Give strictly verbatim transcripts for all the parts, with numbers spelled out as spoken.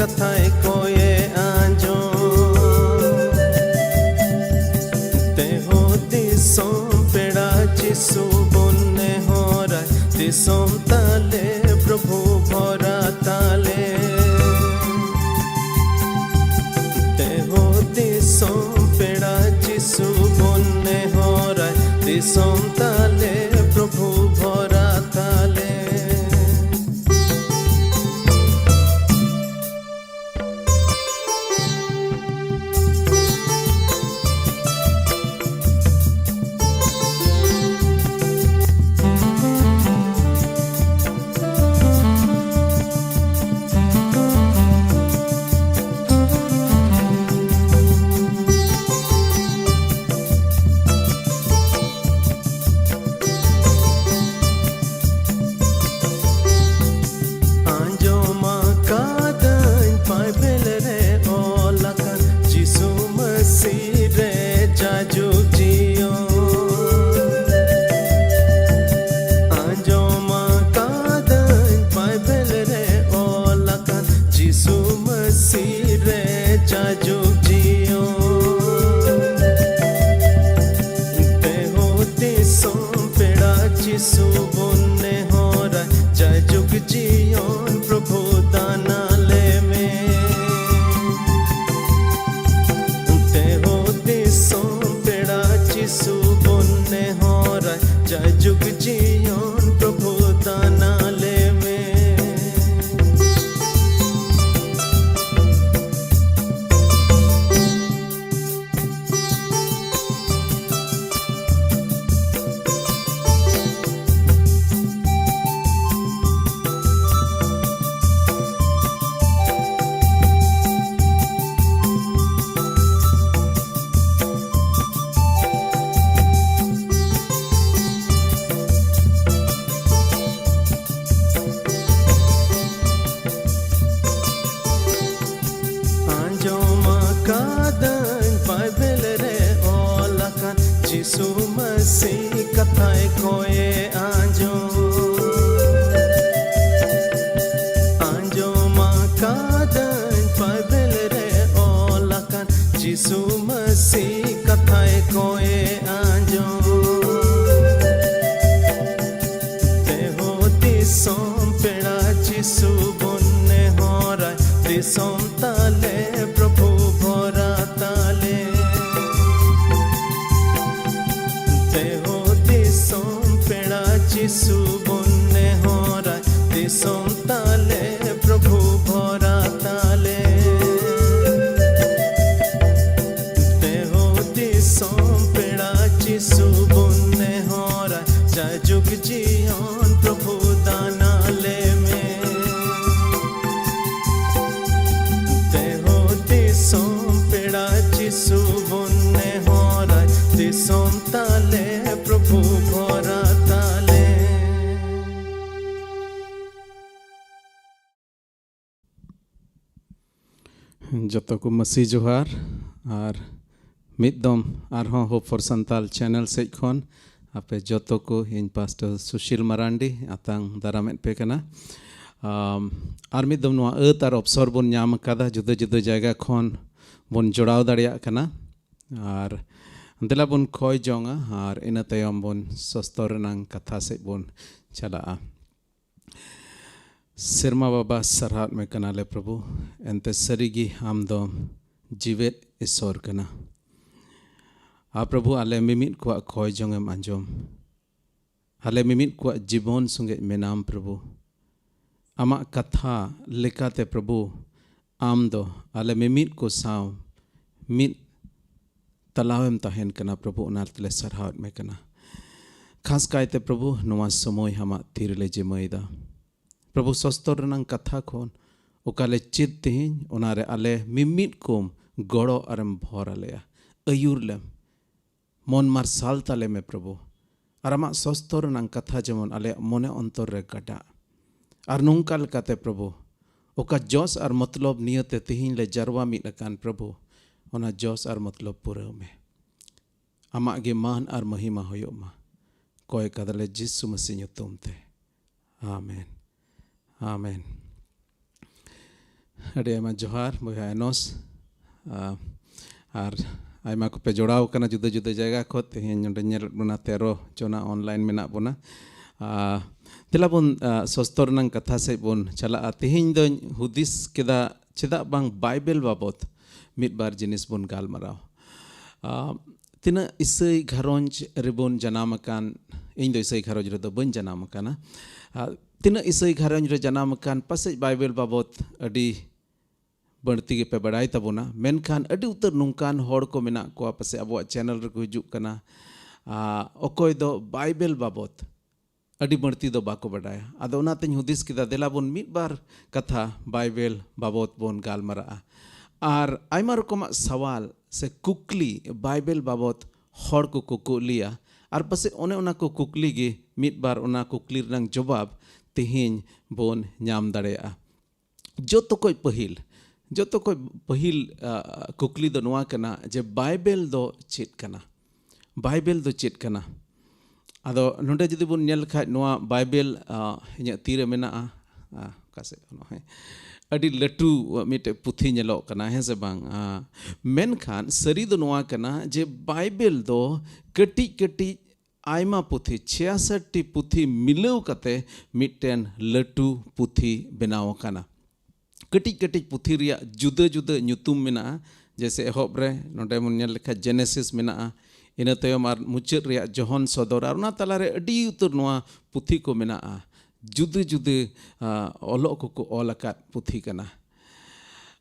ᱠᱟᱛᱷᱟᱭ ᱠᱚᱭᱮ ᱟᱸᱡᱚᱢ᱾ ᱛᱮᱦᱚᱸ ᱫᱤᱥᱚᱢ ᱯᱮᱲᱟ ᱡᱤᱥᱩ ᱵᱚᱱ ᱱᱮᱦᱚᱨᱟᱭ, ᱫᱤᱥᱚᱢ ᱛᱟᱞᱮ ᱯᱨᱚᱵᱷᱩ ᱵᱷᱚᱨᱟ ᱛᱟᱞᱮ᱾ ᱛᱮᱦᱚᱸ ᱫᱤᱥᱚᱢ ᱯᱮᱲᱟ ᱡᱤᱥᱩ ᱵᱚᱱ ᱱᱮᱦᱚᱨᱟᱭ, ᱫᱤᱥᱚᱢ ᱛᱟᱞᱮ ᱯᱨᱚᱵᱷᱩ ᱵᱷᱚᱨᱟ ᱛᱟᱞᱮ᱾ ᱫᱤᱥᱚᱢ ᱯᱮᱲᱟ ᱡᱤᱥᱩ ᱵᱚᱱ ᱱᱮᱦᱚᱨᱟᱭ, ᱫᱤᱥᱚᱢ ᱛᱟᱞᱮ ᱯᱨᱚᱵᱷᱩ ᱵᱷᱚᱨᱟ ᱛᱟᱞᱮ᱾ ᱛᱮᱦᱚ ᱫᱤᱥᱚᱢ ᱯᱮᱲᱟ ᱡᱤᱥᱩ ᱵᱚᱱ ᱱᱮᱦᱚᱨᱟᱭ, ᱫᱤᱥᱚᱢ ᱛᱟᱞᱮ ᱯᱨᱚᱵᱷᱩ ᱵᱷᱚᱨᱟ ᱛᱟᱞᱮ᱾ ᱛᱮᱦᱚ ᱫᱤᱥᱚᱢ ᱯᱮᱲᱟ ᱡᱤᱥᱩ ᱵᱚᱱ ᱱᱮᱦᱚᱨᱟᱭ, ᱡᱟᱭᱡᱩᱜᱽ ᱡᱤᱭᱚᱱ ᱯᱨᱚᱵᱷᱩ ᱫᱟᱱ ᱟᱞᱮ ᱢᱮ᱾ ᱛᱮᱦᱚ ᱫᱤᱥᱚᱢ ᱯᱮᱲᱟ ᱡᱤᱥᱩ ᱵᱚᱱ ᱱᱮᱦᱚᱨᱟᱭ, ᱫᱤᱥᱚᱢ ᱛᱟᱞᱮ ᱯᱨᱚᱵᱷᱩ ᱵᱷᱚᱨᱟ ᱛᱟᱞᱮ᱾ ᱡᱚᱛᱚ ᱠᱚ ᱢᱟᱹᱥᱤ ᱡᱚᱦᱟᱨ, ᱟᱨ ᱢᱤᱫ ᱫᱚᱢ ᱟᱨᱦᱚᱸ Hope for Santal channel ᱥᱮᱡ ᱠᱷᱚᱱ ᱟᱯᱮ ᱡᱚᱛᱚ ᱠᱚ ᱤᱧ ᱯᱟᱥᱴᱚᱨ ᱥᱩᱥᱤᱞ ᱢᱟᱨᱟᱱᱰᱤ ᱟᱛᱟᱝ ᱫᱟᱨᱟᱢᱮᱫ ᱯᱮ ᱠᱟᱱᱟ᱾ ᱟᱢ, ᱟᱨ ᱢᱤᱫ ᱫᱚᱢ ᱱᱚᱣᱟ ᱟᱹᱛ ᱟᱨ ᱚᱯᱥᱚᱨ ᱵᱚᱱ ᱧᱟᱢ ᱟᱠᱟᱫᱟ, ᱡᱩᱫᱟᱹ ᱡᱩᱫᱟᱹ ᱡᱟᱭᱜᱟ ᱠᱷᱚᱱ ᱵᱚᱱ ᱡᱚᱲᱟᱣ ᱫᱟᱲᱮᱭᱟᱜ ᱠᱟᱱᱟ᱾ ᱟᱨ ᱫᱮᱞᱟ ᱵᱚᱱ ᱠᱷᱚᱭ ᱡᱚᱝᱟ ᱟᱨ ᱤᱱᱟᱹ ᱛᱟᱭᱚᱢ ᱵᱚᱱ ᱥᱚᱥᱛᱚᱨ ᱨᱮᱱᱟᱝ ᱠᱟᱛᱷᱟ ᱥᱮᱫ ᱵᱚᱱ ᱪᱟᱞᱟᱜᱼᱟ᱾ ᱥᱮᱨᱢᱟ ᱵᱟᱵᱟ, ᱥᱟᱨᱦᱟᱣᱮᱫ ᱢᱮ ᱠᱟᱱᱟᱞᱮ ᱯᱨᱚᱵᱷᱩ, ᱮᱱᱛᱮ ᱥᱟᱹᱨᱤᱜᱮ ᱟᱢ ᱫᱚ ᱡᱤᱣᱮᱫ ᱤᱥᱚᱨ ᱠᱟᱱᱟ᱾ ᱟᱨ ᱯᱨᱚᱵᱷᱩ, ᱟᱞᱮ ᱢᱤᱢᱤᱫ ᱠᱚᱣᱟᱜ ᱠᱷᱚᱭ ᱡᱚᱝ ᱮᱢ ᱟᱸᱡᱚᱢ᱾ ᱟᱞᱮ ᱢᱤᱢᱤᱫ ᱠᱚᱣᱟᱜ ᱡᱤᱵᱚᱱ ᱥᱚᱸᱜᱮ ᱢᱮᱱᱟᱢ ᱯᱨᱚᱵᱷᱩ᱾ ᱟᱢᱟᱜ ᱠᱟᱛᱷᱟ ᱞᱮᱠᱟᱛᱮ ᱯᱨᱚᱵᱷᱩ, ᱟᱢ ᱫᱚ ᱟᱞᱮ ᱢᱤᱢᱤᱫ ᱠᱚ ᱥᱟᱶ ᱢᱤᱫ ᱛᱟᱞᱟᱣᱮᱢ ᱛᱟᱦᱮᱱ ᱠᱟᱱᱟ ᱯᱨᱚᱵᱷᱩ, ᱚᱱᱟ ᱛᱮᱞᱮ ᱥᱟᱨᱦᱟᱣᱮᱫ ᱢᱮ ᱠᱟᱱᱟ᱾ ᱠᱷᱟᱥ ᱠᱟᱭᱛᱮ ᱯᱨᱚᱵᱷᱩ, ᱱᱚᱣᱟ ᱥᱚᱢᱚᱭ ᱟᱢᱟᱜ ᱛᱤ ᱨᱮᱞᱮ ᱡᱤᱢᱟᱹᱭᱮᱫᱟ᱾ ᱯᱨᱚᱵᱷᱩ, ᱥᱚᱥᱛᱚᱨ ᱨᱮᱱᱟᱝ ᱠᱟᱛᱷᱟ ᱠᱷᱚᱱ ᱚᱠᱟ ᱞᱮ ᱪᱮᱫ ᱛᱮᱦᱮᱧ, ᱚᱱᱟᱨᱮ ᱟᱞᱮ ᱢᱤᱢᱤᱫ ᱠᱚᱢ ᱜᱚᱲᱚ ᱟᱨᱮᱢ ᱵᱷᱚᱨ ᱟᱞᱮᱭᱟ, ᱟᱹᱭᱩᱨ ᱞᱮᱢ, ᱢᱚᱱ ᱢᱟᱨᱥᱟᱞ ᱛᱟᱞᱮ ᱢᱮ ᱯᱨᱚᱵᱷᱩ᱾ ᱟᱨ ᱟᱢᱟᱜ ᱥᱚᱥᱛᱚᱨ ᱨᱮᱱᱟᱝ ᱠᱟᱛᱷᱟ ᱡᱮᱢᱚᱱ ᱟᱞᱮᱭᱟᱜ ᱢᱚᱱᱮ ᱚᱱᱛᱚᱨ ᱨᱮ ᱜᱟᱰᱟᱜ᱾ ᱟᱨ ᱱᱚᱝᱠᱟ ᱞᱮᱠᱟᱛᱮ ᱯᱨᱚᱵᱷᱩ, ᱚᱠᱟ ᱡᱚᱥ ᱟᱨ ᱢᱚᱛᱞᱚᱵ ᱱᱤᱭᱟᱹᱛᱮ ᱛᱮᱦᱮᱧ ᱞᱮ ᱡᱟᱨᱣᱟ ᱢᱤᱫ ᱟᱠᱟᱱ ᱯᱨᱚᱵᱷᱩ, ᱚᱱᱟ ᱡᱚᱥ ᱟᱨ ᱢᱚᱛᱞᱚᱵ ᱯᱩᱨᱟᱹᱣ ᱢᱮ᱾ ᱟᱢᱟᱜ ᱜᱮ ᱢᱟᱱ ᱟᱨ ᱢᱚᱦᱤᱢᱟ ᱦᱩᱭᱩᱜ ᱢᱟ᱾ ᱠᱚᱭ ᱠᱟᱫᱟᱞᱮ ᱡᱤᱥᱩ ᱢᱟᱹᱥᱤ ᱧᱩᱛᱩᱢ ᱛᱮ᱾ ᱟᱢᱮᱱ᱾ ᱟᱢᱮᱱ᱾ ᱟᱹᱰᱤ ᱟᱭᱢᱟ ᱡᱚᱦᱟᱨ ᱵᱚᱭᱦᱟ ᱮᱱᱚᱥ᱾ ᱟ, ᱟᱨ ᱟᱭᱢᱟ ᱠᱚᱯᱮ ᱡᱚᱲᱟᱣ ᱠᱟᱱᱟ ᱡᱩᱫᱟᱹ ᱡᱩᱫᱟᱹ ᱡᱟᱭᱜᱟ ᱠᱷᱚᱱ᱾ ᱛᱮᱦᱮᱧ ᱱᱚᱰᱮ ᱧᱮᱞᱮᱫ ᱵᱚᱱᱟ ᱛᱮᱨᱚ ᱡᱚᱱᱟ online ᱢᱮᱱᱟᱜ ᱵᱚᱱᱟ᱾ ᱟ, ᱫᱮᱞᱟ ᱵᱚᱱ, ᱟ, ᱥᱚᱥᱛᱚᱨ ᱨᱮᱱᱟᱝ ᱠᱟᱛᱷᱟ ᱥᱮᱫ ᱵᱚᱱ ᱪᱟᱞᱟᱜᱼᱟ᱾ ᱛᱮᱦᱮᱧ ᱫᱚᱧ ᱦᱩᱫᱤᱥ ᱠᱮᱫᱟ, ᱪᱮᱫᱟᱜ ᱵᱟᱝ ᱵᱟᱭᱵᱮᱞ ᱵᱟᱵᱚᱛ ᱢᱤᱫ ᱵᱟᱨ ᱡᱤᱱᱤᱥ ᱵᱚᱱ ᱜᱟᱞᱢᱟᱨᱟᱣ᱾ ᱟ, ᱛᱤᱱᱟᱹᱜ ᱤᱥᱟᱹᱭ ᱜᱷᱟᱨᱚᱸᱡᱽ ᱨᱮᱵᱚᱱ ᱡᱟᱱᱟᱢ ᱟᱠᱟᱱ, ᱤᱧ ᱫᱚ ᱤᱥᱟᱹᱭ ᱜᱷᱟᱨᱚᱸᱡᱽ ᱨᱮᱫᱚ ᱵᱟᱹᱧ ᱡᱟᱱᱟᱢ ᱟᱠᱟᱱᱟ᱾ ᱟ, ᱛᱤᱱᱟᱹᱜ ᱤᱥᱟᱹᱭ ᱜᱷᱟᱨᱚᱸᱡᱽ ᱨᱮ ᱡᱟᱱᱟᱢ ᱟᱠᱟᱱ, ᱯᱟᱥᱮᱡ ᱵᱟᱭᱵᱮᱞ ᱵᱟᱵᱚᱛ ᱟᱹᱰᱤ ᱵᱟᱹᱲᱛᱤ ᱜᱮᱯᱮ ᱵᱟᱲᱟᱭ ᱛᱟᱵᱚᱱᱟ, ᱢᱮᱱᱠᱷᱟᱱ ᱟᱹᱰᱤ ᱩᱛᱟᱹᱨ ᱱᱚᱝᱠᱟᱱ ᱦᱚᱲ ᱠᱚ ᱢᱮᱱᱟᱜ ᱠᱚᱣᱟ, ᱯᱟᱥᱮᱡ ᱟᱵᱚᱣᱟᱜ ᱪᱮᱱᱮᱞ ᱨᱮᱠᱚ ᱦᱤᱡᱩᱜ ᱠᱟᱱᱟ, ᱟ, ᱚᱠᱚᱭ ᱫᱚ ᱵᱟᱭᱵᱮᱞ ᱵᱟᱵᱚᱛ ᱟᱹᱰᱤ ᱵᱟᱹᱲᱛᱤ ᱫᱚ ᱵᱟᱠᱚ ᱵᱟᱰᱟᱭᱟ᱾ ᱟᱫᱚ ᱚᱱᱟᱛᱮᱧ ᱦᱩᱫᱤᱥ ᱠᱮᱫᱟ, ᱫᱮᱞᱟ ᱵᱚᱱ ᱢᱤᱫ ᱵᱟᱨ ᱠᱟᱛᱷᱟ ᱵᱟᱭᱵᱮᱞ ᱵᱟᱵᱚᱛ ᱵᱚᱱ ᱜᱟᱞᱢᱟᱨᱟᱜᱼᱟ᱾ ᱟᱨ ᱟᱭᱢᱟ ᱨᱚᱠᱚᱢᱟᱜ ᱥᱟᱣᱟᱞ ᱥᱮ ᱠᱩᱠᱞᱤ ᱵᱟᱭᱵᱮᱞ ᱵᱟᱵᱚᱛ ᱦᱚᱲ ᱠᱚᱠᱚ ᱠᱩᱠᱞᱤᱭᱟ, ᱟᱨ ᱯᱟᱥᱮᱡ ᱚᱱᱮ ᱚᱱᱟ ᱠᱚ ᱠᱩᱠᱞᱤ ᱜᱮ ᱢᱤᱫ ᱵᱟᱨ ᱚᱱᱟ ᱠᱩᱠᱞᱤ ᱨᱮᱱᱟᱜ ᱡᱚᱵᱟᱵ ᱛᱮᱦᱮᱧ ᱵᱚᱱ ᱧᱟᱢ ᱫᱟᱲᱮᱭᱟᱜᱼᱟ᱾ ᱡᱚᱛᱚ ᱠᱷᱚᱡ ᱯᱟᱹᱦᱤᱞ, ᱡᱚᱛᱚ ᱠᱷᱚᱡ ᱯᱟᱹᱦᱤᱞ, ᱟ, ᱠᱩᱠᱞᱤ ᱫᱚ ᱱᱚᱣᱟ ᱠᱟᱱᱟ ᱡᱮ ᱵᱟᱭᱵᱮᱞ ᱫᱚ ᱪᱮᱫ ᱠᱟᱱᱟ? ᱵᱟᱭᱵᱮᱞ ᱫᱚ ᱪᱮᱫ ᱠᱟᱱᱟ? ᱟᱫᱚ ᱱᱚᱰᱮ ᱡᱩᱫᱤ ᱵᱚᱱ ᱧᱮᱞ ᱞᱮᱠᱷᱟᱡ, ᱱᱚᱣᱟ ᱵᱟᱭᱵᱮᱞ, ᱟ, ᱤᱧᱟᱹᱜ ᱛᱤᱨᱮ ᱢᱮᱱᱟᱜᱼᱟ, ᱟ, ᱚᱠᱟ ᱥᱮᱫ? ᱱᱚᱜᱼᱚᱭ᱾ ᱟᱹᱰᱤ ᱞᱟᱹᱴᱩ ᱢᱤᱫᱴᱮᱡ ᱯᱩᱛᱷᱤ ᱧᱮᱞᱚᱜ ᱠᱟᱱᱟ, ᱦᱮᱸ ᱥᱮ ᱵᱟᱝ? ᱟ, ᱢᱮᱱᱠᱷᱟᱱ ᱥᱟᱹᱨᱤ ᱫᱚ ᱱᱚᱣᱟ ᱠᱟᱱᱟ ᱡᱮ ᱵᱟᱭᱵᱮᱞ ᱫᱚ ᱠᱟᱹᱴᱤᱡ ᱠᱟᱹᱴᱤᱡ ᱟᱭᱢᱟ ᱯᱩᱛᱷᱤ, ᱪᱷᱤᱭᱟᱥᱚᱴ ᱴᱤ ᱯᱩᱛᱷᱤ ᱢᱤᱞᱟᱹᱣ ᱠᱟᱛᱮ ᱢᱤᱫᱴᱮᱱ ᱞᱟᱹᱴᱩ ᱯᱩᱛᱷᱤ ᱵᱮᱱᱟᱣ ᱟᱠᱟᱱᱟ᱾ ᱠᱟᱹᱴᱤᱡ ᱠᱟᱹᱴᱤᱡ ᱯᱩᱛᱷᱤ ᱨᱮᱭᱟᱜ ᱡᱩᱫᱟᱹ ᱡᱩᱫᱟᱹ ᱧᱩᱛᱩᱢ ᱢᱮᱱᱟᱜᱼᱟ᱾ ᱡᱮᱭᱥᱮ, ᱮᱦᱚᱵ ᱨᱮ ᱱᱚᱰᱮ ᱵᱚᱱ ᱧᱮᱞ ᱞᱮᱠᱷᱟᱡ ᱡᱮᱱᱮᱥᱤᱥ ᱢᱮᱱᱟᱜᱼᱟ, ᱤᱱᱟᱹ ᱛᱟᱭᱚᱢ ᱟᱨ ᱢᱩᱪᱟᱹᱫ ᱨᱮᱭᱟᱜ ᱡᱚᱦᱚᱱ ᱥᱚᱫᱚᱨ, ᱟᱨ ᱚᱱᱟ ᱛᱟᱞᱟᱨᱮ ᱟᱹᱰᱤ ᱩᱛᱟᱹᱨ ᱱᱚᱣᱟ ᱯᱩᱛᱷᱤ ᱠᱚ ᱢᱮᱱᱟᱜᱼᱟ᱾ ᱡᱩᱫᱟᱹ ᱡᱩᱫᱟᱹ, ᱟ, ᱚᱞᱚᱜ ᱠᱚᱠᱚ ᱚᱞ ᱟᱠᱟᱫ ᱯᱩᱛᱷᱤ ᱠᱟᱱᱟ᱾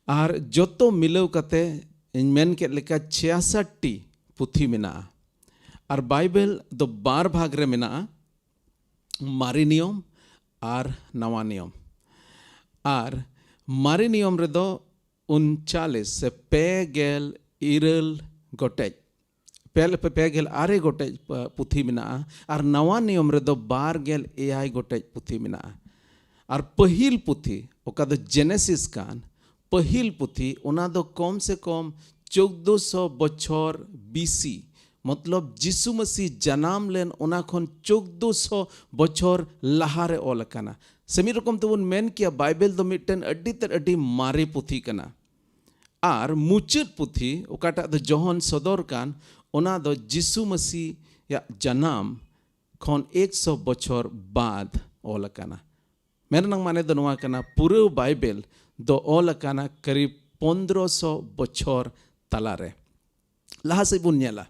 ᱟᱨ ᱡᱚᱛᱚ ᱢᱤᱞᱟᱹᱣ ᱠᱟᱛᱮ ᱤᱧ ᱢᱮᱱ ᱠᱮᱫ ᱞᱮᱠᱟ ᱪᱷᱤᱭᱟᱥᱚᱴ ᱴᱤ ᱯᱩᱛᱷᱤ ᱢᱮᱱᱟᱜᱼᱟ᱾ ᱟᱨ ᱵᱟᱭᱵᱮᱞ ᱫᱚ ᱵᱟᱨ ᱵᱷᱟᱜᱽ ᱨᱮ ᱢᱮᱱᱟᱜᱼᱟ, ᱢᱟᱨᱮ ᱱᱤᱭᱚᱢ ᱟᱨ ᱱᱟᱣᱟ ᱱᱤᱭᱚᱢ᱾ ᱟᱨ ᱢᱟᱨᱮ ᱱᱤᱭᱚᱢ ᱨᱮᱫᱚ ᱩᱱᱪᱟᱞᱤᱥ ᱥᱮ ᱯᱮ ᱜᱮᱞ ᱤᱨᱟᱹᱞ ᱜᱚᱴᱮᱡ, ᱯᱮ, ᱯᱮ ᱜᱮᱞ ᱟᱨᱮ ᱜᱚᱴᱮᱡ ᱯ-, ᱯᱩᱛᱷᱤ ᱢᱮᱱᱟᱜᱼᱟ, ᱟᱨ ᱱᱟᱣᱟ ᱱᱤᱭᱚᱢ ᱨᱮᱫᱚ ᱵᱟᱨ ᱜᱮᱞ ᱮᱭᱟᱭ ᱜᱚᱴᱮᱡ ᱯᱩᱛᱷᱤ ᱢᱮᱱᱟᱜᱼᱟ᱾ ᱟᱨ ᱯᱟᱹᱦᱤᱞ ᱯᱩᱛᱷᱤ, ᱚᱠᱟ ᱫᱚ ᱡᱮᱱᱮᱥᱤᱥ ᱠᱟᱱ, ᱯᱟᱹᱦᱤᱞ ᱯᱩᱛᱷᱤ, ᱚᱱᱟ ᱫᱚ ᱠᱚᱢ ᱥᱮ ᱠᱚᱢ ᱪᱳᱫᱽᱫᱳᱥᱚ ᱵᱚᱪᱷᱚᱨ ᱵᱤ ᱥᱤ, ᱢᱚᱛᱞᱚᱵ ᱡᱤᱥᱩ ᱢᱟᱹᱥᱤ ᱡᱟᱱᱟᱢ ᱞᱮᱱ ᱚᱱᱟ ᱠᱷᱚᱱ ᱪᱳᱫᱽᱫᱳᱥᱚ ᱵᱚᱪᱷᱚᱨ ᱞᱟᱦᱟᱨᱮ ᱚᱞ ᱟᱠᱟᱱᱟ᱾ ᱥᱮ ᱢᱤᱫ ᱨᱚᱠᱚᱢ ᱛᱮᱵᱚᱱ ᱢᱮᱱ ᱠᱮᱭᱟ, ᱵᱟᱭᱵᱮᱞ ᱫᱚ ᱢᱤᱫᱴᱮᱱ ᱟᱹᱰᱤ ᱛᱮᱫ ᱟᱹᱰᱤ ᱢᱟᱨᱮ ᱯᱩᱛᱷᱤ ᱠᱟᱱᱟ᱾ ᱟᱨ ᱢᱩᱪᱟᱹᱫ ᱯᱩᱛᱷᱤ, ᱚᱠᱟᱴᱟᱜ ᱫᱚ ᱡᱚᱦᱚᱱ ᱥᱚᱫᱚᱨ ᱠᱟᱱ, ᱚᱱᱟ ᱫᱚ ᱡᱤᱥᱩ ᱢᱟᱹᱥᱤᱭᱟᱜ ᱡᱟᱱᱟᱢ ᱠᱷᱚᱱ ᱮᱠᱥᱚ ᱵᱚᱪᱷᱚᱨ ᱵᱟᱫ ᱚᱞ ᱟᱠᱟᱱᱟ᱾ ᱢᱮᱱ ᱨᱮᱱᱟᱜ ᱢᱟᱱᱮ ᱫᱚ ᱱᱚᱣᱟ ᱠᱟᱱᱟ, ᱯᱩᱨᱟᱹ ᱵᱟᱭᱵᱮᱞ ᱫᱚ ᱚᱞ ᱟᱠᱟᱱᱟ ᱠᱟᱹᱨᱤᱵ ᱯᱚᱱᱫᱽᱨᱚᱥᱚ ᱵᱚᱪᱷᱚᱨ ᱛᱟᱞᱟᱨᱮ᱾ ᱞᱟᱦᱟ ᱥᱮᱫ ᱵᱚᱱ ᱧᱮᱞᱟ᱾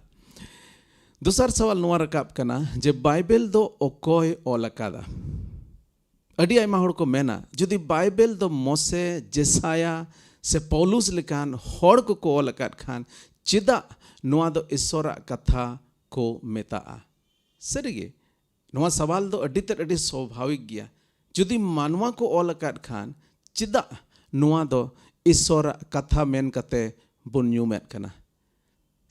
ᱫᱚᱥᱟᱨ ᱥᱟᱣᱟᱞ ᱱᱚᱣᱟ ᱨᱟᱠᱟᱵ ᱠᱟᱱᱟ ᱡᱮ ᱵᱟᱭᱵᱮᱞ ᱫᱚ ᱚᱠᱚᱭ ᱚᱞ ᱟᱠᱟᱫᱟ? ᱟᱹᱰᱤ ᱟᱭᱢᱟ ᱦᱚᱲ ᱠᱚ ᱢᱮᱱᱟ, ᱡᱩᱫᱤ ᱵᱟᱭᱵᱮᱞ ᱫᱚ ᱢᱚᱥᱮ, ᱡᱮᱥᱟᱭᱟ ᱥᱮ ᱯᱚᱞᱩᱥ ᱞᱮᱠᱟᱱ ᱦᱚᱲ ᱠᱚᱠᱚ ᱚᱞ ᱟᱠᱟᱫ ᱠᱷᱟᱱ, ᱪᱮᱫᱟᱜ ᱱᱚᱣᱟ ᱫᱚ ᱤᱥᱚᱨᱟᱜ ᱠᱟᱛᱷᱟ ᱠᱚ ᱢᱮᱛᱟᱜᱼᱟ? ᱥᱟᱹᱨᱤᱜᱮ, ᱱᱚᱣᱟ ᱥᱟᱣᱟᱞ ᱫᱚ ᱟᱹᱰᱤ ᱛᱮᱫ ᱟᱹᱰᱤ ᱥᱣᱟᱵᱷᱟᱵᱤᱠ ᱜᱮᱭᱟ᱾ ᱡᱩᱫᱤ ᱢᱟᱱᱣᱟ ᱠᱚ ᱚᱞ ᱟᱠᱟᱫ ᱠᱷᱟᱱ, ᱪᱮᱫᱟᱜ ᱱᱚᱣᱟ ᱫᱚ ᱤᱥᱚᱨᱟᱜ ᱠᱟᱛᱷᱟ ᱢᱮᱱ ᱠᱟᱛᱮ ᱵᱚᱱ ᱧᱩᱢᱮᱫ ᱠᱟᱱᱟ?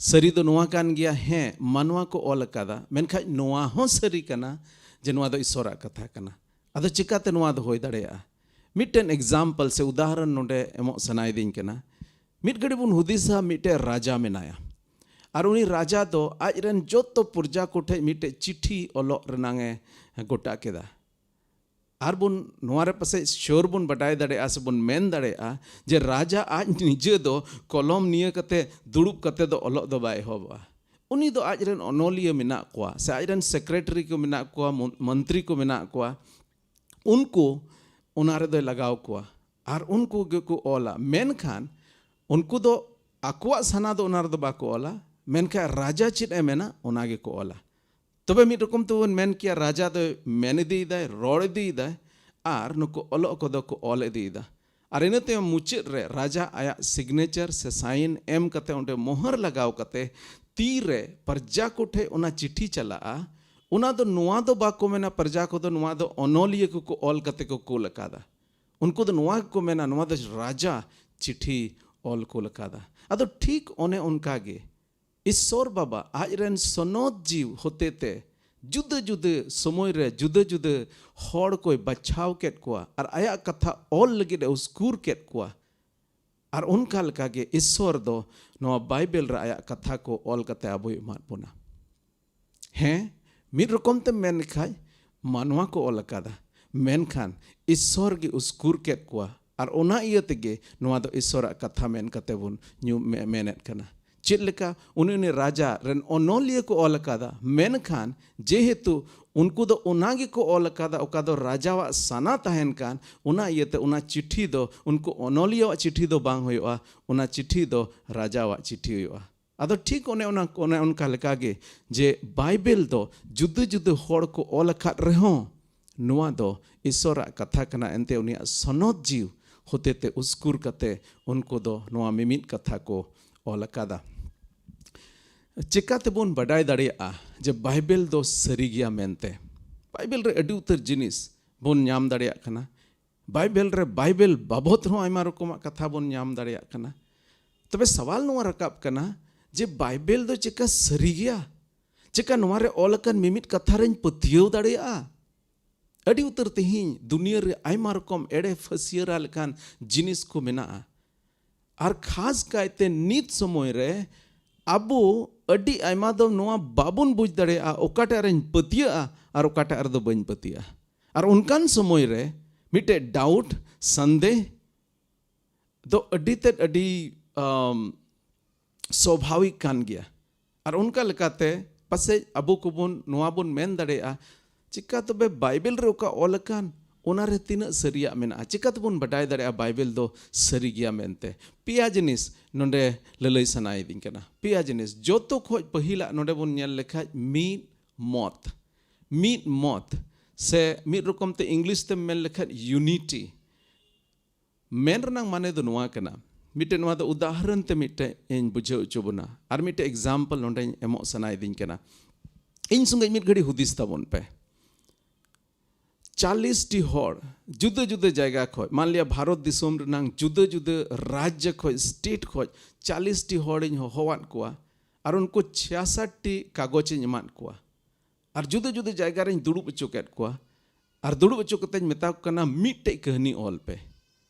ᱥᱟᱹᱨᱤ ᱫᱚ ᱱᱚᱣᱟ ᱠᱟᱱ ᱜᱮᱭᱟ, ᱦᱮᱸ, ᱢᱟᱱᱣᱟ ᱠᱚ ᱚᱞ ᱟᱠᱟᱫᱟ, ᱢᱮᱱᱠᱷᱟᱱ ᱱᱚᱣᱟ ᱦᱚᱸ ᱥᱟᱹᱨᱤ ᱠᱟᱱᱟ ᱡᱮ ᱱᱚᱣᱟ ᱫᱚ ᱤᱥᱚᱨᱟᱜ ᱠᱟᱛᱷᱟ ᱠᱟᱱᱟ᱾ ᱟᱫᱚ ᱪᱤᱠᱟᱛᱮ ᱱᱚᱣᱟ ᱫᱚ ᱦᱩᱭ ᱫᱟᱲᱮᱭᱟᱜᱼᱟ? ᱢᱤᱫᱴᱮᱱ ᱮᱠᱡᱟᱢᱯᱚᱞ ᱥᱮ ᱩᱫᱟᱦᱚᱨᱚᱱ ᱱᱚᱰᱮ ᱮᱢᱚᱜ ᱥᱟᱱᱟᱭᱮᱫᱤᱧ ᱠᱟᱱᱟ᱾ ᱢᱤᱫ ᱜᱷᱟᱹᱲᱤ ᱵᱚᱱ ᱦᱩᱫᱤᱥᱟ, ᱢᱤᱫᱴᱮᱱ ᱨᱟᱡᱟ ᱢᱮᱱᱟᱭᱟ, ᱟᱨ ᱩᱱᱤ ᱨᱟᱡᱟ ᱫᱚ ᱟᱡᱨᱮᱱ ᱡᱚᱛᱚ ᱯᱨᱚᱡᱟ ᱠᱚᱴᱷᱮᱱ ᱢᱤᱫᱴᱮᱱ ᱪᱤᱴᱷᱤ ᱚᱞᱚᱜ ᱨᱮᱱᱟᱝ ᱮ ᱜᱚᱴᱟ ᱠᱮᱫᱟ᱾ ᱟᱨ ᱵᱚᱱ ᱱᱚᱣᱟ ᱨᱮ ᱯᱟᱥᱮᱡ ᱥᱤᱭᱳᱨ ᱵᱚᱱ ᱵᱟᱰᱟᱭ ᱫᱟᱲᱮᱭᱟᱜᱼᱟ ᱥᱮ ᱵᱚᱱ ᱢᱮᱱ ᱫᱟᱲᱮᱭᱟᱜᱼᱟ ᱡᱮ ᱨᱟᱡᱟ ᱟᱡ ᱱᱤᱡᱮ ᱫᱚ ᱠᱚᱞᱚᱢ ᱱᱤᱭᱟᱹ ᱠᱟᱛᱮ, ᱫᱩᱲᱩᱵ ᱠᱟᱛᱮ ᱫᱚ ᱚᱞᱚᱜ ᱫᱚ ᱵᱟᱭ ᱮᱦᱚᱵᱚᱜᱼᱟ᱾ ᱩᱱᱤ ᱫᱚ ᱟᱡᱨᱮᱱ ᱚᱱᱚᱞᱤᱭᱟᱹ ᱢᱮᱱᱟᱜ ᱠᱚᱣᱟ ᱥᱮ ᱟᱡᱨᱮᱱ ᱥᱮᱠᱨᱮᱴᱟᱨᱤ ᱠᱚ ᱢᱮᱱᱟᱜ ᱠᱚᱣᱟ, ᱢᱚᱱ-, ᱢᱚᱱᱛᱨᱤ ᱠᱚ ᱢᱮᱱᱟᱜ ᱠᱚᱣᱟ, ᱩᱱᱠᱩ ᱚᱱᱟ ᱨᱮᱫᱚᱭ ᱞᱟᱜᱟᱣ ᱠᱚᱣᱟ ᱟᱨ ᱩᱱᱠᱩ ᱜᱮᱠᱚ ᱚᱞᱟ᱾ ᱢᱮᱱᱠᱷᱟᱱ ᱩᱱᱠᱩ ᱫᱚ ᱟᱠᱚᱣᱟᱜ ᱥᱟᱱᱟ ᱫᱚ ᱚᱱᱟ ᱨᱮᱫᱚ ᱵᱟᱠᱚ ᱚᱞᱟ, ᱢᱮᱱᱠᱷᱟᱱ ᱨᱟᱡᱟ ᱪᱮᱫ ᱮ ᱢᱮᱱᱟ ᱚᱱᱟ ᱜᱮᱠᱚ ᱚᱞᱟ᱾ ᱛᱚᱵᱮ ᱢᱤᱫ ᱨᱚᱠᱚᱢ ᱛᱮᱵᱚᱱ ᱢᱮᱱ ᱠᱮᱭᱟ, ᱨᱟᱡᱟ ᱫᱚᱭ ᱢᱮᱱ ᱤᱫᱤᱭᱮᱫᱟᱭ, ᱨᱚᱲ ᱤᱫᱤᱭᱮᱫᱟᱭ, ᱟᱨ ᱱᱩᱠᱩ ᱚᱞᱚᱜ ᱠᱚᱫᱚ ᱠᱚ ᱚᱞ ᱤᱫᱤᱭᱮᱫᱟ᱾ ᱟᱨ ᱤᱱᱟᱹ ᱛᱟᱭᱚᱢ ᱢᱩᱪᱟᱹᱫ ᱨᱮ ᱨᱟᱡᱟ ᱟᱭᱟᱜ ᱥᱤᱜᱽᱱᱮᱪᱟᱨ ᱥᱮ ᱥᱟᱭᱤᱱ ᱮᱢ ᱠᱟᱛᱮ, ᱚᱸᱰᱮ ᱢᱚᱦᱚᱨ ᱞᱟᱜᱟᱣ ᱠᱟᱛᱮ, ᱛᱤ ᱨᱮ ᱯᱨᱚᱡᱟ ᱠᱚᱴᱷᱮᱱ ᱚᱱᱟ ᱪᱤᱴᱷᱤ ᱪᱟᱞᱟᱜᱼᱟ᱾ ᱚᱱᱟ ᱫᱚ ᱱᱚᱣᱟ ᱫᱚ ᱵᱟᱠᱚ ᱢᱮᱱᱟ, ᱯᱨᱚᱡᱟ ᱠᱚᱫᱚ ᱱᱚᱣᱟ ᱫᱚ ᱚᱱᱚᱞᱤᱭᱟᱹ ᱠᱚᱠᱚ ᱚᱞ ᱠᱟᱛᱮ ᱠᱚ ᱠᱩᱞ ᱟᱠᱟᱫᱟ᱾ ᱩᱱᱠᱩ ᱫᱚ ᱱᱚᱣᱟ ᱜᱮᱠᱚ ᱢᱮᱱᱟ, ᱱᱚᱣᱟ ᱫᱚ ᱨᱟᱡᱟ ᱪᱤᱴᱷᱤ ᱚᱞ ᱠᱩᱞ ᱟᱠᱟᱫᱟ᱾ ᱟᱫᱚ ᱴᱷᱤᱠ ᱚᱱᱮ ᱚᱱᱠᱟ ᱜᱮ ᱤᱥᱥᱚᱨ ᱵᱟᱵᱟ ᱟᱡ ᱨᱮᱱ ᱥᱚᱱᱚᱛ ᱡᱤᱣ ᱦᱚᱛᱮᱛᱮ ᱡᱩᱫᱟᱹ ᱡᱩᱫᱟᱹ ᱥᱚᱢᱚᱭ ᱨᱮ ᱡᱩᱫᱟᱹ ᱡᱩᱫᱟᱹ ᱦᱚᱲ ᱠᱚᱭ ᱵᱟᱪᱷᱟᱣ ᱠᱮᱫ ᱠᱚᱣᱟ ᱟᱨ ᱟᱭᱟᱜ ᱠᱟᱛᱷᱟ ᱚᱞ ᱞᱟᱹᱜᱤᱫ ᱮ ᱩᱥᱠᱩᱨ ᱠᱮᱫ ᱠᱚᱣᱟ᱾ ᱟᱨ ᱚᱱᱠᱟ ᱞᱮᱠᱟᱜᱮ ᱤᱥᱥᱚᱨ ᱫᱚ ᱱᱚᱣᱟ ᱵᱟᱭᱵᱮᱞ ᱨᱮ ᱟᱭᱟᱜ ᱠᱟᱛᱷᱟ ᱠᱚ ᱚᱞ ᱠᱟᱛᱮ ᱟᱵᱚᱭ ᱮᱢᱟᱫ ᱵᱚᱱᱟ᱾ ᱦᱮᱸ, ᱢᱤᱫ ᱨᱚᱠᱚᱢ ᱛᱮᱢ ᱢᱮᱱ ᱞᱮᱠᱷᱟᱡ ᱢᱟᱱᱣᱟ ᱠᱚ ᱚᱞ ᱟᱠᱟᱫᱟ, ᱢᱮᱱᱠᱷᱟᱱ ᱤᱥᱥᱚᱨ ᱜᱮ ᱩᱥᱠᱩᱨ ᱠᱮᱫ ᱠᱚᱣᱟ᱾ ᱟᱨ ᱚᱱᱟ ᱤᱭᱟᱹ ᱛᱮᱜᱮ ᱱᱚᱣᱟ ᱫᱚ ᱤᱥᱥᱚᱨᱟᱜ ᱠᱟᱛᱷᱟ ᱢᱮᱱ ᱠᱟᱛᱮ ᱵᱚᱱ ᱧᱩ-, ᱢᱮ-, ᱢᱮᱱᱮᱫ ᱠᱟᱱᱟ᱾ ᱪᱮᱫ ᱞᱮᱠᱟ ᱩᱱᱤ, ᱩᱱᱤ ᱨᱟᱡᱟ ᱨᱮᱱ ᱚᱱᱚᱞᱤᱭᱟᱹ ᱠᱚ ᱚᱞ ᱟᱠᱟᱫᱟ, ᱢᱮᱱᱠᱷᱟᱱ ᱡᱮᱦᱮᱛᱩ ᱩᱱᱠᱩ ᱫᱚ ᱚᱱᱟ ᱜᱮᱠᱚ ᱚᱞ ᱟᱠᱟᱫᱟ ᱚᱠᱟ ᱫᱚ ᱨᱟᱡᱟᱣᱟᱜ ᱥᱟᱱᱟ ᱛᱟᱦᱮᱱ ᱠᱟᱱ, ᱚᱱᱟ ᱤᱭᱟᱹᱛᱮ ᱚᱱᱟ ᱪᱤᱴᱷᱤ ᱫᱚ ᱩᱱᱠᱩ ᱚᱱᱚᱞᱤᱭᱟᱹᱣᱟᱜ ᱪᱤᱴᱷᱤ ᱫᱚ ᱵᱟᱝ ᱦᱩᱭᱩᱜᱼᱟ, ᱚᱱᱟ ᱪᱤᱴᱷᱤ ᱫᱚ ᱨᱟᱡᱟᱣᱟᱜ ᱪᱤᱴᱷᱤ ᱦᱩᱭᱩᱜᱼᱟ᱾ ᱟᱫᱚ ᱴᱷᱤᱠ ᱚᱱᱮ ᱚᱱᱟ, ᱚᱱᱮ ᱚᱱᱠᱟ ᱞᱮᱠᱟᱜᱮ ᱡᱮ ᱵᱟᱭᱵᱮᱞ ᱫᱚ ᱡᱩᱫᱟᱹ ᱡᱩᱫᱟᱹ ᱦᱚᱲ ᱠᱚ ᱚᱞ ᱟᱠᱟᱫ ᱨᱮᱦᱚᱸ ᱱᱚᱣᱟ ᱫᱚ ᱤᱥᱚᱨᱟᱜ ᱠᱟᱛᱷᱟ ᱠᱟᱱᱟ, ᱮᱱᱛᱮ ᱩᱱᱤᱭᱟᱜ ᱥᱚᱱᱚᱛ ᱡᱤᱣ ᱦᱚᱛᱮᱛᱮ ᱩᱥᱠᱩᱨ ᱠᱟᱛᱮ ᱩᱱᱠᱩ ᱫᱚ ᱱᱚᱣᱟ ᱢᱤᱢᱤᱫ ᱠᱟᱛᱷᱟ ᱠᱚ ᱚᱞ ᱟᱠᱟᱫᱟ᱾ ᱪᱮᱠᱟ ᱛᱮᱵᱚᱱ ᱵᱟᱰᱟᱭ ᱫᱟᱲᱮᱭᱟᱜᱼᱟ ᱡᱮ ᱵᱟᱭᱵᱮᱞ ᱫᱚ ᱥᱟᱹᱨᱤ ᱜᱮᱭᱟ ᱢᱮᱱᱛᱮ? ᱵᱟᱭᱵᱮᱞ ᱨᱮ ᱟᱹᱰᱤ ᱩᱛᱟᱹᱨ ᱡᱤᱱᱤᱥ ᱵᱚᱱ ᱧᱟᱢ ᱫᱟᱲᱮᱭᱟᱜ ᱠᱟᱱᱟ᱾ ᱵᱟᱭᱵᱮᱞ ᱨᱮ ᱵᱟᱭᱵᱮᱞ ᱵᱟᱵᱚᱫ ᱦᱚᱸ ᱟᱭᱢᱟ ᱨᱚᱠᱚᱢᱟᱜ ᱠᱟᱛᱷᱟ ᱵᱚᱱ ᱧᱟᱢ ᱫᱟᱲᱮᱭᱟᱜ ᱠᱟᱱᱟ᱾ ᱛᱚᱵᱮ ᱥᱟᱣᱟᱞ ᱱᱚᱣᱟ ᱨᱟᱠᱟᱵ ᱠᱟᱱᱟ ᱡᱮ ᱵᱟᱭᱵᱮᱞ ᱫᱚ ᱪᱮᱠᱟ ᱥᱟᱹᱨᱤ ᱜᱮᱭᱟ? ᱪᱮᱠᱟ ᱱᱚᱣᱟ ᱨᱮ ᱚᱞ ᱟᱠᱟᱱ ᱢᱤᱢᱤᱫ ᱠᱟᱛᱷᱟ ᱨᱮᱧ ᱯᱟᱹᱛᱭᱟᱹᱣ ᱫᱟᱲᱮᱭᱟᱜᱼᱟ? ᱟᱹᱰᱤ ᱩᱛᱟᱹᱨ ᱛᱮᱦᱮᱧ ᱫᱩᱱᱤᱭᱟᱹ ᱨᱮ ᱟᱭᱢᱟ ᱨᱚᱠᱚᱢ ᱮᱲᱮ ᱯᱷᱟᱹᱥᱭᱟᱹᱨᱟ ᱞᱮᱠᱟᱱ ᱡᱤᱱᱤᱥ ᱠᱚ ᱢᱮᱱᱟᱜᱼᱟ᱾ ᱟᱨ ᱠᱷᱟᱥ ᱠᱟᱭᱛᱮ ᱱᱤᱛ ᱥᱚᱢᱚᱭ ᱨᱮ ᱟᱵᱚ ᱟᱹᱰᱤ ᱟᱭᱢᱟ ᱫᱚ ᱱᱚᱣᱟ ᱵᱟᱵᱚᱱ ᱵᱩᱡᱽ ᱫᱟᱲᱮᱭᱟᱜᱼᱟ, ᱚᱠᱟᱴᱟᱜ ᱨᱮᱧ ᱯᱟᱹᱛᱭᱟᱹᱜᱼᱟ ᱟᱨ ᱚᱠᱟᱴᱟᱜ ᱨᱮᱫᱚ ᱵᱟᱹᱧ ᱯᱟᱹᱛᱭᱟᱹᱜᱼᱟ᱾ ᱟᱨ ᱚᱱᱠᱟᱱ ᱥᱚᱢᱚᱭ ᱨᱮ ᱢᱤᱫᱴᱮᱡ ᱰᱟᱣᱩᱴ, ᱥᱟᱱᱫᱮᱦ ᱫᱚ ᱟᱹᱰᱤ ᱛᱮᱫ ᱟᱹᱰᱤ, ᱟᱢ, ᱥᱣᱟᱵᱷᱟᱵᱤᱠ ᱠᱟᱱ ᱜᱮᱭᱟ᱾ ᱟᱨ ᱚᱱᱠᱟ ᱞᱮᱠᱟᱛᱮ ᱯᱟᱥᱮᱡ ᱟᱵᱚ ᱠᱚᱵᱚᱱ ᱱᱚᱣᱟ ᱵᱚᱱ ᱢᱮᱱ ᱫᱟᱲᱮᱭᱟᱜᱼᱟ, ᱪᱤᱠᱟ ᱛᱚᱵᱮ ᱵᱟᱭᱵᱮᱞ ᱨᱮ ᱚᱠᱟ ᱚᱞ ᱟᱠᱟᱱ ᱚᱱᱟ ᱨᱮ ᱛᱤᱱᱟᱹᱜ ᱥᱟᱹᱨᱤᱭᱟᱜ ᱢᱮᱱᱟᱜᱼᱟ? ᱪᱤᱠᱟ ᱛᱮᱵᱚᱱ ᱵᱟᱰᱟᱭ ᱫᱟᱲᱮᱭᱟᱜᱼᱟ ᱵᱟᱭᱵᱮᱞ ᱫᱚ ᱥᱟᱹᱨᱤ ᱜᱮᱭᱟ ᱢᱮᱱᱛᱮ? ᱯᱮᱭᱟ ᱡᱤᱱᱤᱥ ᱱᱚᱰᱮ ᱞᱟᱹᱞᱟᱹᱭ ᱥᱟᱱᱟᱭᱤᱫᱤᱧ ᱠᱟᱱᱟ᱾ ᱯᱮᱭᱟ ᱡᱤᱱᱤᱥ᱾ ᱡᱚᱛᱚ ᱠᱷᱚᱡ ᱯᱟᱹᱦᱤᱞᱟᱜ ᱱᱚᱰᱮ ᱵᱚᱱ ᱧᱮᱞ ᱞᱮᱠᱷᱟᱡ ᱢᱤᱫ ᱢᱚᱛ, ᱢᱤᱫ ᱢᱚᱛ, ᱥᱮ ᱢᱤᱫ ᱨᱚᱠᱚᱢ ᱛᱮ ᱤᱝᱞᱤᱥ ᱛᱮᱢ ᱢᱮᱱ ᱞᱮᱠᱷᱟᱡ ᱤᱭᱩᱱᱤᱴᱤ᱾ ᱢᱮᱱ ᱨᱮᱱᱟᱜ ᱢᱟᱱᱮ ᱫᱚ ᱱᱚᱣᱟ ᱠᱟᱱᱟ, ᱢᱤᱫᱴᱮᱡ ᱱᱚᱣᱟ ᱫᱚ ᱩᱫᱟᱦᱚᱨᱚᱱ ᱛᱮ ᱢᱤᱫᱴᱮᱡ ᱤᱧ ᱵᱩᱡᱷᱟᱹᱣ ᱦᱚᱪᱚ ᱵᱚᱱᱟ, ᱟᱨ ᱢᱤᱫᱴᱮᱡ ᱮᱠᱡᱟᱢᱯᱚᱞ ᱱᱚᱰᱮᱧ ᱮᱢᱚᱜ ᱥᱟᱱᱟᱭᱤᱫᱤᱧ ᱠᱟᱱᱟ᱾ ᱤᱧ ᱥᱚᱸᱜᱮ ᱢᱤᱫ ᱜᱷᱟᱹᱲᱤ ᱦᱩᱫᱤᱥ ᱛᱟᱵᱚᱱ ᱯᱮ᱾ ᱪᱟᱞᱤᱥ ᱴᱤ ᱦᱚᱲ ᱡᱩᱫᱟᱹ ᱡᱩᱫᱟᱹ ᱡᱟᱭᱜᱟ ᱠᱷᱚᱡ, ᱢᱟᱱᱞᱤᱭᱟ ᱵᱷᱟᱨᱚᱛ ᱫᱤᱥᱚᱢ ᱨᱮᱱᱟᱝ ᱡᱩᱫᱟᱹ ᱡᱩᱫᱟᱹ ᱨᱟᱡᱽᱡᱚ ᱠᱷᱚᱡ, ᱥᱴᱮᱴ ᱠᱷᱚᱡ ᱪᱟᱞᱤᱥ ᱴᱤ ᱦᱚᱲᱤᱧ ᱦᱚᱦᱚᱣᱟᱫ ᱠᱚᱣᱟ ᱟᱨ ᱩᱱᱠᱩ ᱪᱷᱤᱭᱟᱥᱟᱴ ᱴᱤ ᱠᱟᱜᱚᱡᱽ ᱤᱧ ᱮᱢᱟᱫ ᱠᱚᱣᱟ᱾ ᱟᱨ ᱡᱩᱫᱟᱹ ᱡᱩᱫᱟᱹ ᱡᱟᱭᱜᱟ ᱨᱮᱧ ᱫᱩᱲᱩᱵ ᱦᱚᱪᱚ ᱠᱮᱫ ᱠᱚᱣᱟ᱾ ᱟᱨ ᱫᱩᱲᱩᱵ ᱦᱚᱪᱚ ᱠᱟᱛᱮᱧ ᱢᱮᱛᱟ ᱠᱚ ᱠᱟᱱᱟ, "ᱢᱤᱫᱴᱮᱡ ᱠᱟᱹᱦᱱᱤ ᱚᱞ ᱯᱮ᱾"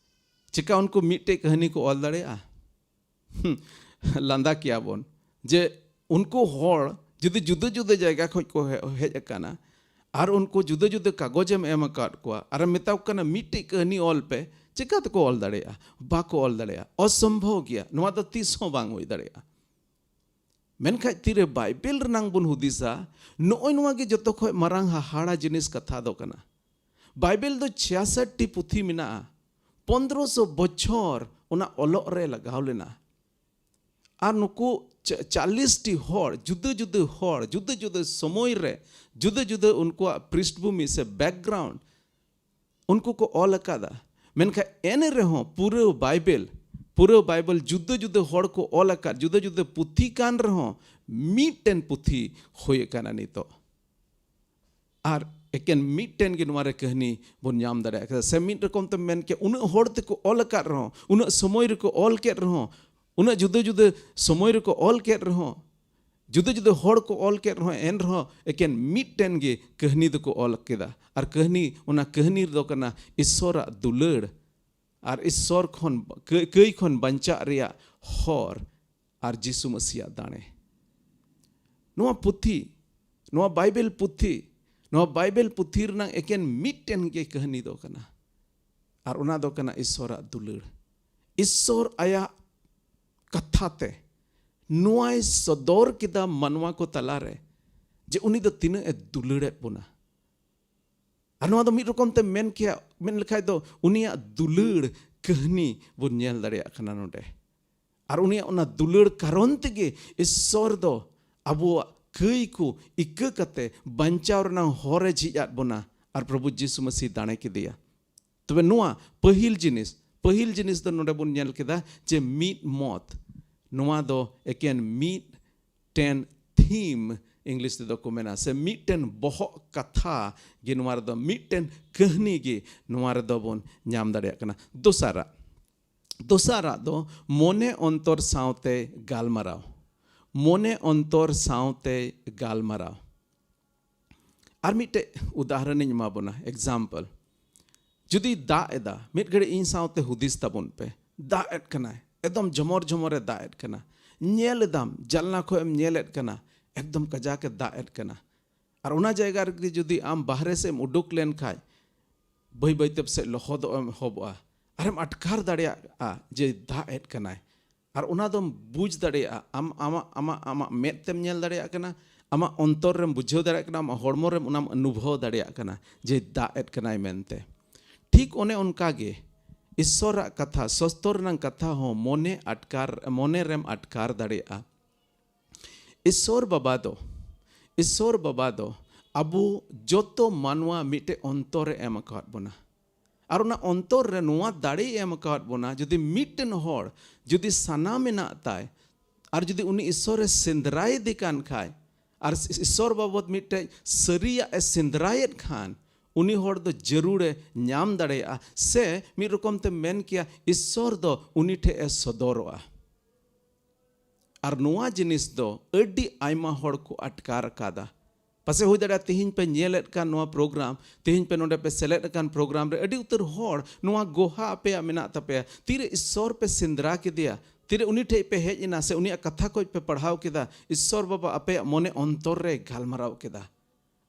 ᱪᱮᱠᱟ ᱩᱱᱠᱩ ᱢᱤᱫᱴᱮᱡ ᱠᱟᱹᱦᱱᱤ ᱠᱚ ᱚᱞ ᱫᱟᱲᱮᱭᱟᱜᱼᱟ? ᱦᱩᱸ, ᱞᱟᱸᱫᱟ ᱠᱮᱭᱟ ᱵᱚᱱ ᱡᱮ ᱩᱱᱠᱩ ᱦᱚᱲ ᱡᱩᱫᱤ ᱡᱩᱫᱟᱹ ᱡᱩᱫᱟᱹ ᱡᱟᱭᱜᱟ ᱠᱷᱚᱡ ᱠᱚ ᱦᱮ-, ᱦᱮᱡ ᱟᱠᱟᱱᱟ ᱟᱨ ᱩᱱᱠᱩ ᱡᱩᱫᱟᱹ ᱡᱩᱫᱟᱹ ᱠᱟᱜᱚᱡᱽ ᱮᱢ ᱮᱢ ᱟᱠᱟᱫ ᱠᱚᱣᱟ ᱟᱨ ᱮᱢ ᱢᱮᱛᱟ ᱠᱚ ᱠᱟᱱᱟ, "ᱢᱤᱫᱴᱮᱡ ᱠᱟᱹᱦᱱᱤ ᱚᱞ ᱯᱮ", ᱪᱮᱠᱟ ᱛᱮᱠᱚ ᱚᱞ ᱫᱟᱲᱮᱭᱟᱜᱼᱟ? ᱵᱟᱠᱚ ᱚᱞ ᱫᱟᱲᱮᱭᱟᱜᱼᱟ᱾ ᱚᱥᱚᱢᱵᱷᱚᱵ ᱜᱮᱭᱟ, ᱱᱚᱣᱟ ᱫᱚ ᱛᱤᱥ ᱦᱚᱸ ᱵᱟᱝ ᱦᱩᱭ ᱫᱟᱲᱮᱭᱟᱜᱼᱟ᱾ ᱢᱮᱱᱠᱷᱟᱡ ᱛᱤᱨᱮ ᱵᱟᱭᱵᱮᱞ ᱨᱮᱱᱟᱝ ᱵᱚᱱ ᱦᱩᱫᱤᱥᱟ, ᱱᱚᱜᱼᱚᱭ ᱱᱚᱣᱟ ᱜᱮ ᱡᱚᱛᱚ ᱠᱷᱚᱡ ᱢᱟᱨᱟᱝ ᱦᱟᱦᱟᱲᱟ ᱡᱤᱱᱤᱥ ᱠᱟᱛᱷᱟ ᱫᱚ ᱠᱟᱱᱟ᱾ ᱵᱟᱭᱵᱮᱞ ᱫᱚ ᱪᱷᱤᱭᱟᱥᱚᱴ ᱴᱤ ᱯᱩᱛᱷᱤ ᱢᱮᱱᱟᱜᱼᱟ᱾ ᱯᱚᱱᱫᱽᱨᱚᱥᱚ ᱵᱚᱪᱷᱚᱨ ᱚᱱᱟ ᱚᱞᱚᱜ ᱨᱮ ᱞᱟᱜᱟᱣ ᱞᱮᱱᱟ᱾ ᱟᱨ ᱱᱩᱠᱩ ᱪᱟ-, ᱪᱟᱞᱤᱥ ᱴᱤ ᱦᱚᱲ, ᱡᱩᱫᱟᱹ ᱡᱩᱫᱟᱹ ᱦᱚᱲ, ᱡᱩᱫᱟᱹ ᱡᱩᱫᱟᱹ ᱥᱚᱢᱚᱭ ᱨᱮ, ᱡᱩᱫᱟᱹ ᱡᱩᱫᱟᱹ ᱩᱱᱠᱩᱣᱟᱜ ᱯᱨᱤᱥᱴᱵᱷᱩᱢᱤ ᱥᱮ ᱵᱮᱠᱜᱨᱟᱣᱩᱱᱰ, ᱩᱱᱠᱩ ᱠᱚ ᱚᱞ ᱟᱠᱟᱫᱟ᱾ ᱢᱮᱱᱠᱷᱟᱱ ᱮᱱ ᱨᱮᱦᱚᱸ ᱯᱩᱨᱟᱹ ᱵᱟᱭᱵᱮᱞ, ᱯᱩᱨᱟᱹ ᱵᱟᱭᱵᱮᱞ ᱡᱩᱫᱟᱹ ᱡᱩᱫᱟᱹ ᱦᱚᱲ ᱠᱚ ᱚᱞ ᱟᱠᱟᱫ, ᱡᱩᱫᱟᱹ ᱡᱩᱫᱟᱹ ᱯᱩᱛᱷᱤ ᱠᱟᱱ ᱨᱮᱦᱚᱸ ᱢᱤᱫᱴᱮᱱ ᱯᱩᱛᱷᱤ ᱦᱩᱭ ᱟᱠᱟᱱᱟ ᱱᱤᱛᱚᱜ᱾ ᱟᱨ ᱮᱠᱮᱱ ᱢᱤᱫᱴᱮᱱ ᱜᱮ ᱱᱚᱣᱟ ᱨᱮ ᱠᱟᱹᱦᱱᱤ ᱵᱚᱱ ᱧᱟᱢ ᱫᱟᱲᱮᱭᱟᱜ ᱠᱟᱱᱟ᱾ ᱥᱮ ᱢᱤᱫ ᱨᱚᱠᱚᱢ ᱛᱮᱢ ᱢᱮᱱ ᱠᱮᱭᱟ, ᱩᱱᱟᱹᱜ ᱦᱚᱲ ᱛᱮᱠᱚ ᱚᱞ ᱟᱠᱟᱫ ᱨᱮᱦᱚᱸ, ᱩᱱᱟᱹᱜ ᱥᱚᱢᱚᱭ ᱨᱮᱠᱚ ᱚᱞ ᱠᱮᱫ ᱨᱮᱦᱚᱸ, ᱩᱱᱟᱹᱜ ᱡᱩᱫᱟᱹ ᱡᱩᱫᱟᱹ ᱥᱚᱢᱚᱭ ᱨᱮᱠᱚ ᱚᱞ ᱠᱮᱫ ᱨᱮᱦᱚᱸ, ᱡᱩᱫᱟᱹ ᱡᱩᱫᱟᱹ ᱦᱚᱲ ᱠᱚ ᱚᱞ ᱠᱮᱫ ᱨᱮᱦᱚᱸ, ᱮᱱ ᱨᱮᱦᱚᱸ ᱮᱠᱮᱱ ᱢᱤᱫᱴᱮᱱ ᱜᱮ ᱠᱟᱹᱦᱱᱤ ᱫᱚᱠᱚ ᱚᱞ ᱠᱮᱫᱟ᱾ ᱟᱨ ᱠᱟᱹᱦᱱᱤ, ᱚᱱᱟ ᱠᱟᱹᱦᱱᱤ ᱨᱮᱫᱚ ᱠᱟᱱᱟ ᱤᱥᱥᱚᱨᱟᱜ ᱫᱩᱞᱟᱹᱲ ᱟᱨ ᱤᱥᱥᱚᱨ ᱠᱷᱚᱱ, ᱠᱟᱹ-, ᱠᱟᱹᱭ ᱠᱷᱚᱱ ᱵᱟᱧᱪᱟᱜ ᱨᱮᱭᱟᱜ ᱦᱚᱨ ᱟᱨ ᱡᱤᱥᱩ ᱢᱟᱹᱥᱤᱭᱟᱜ ᱫᱟᱲᱮ᱾ ᱱᱚᱣᱟ ᱯᱩᱛᱷᱤ, ᱱᱚᱣᱟ ᱵᱟᱭᱵᱮᱞ ᱯᱩᱛᱷᱤ, ᱱᱚᱣᱟ ᱵᱟᱭᱵᱮᱞ ᱯᱩᱛᱷᱤ ᱨᱮᱱᱟᱜ ᱮᱠᱮᱱ ᱢᱤᱫᱴᱮᱱ ᱜᱮ ᱠᱟᱹᱦᱱᱤ ᱫᱚ ᱠᱟᱱᱟ, ᱟᱨ ᱚᱱᱟ ᱫᱚ ᱠᱟᱱᱟ ᱤᱥᱥᱚᱨᱟᱜ ᱫᱩᱞᱟᱹᱲ᱾ ᱤᱥᱥᱚᱨ ᱟᱭᱟᱜ ᱠᱟᱛᱷᱟ ᱛᱮ ᱱᱚᱣᱟᱭ ᱥᱚᱫᱚᱨ ᱠᱮᱫᱟ ᱢᱟᱱᱣᱟ ᱠᱚ ᱛᱟᱞᱟᱨᱮ, ᱡᱮ ᱩᱱᱤ ᱫᱚ ᱛᱤᱱᱟᱹᱜ ᱮ ᱫᱩᱞᱟᱹᱲᱮᱫ ᱵᱚᱱᱟ᱾ ᱟᱨ ᱱᱚᱣᱟ ᱫᱚ ᱢᱤᱫ ᱨᱚᱠᱚᱢ ᱛᱮ ᱢᱮᱱ ᱠᱮᱭᱟ, ᱢᱮᱱ ᱞᱮᱠᱷᱟᱡ ᱫᱚ ᱩᱱᱤᱭᱟᱜ ᱫᱩᱞᱟᱹᱲ ᱠᱟᱹᱦᱱᱤ ᱵᱚᱱ ᱧᱮᱞ ᱫᱟᱲᱮᱭᱟᱜ ᱠᱟᱱᱟ ᱱᱚᱰᱮ᱾ ᱟᱨ ᱩᱱᱤᱭᱟᱜ ᱚᱱᱟ ᱫᱩᱞᱟᱹᱲ ᱠᱟᱨᱚᱱ ᱛᱮᱜᱮ ᱤᱥᱥᱚᱨ ᱫᱚ ᱟᱵᱚᱣᱟᱜ ᱠᱟᱹᱭ ᱠᱚ ᱤᱠᱟᱹ ᱠᱟᱛᱮ ᱵᱟᱧᱪᱟᱣ ᱨᱮᱱᱟᱜ ᱦᱚᱨᱮ ᱡᱷᱤᱡ ᱟᱫ ᱵᱚᱱᱟ ᱟᱨ ᱯᱨᱚᱵᱷᱩ ᱡᱤᱥᱩ ᱢᱟᱹᱥᱤ ᱫᱟᱲᱮ ᱠᱮᱫᱮᱭᱟ᱾ ᱛᱚᱵᱮ ᱱᱚᱣᱟ ᱯᱟᱹᱦᱤᱞ ᱡᱤᱱᱤᱥ, ᱯᱟᱹᱦᱤᱞ ᱡᱤᱱᱤᱥ ᱫᱚ ᱱᱚᱰᱮ ᱵᱚᱱ ᱧᱮᱞ ᱠᱮᱫᱟ ᱡᱮ ᱢᱤᱫ ᱢᱚᱛ, ᱱᱚᱣᱟ ᱫᱚ ᱮᱠᱮᱱ ᱢᱤᱫᱴᱮᱱ ᱛᱷᱤᱢ ᱤᱝᱞᱤᱥ ᱛᱮᱫᱚ ᱠᱚ ᱢᱮᱱᱟ, ᱥᱮ ᱢᱤᱫᱴᱮᱱ ᱵᱚᱦᱚᱜ ᱠᱟᱛᱷᱟ ᱜᱮ ᱱᱚᱣᱟ ᱨᱮᱫᱚ, ᱢᱤᱫᱴᱮᱱ ᱠᱟᱹᱦᱱᱤ ᱜᱮ ᱱᱚᱣᱟ ᱨᱮᱫᱚ ᱵᱚᱱ ᱧᱟᱢ ᱫᱟᱲᱮᱭᱟᱜ ᱠᱟᱱᱟ᱾ ᱫᱚᱥᱟᱨᱟᱜ, ᱫᱚᱥᱟᱨᱟᱜ ᱫᱚ ᱢᱚᱱᱮ ᱚᱱᱛᱚᱨ ᱥᱟᱶᱛᱮ ᱜᱟᱞᱢᱟᱨᱟᱣ᱾ ᱢᱚᱱᱮ ᱚᱱᱛᱚᱨ ᱥᱟᱶᱛᱮ ᱜᱟᱞᱢᱟᱨᱟᱣ᱾ ᱟᱨ ᱢᱤᱫᱴᱮᱡ ᱩᱫᱟᱦᱚᱨᱚᱱᱤᱧ ᱮᱢᱟ ᱵᱚᱱᱟ, example᱾ ᱡᱩᱫᱤ ᱫᱟᱜ ᱮᱫᱟ, ᱢᱤᱫ ᱜᱷᱟᱹᱲᱤᱡ ᱤᱧ ᱥᱟᱶᱛᱮ ᱦᱩᱫᱤᱥ ᱛᱟᱵᱚᱱ ᱯᱮ, ᱫᱟᱜ ᱮᱫ ᱠᱟᱱᱟᱭ, ᱮᱠᱫᱚᱢ ᱡᱷᱚᱢᱚᱨ ᱡᱷᱚᱢᱚᱨᱮ ᱫᱟᱜ ᱮᱫ ᱠᱟᱱᱟ, ᱧᱮᱞ ᱮᱫᱟᱢ, ᱡᱟᱱᱞᱟ ᱠᱷᱚᱡ ᱮᱢ ᱧᱮᱞᱮᱫ ᱠᱟᱱᱟ, ᱮᱠᱫᱚᱢ ᱠᱟᱡᱟᱠ ᱮ ᱫᱟᱜ ᱮᱫ ᱠᱟᱱᱟ᱾ ᱟᱨ ᱚᱱᱟ ᱡᱟᱭᱜᱟ ᱨᱮᱜᱮ ᱡᱩᱫᱤ ᱟᱢ ᱵᱟᱦᱨᱮ ᱥᱮᱫ ᱮᱢ ᱩᱰᱩᱠ ᱞᱮᱱ ᱠᱷᱟᱡ, ᱵᱟᱹᱭ ᱵᱟᱹᱭᱛᱮ ᱯᱟᱥᱮᱡ ᱞᱚᱦᱚᱫᱚᱜ ᱮᱢ ᱮᱦᱚᱵᱚᱜᱼᱟ, ᱟᱨᱮᱢ ᱟᱴᱠᱟᱨ ᱫᱟᱲᱮᱭᱟᱜᱼᱟ ᱡᱮ ᱫᱟᱜ ᱮᱫ ᱠᱟᱱᱟᱭ᱾ ᱟᱨ ᱚᱱᱟ ᱫᱚᱢ ᱵᱩᱡᱽ ᱫᱟᱲᱮᱭᱟᱜᱼᱟ᱾ ᱟᱢ ᱟᱢᱟᱜ ᱟᱢᱟᱜ ᱟᱢᱟᱜ ᱢᱮᱫ ᱛᱮᱢ ᱧᱮᱞ ᱫᱟᱲᱮᱭᱟᱜ ᱠᱟᱱᱟ, ᱟᱢᱟᱜ ᱚᱱᱛᱚᱨ ᱨᱮᱢ ᱵᱩᱡᱷᱟᱹᱣ ᱫᱟᱲᱮᱭᱟᱜ ᱠᱟᱱᱟ, ᱟᱢᱟᱜ ᱦᱚᱲᱢᱚ ᱨᱮᱢ ᱚᱱᱟᱢ ᱚᱱᱩᱵᱷᱚᱵ ᱫᱟᱲᱮᱭᱟᱜ ᱠᱟᱱᱟ ᱡᱮ ᱫᱟᱜ ᱮᱫ ᱠᱟᱱᱟᱭ ᱢᱮᱱᱛᱮ᱾ ᱴᱷᱤᱠ ᱚᱱᱮ ᱚᱱᱠᱟ ᱜᱮ ᱤᱥᱥᱚᱨᱟᱜ ᱠᱟᱛᱷᱟ, ᱥᱚᱥᱛᱚᱨ ᱨᱮᱱᱟᱜ ᱠᱟᱛᱷᱟ ᱦᱚᱸ ᱢᱚᱱᱮ ᱟᱴᱠᱟᱨ, ᱢᱚᱱᱮ ᱨᱮᱢ ᱟᱴᱠᱟᱨ ᱫᱟᱲᱮᱭᱟᱜᱼᱟ᱾ ᱤᱥᱥᱚᱨ ᱵᱟᱵᱟ ᱫᱚ, ᱤᱥᱥᱚᱨ ᱵᱟᱵᱟ ᱫᱚ ᱟᱵᱚ ᱡᱚᱛᱚ ᱢᱟᱱᱣᱟ ᱢᱤᱫᱴᱮᱡ ᱚᱱᱛᱚᱨ ᱮ ᱮᱢ ᱟᱠᱟᱫ ᱵᱚᱱᱟ᱾ ᱟᱨ ᱚᱱᱟ ᱚᱱᱛᱚᱨ ᱨᱮ ᱱᱚᱣᱟ ᱫᱟᱲᱮᱭ ᱮᱢ ᱟᱠᱟᱫ ᱵᱚᱱᱟ, ᱡᱩᱫᱤ ᱢᱤᱫᱴᱮᱱ ᱦᱚᱲ ᱡᱩᱫᱤ ᱥᱟᱱᱟ ᱢᱮᱱᱟᱜ ᱛᱟᱭ, ᱟᱨ ᱡᱩᱫᱤ ᱩᱱᱤ ᱤᱥᱥᱚᱨᱮ ᱥᱮᱸᱫᱽᱨᱟᱭᱮᱫᱮ ᱠᱟᱱ ᱠᱷᱟᱡ, ᱟᱨ ᱤᱥᱥᱚᱨ ᱵᱟᱵᱚᱫ ᱢᱤᱫᱴᱮᱡ ᱥᱟᱹᱨᱤᱭᱟᱜ ᱮ ᱥᱮᱸᱫᱽᱨᱟᱭᱮᱫ ᱠᱷᱟᱱ, ᱩᱱᱤ ᱦᱚᱲ ᱫᱚ ᱡᱟᱹᱨᱩᱲᱮ ᱧᱟᱢ ᱫᱟᱲᱮᱭᱟᱜᱼᱟ᱾ ᱥᱮ ᱢᱤᱫ ᱨᱚᱠᱚᱢ ᱛᱮᱢ ᱢᱮᱱ ᱠᱮᱭᱟ, ᱤᱥᱥᱚᱨ ᱫᱚ ᱩᱱᱤ ᱴᱷᱮᱡ ᱮ ᱥᱚᱫᱚᱨᱚᱜᱼᱟ᱾ ᱟᱨ ᱱᱚᱣᱟ ᱡᱤᱱᱤᱥ ᱫᱚ ᱟᱹᱰᱤ ᱟᱭᱢᱟ ᱦᱚᱲ ᱠᱚ ᱟᱴᱠᱟᱨ ᱟᱠᱟᱫᱟ᱾ ᱯᱟᱥᱮᱡ ᱦᱩᱭ ᱫᱟᱲᱮᱭᱟᱜᱼᱟ, ᱛᱮᱦᱮᱧ ᱯᱮ ᱧᱮᱞᱮᱫ ᱠᱟᱱ ᱱᱚᱣᱟ ᱯᱨᱳᱜᱨᱟᱢ, ᱛᱮᱦᱮᱧ ᱯᱮ ᱱᱚᱰᱮ ᱯᱮ ᱥᱮᱞᱮᱫ ᱟᱠᱟᱱ ᱯᱨᱳᱜᱨᱟᱢ ᱨᱮ ᱟᱹᱰᱤ ᱩᱛᱟᱹᱨ ᱦᱚᱲ ᱱᱚᱣᱟ ᱜᱚᱦᱟ ᱟᱯᱮᱭᱟᱜ ᱢᱮᱱᱟᱜ ᱛᱟᱯᱮᱭᱟ, ᱛᱤᱨᱮ ᱤᱥᱥᱚᱨ ᱯᱮ ᱥᱮᱸᱫᱽᱨᱟ ᱠᱮᱫᱮᱭᱟ, ᱛᱤᱨᱮ ᱩᱱᱤ ᱴᱷᱮᱡ ᱯᱮ ᱦᱮᱡ ᱮᱱᱟ ᱥᱮ ᱩᱱᱤᱭᱟᱜ ᱠᱟᱛᱷᱟ ᱠᱚ ᱯᱮ ᱯᱟᱲᱦᱟᱣ ᱠᱮᱫᱟ, ᱤᱥᱥᱚᱨ ᱵᱟᱵᱟ ᱟᱯᱮᱭᱟᱜ ᱢᱚᱱᱮ ᱚᱱᱛᱚᱨ ᱨᱮ ᱜᱟᱞᱢᱟᱨᱟᱣ ᱠᱮᱫᱟ᱾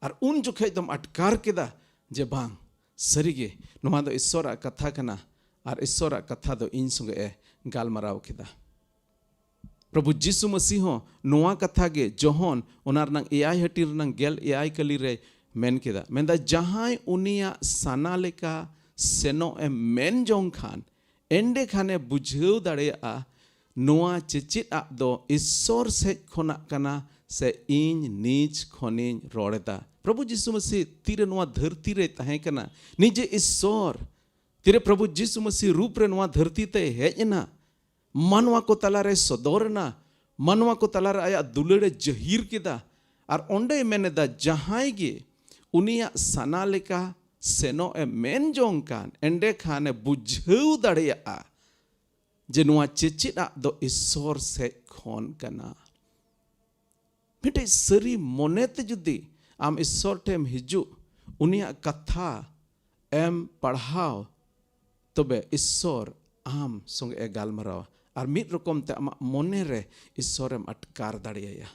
ᱟᱨ ᱩᱱ ᱡᱚᱠᱷᱮᱡ ᱫᱚᱢ ᱟᱴᱠᱟᱨ ᱠᱮᱫᱟ ᱡᱮ ᱵᱟᱝ, ᱥᱟᱹᱨᱤᱜᱮ ᱱᱚᱣᱟ ᱫᱚ ᱤᱥᱥᱚᱨᱟᱜ ᱠᱟᱛᱷᱟ ᱠᱟᱱᱟ ᱟᱨ ᱤᱥᱥᱚᱨᱟᱜ ᱠᱟᱛᱷᱟ ᱫᱚ ᱤᱧ ᱥᱚᱸᱜᱮ ᱮ ᱜᱟᱞᱢᱟᱨᱟᱣ ᱠᱮᱫᱟ᱾ ᱯᱨᱚᱵᱷᱩ ᱡᱤᱥᱩ ᱢᱟᱹᱥᱤ ᱦᱚᱸ ᱱᱚᱣᱟ ᱠᱟᱛᱷᱟ ᱜᱮ ᱡᱚᱦᱚᱱ ᱚᱱᱟ ᱨᱮᱱᱟᱜ ᱮᱭᱟᱭ ᱦᱟᱹᱴᱤᱧ ᱨᱮᱱᱟᱜ ᱜᱮᱞ ᱮᱭᱟᱭ ᱠᱟᱹᱞᱤ ᱨᱮᱭ ᱢᱮᱱ ᱠᱮᱫᱟ, ᱢᱮᱱᱫᱟ, ᱡᱟᱦᱟᱸᱭ ᱩᱱᱤᱭᱟᱜ ᱥᱟᱱᱟ ᱞᱮᱠᱟ ᱥᱮᱱᱚᱜ ᱮ ᱢᱮᱱ ᱡᱚᱝ ᱠᱷᱟᱱ, ᱮᱸᱰᱮ ᱠᱷᱟᱱᱮ ᱵᱩᱡᱷᱟᱹᱣ ᱫᱟᱲᱮᱭᱟᱜᱼᱟ, ᱱᱚᱣᱟ ᱪᱮᱪᱮᱫ ᱟᱜ ᱫᱚ ᱤᱥᱥᱚᱨ ᱥᱮᱡ ᱠᱷᱚᱱᱟᱜ ᱠᱟᱱᱟ ᱥᱮ ᱤᱧ ᱱᱤᱡ ᱠᱷᱚᱱᱤᱧ ᱨᱚᱲ ᱮᱫᱟ᱾ ᱯᱨᱚᱵᱷᱩ ᱡᱤᱥᱩ ᱢᱟᱹᱥᱤ ᱛᱤᱨᱮ ᱱᱚᱣᱟ ᱫᱷᱟᱹᱨᱛᱤ ᱨᱮᱭ ᱛᱟᱦᱮᱸ ᱠᱟᱱᱟ, ᱱᱤᱡᱮ ᱤᱥᱥᱚᱨ, ᱛᱤᱨᱮ ᱯᱨᱚᱵᱷᱩ ᱡᱤᱥᱩ ᱢᱟᱹᱥᱤ ᱨᱩᱯ ᱨᱮ ᱱᱚᱣᱟ ᱫᱷᱟᱹᱨᱛᱤ ᱛᱮᱭ ᱦᱮᱡ ᱮᱱᱟ, ᱢᱟᱱᱣᱟ ᱠᱚ ᱛᱟᱞᱟᱨᱮ ᱥᱚᱫᱚᱨ ᱮᱱᱟ, ᱢᱟᱱᱣᱟ ᱠᱚ ᱛᱟᱞᱟᱨᱮ ᱟᱭᱟᱜ ᱫᱩᱞᱟᱹᱲ ᱮ ᱡᱟᱹᱦᱤᱨ ᱠᱮᱫᱟ᱾ ᱟᱨ ᱚᱸᱰᱮᱭ ᱢᱮᱱ ᱮᱫᱟ, ᱡᱟᱦᱟᱸᱭ ᱜᱮ ᱩᱱᱤᱭᱟᱜ ᱥᱟᱱᱟ ᱞᱮᱠᱟ ᱥᱮᱱᱚᱜ ᱮ ᱢᱮᱱ ᱡᱚᱝ ᱠᱟᱱ, ᱮᱸᱰᱮ ᱠᱷᱟᱱ ᱮ ᱵᱩᱡᱷᱟᱹᱣ ᱫᱟᱲᱮᱭᱟᱜᱼᱟ ᱡᱮ ᱱᱚᱣᱟ ᱪᱮᱪᱮᱫ ᱟᱜ ᱫᱚ ᱤᱥᱥᱚᱨ ᱥᱮᱡ ᱠᱷᱚᱱ ᱠᱟᱱᱟ᱾ ᱢᱤᱫᱴᱮᱡ ᱥᱟᱹᱨᱤ ᱢᱚᱱᱮᱛᱮ ᱡᱩᱫᱤ ᱟᱢ ᱤᱥᱥᱚᱨ ᱴᱷᱮᱱ ᱮᱢ ᱦᱤᱡᱩᱜ, ᱩᱱᱤᱭᱟᱜ ᱠᱟᱛᱷᱟ ᱮᱢ ᱯᱟᱲᱦᱟᱣ, ᱛᱚᱵᱮ ᱤᱥᱥᱚᱨ ᱟᱢ ᱥᱚᱸᱜᱮ ᱮ ᱜᱟᱞᱢᱟᱨᱟᱣᱟ᱾ ᱟᱨ ᱢᱤᱫ ᱨᱚᱠᱚᱢ ᱛᱮ ᱟᱢᱟᱜ ᱢᱚᱱᱮ ᱨᱮ ᱤᱥᱥᱚᱨᱮᱢ ᱟᱴᱠᱟᱨ ᱫᱟᱲᱮᱭᱟᱭᱟ᱾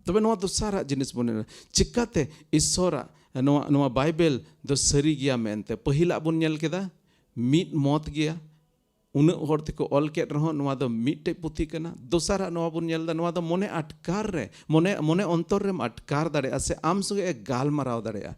ᱛᱚᱵᱮ ᱱᱚᱣᱟ ᱫᱚᱥᱟᱨᱟᱜ ᱡᱤᱱᱤᱥ ᱵᱚᱱ ᱧᱮᱞᱟ, ᱪᱤᱠᱟᱛᱮ ᱤᱥᱥᱚᱨᱟᱜ ᱱᱚᱣᱟ, ᱱᱚᱣᱟ ᱵᱟᱭᱵᱮᱞ ᱫᱚ ᱥᱟᱹᱨᱤ ᱜᱮᱭᱟ ᱢᱮᱱᱛᱮ᱾ ᱯᱟᱹᱦᱤᱞᱟᱜ ᱵᱚᱱ ᱧᱮᱞ ᱠᱮᱫᱟ, ᱢᱤᱫ ᱢᱚᱛ ᱜᱮᱭᱟ, ᱩᱱᱟᱹᱜ ᱦᱚᱲ ᱛᱮᱠᱚ ᱚᱞ ᱠᱮᱫ ᱨᱮᱦᱚᱸ, ᱱᱚᱣᱟ ᱫᱚ ᱢᱤᱫᱴᱮᱡ ᱯᱩᱛᱷᱤ ᱠᱟᱱᱟ᱾ ᱫᱚᱥᱟᱨᱟᱜ ᱱᱚᱣᱟ ᱵᱚᱱ ᱧᱮᱞ ᱮᱫᱟ, ᱱᱚᱣᱟ ᱫᱚ ᱢᱚᱱᱮ ᱟᱴᱠᱟᱨ ᱨᱮ, ᱢᱚᱱᱮ, ᱢᱚᱱᱮ ᱚᱱᱛᱚᱨ ᱨᱮᱢ ᱟᱴᱠᱟᱨ ᱫᱟᱲᱮᱭᱟᱜᱼᱟ ᱥᱮ ᱟᱢ ᱥᱚᱸᱜᱮ ᱮ ᱜᱟᱞᱢᱟᱨᱟᱣ ᱫᱟᱲᱮᱭᱟᱜᱼᱟ᱾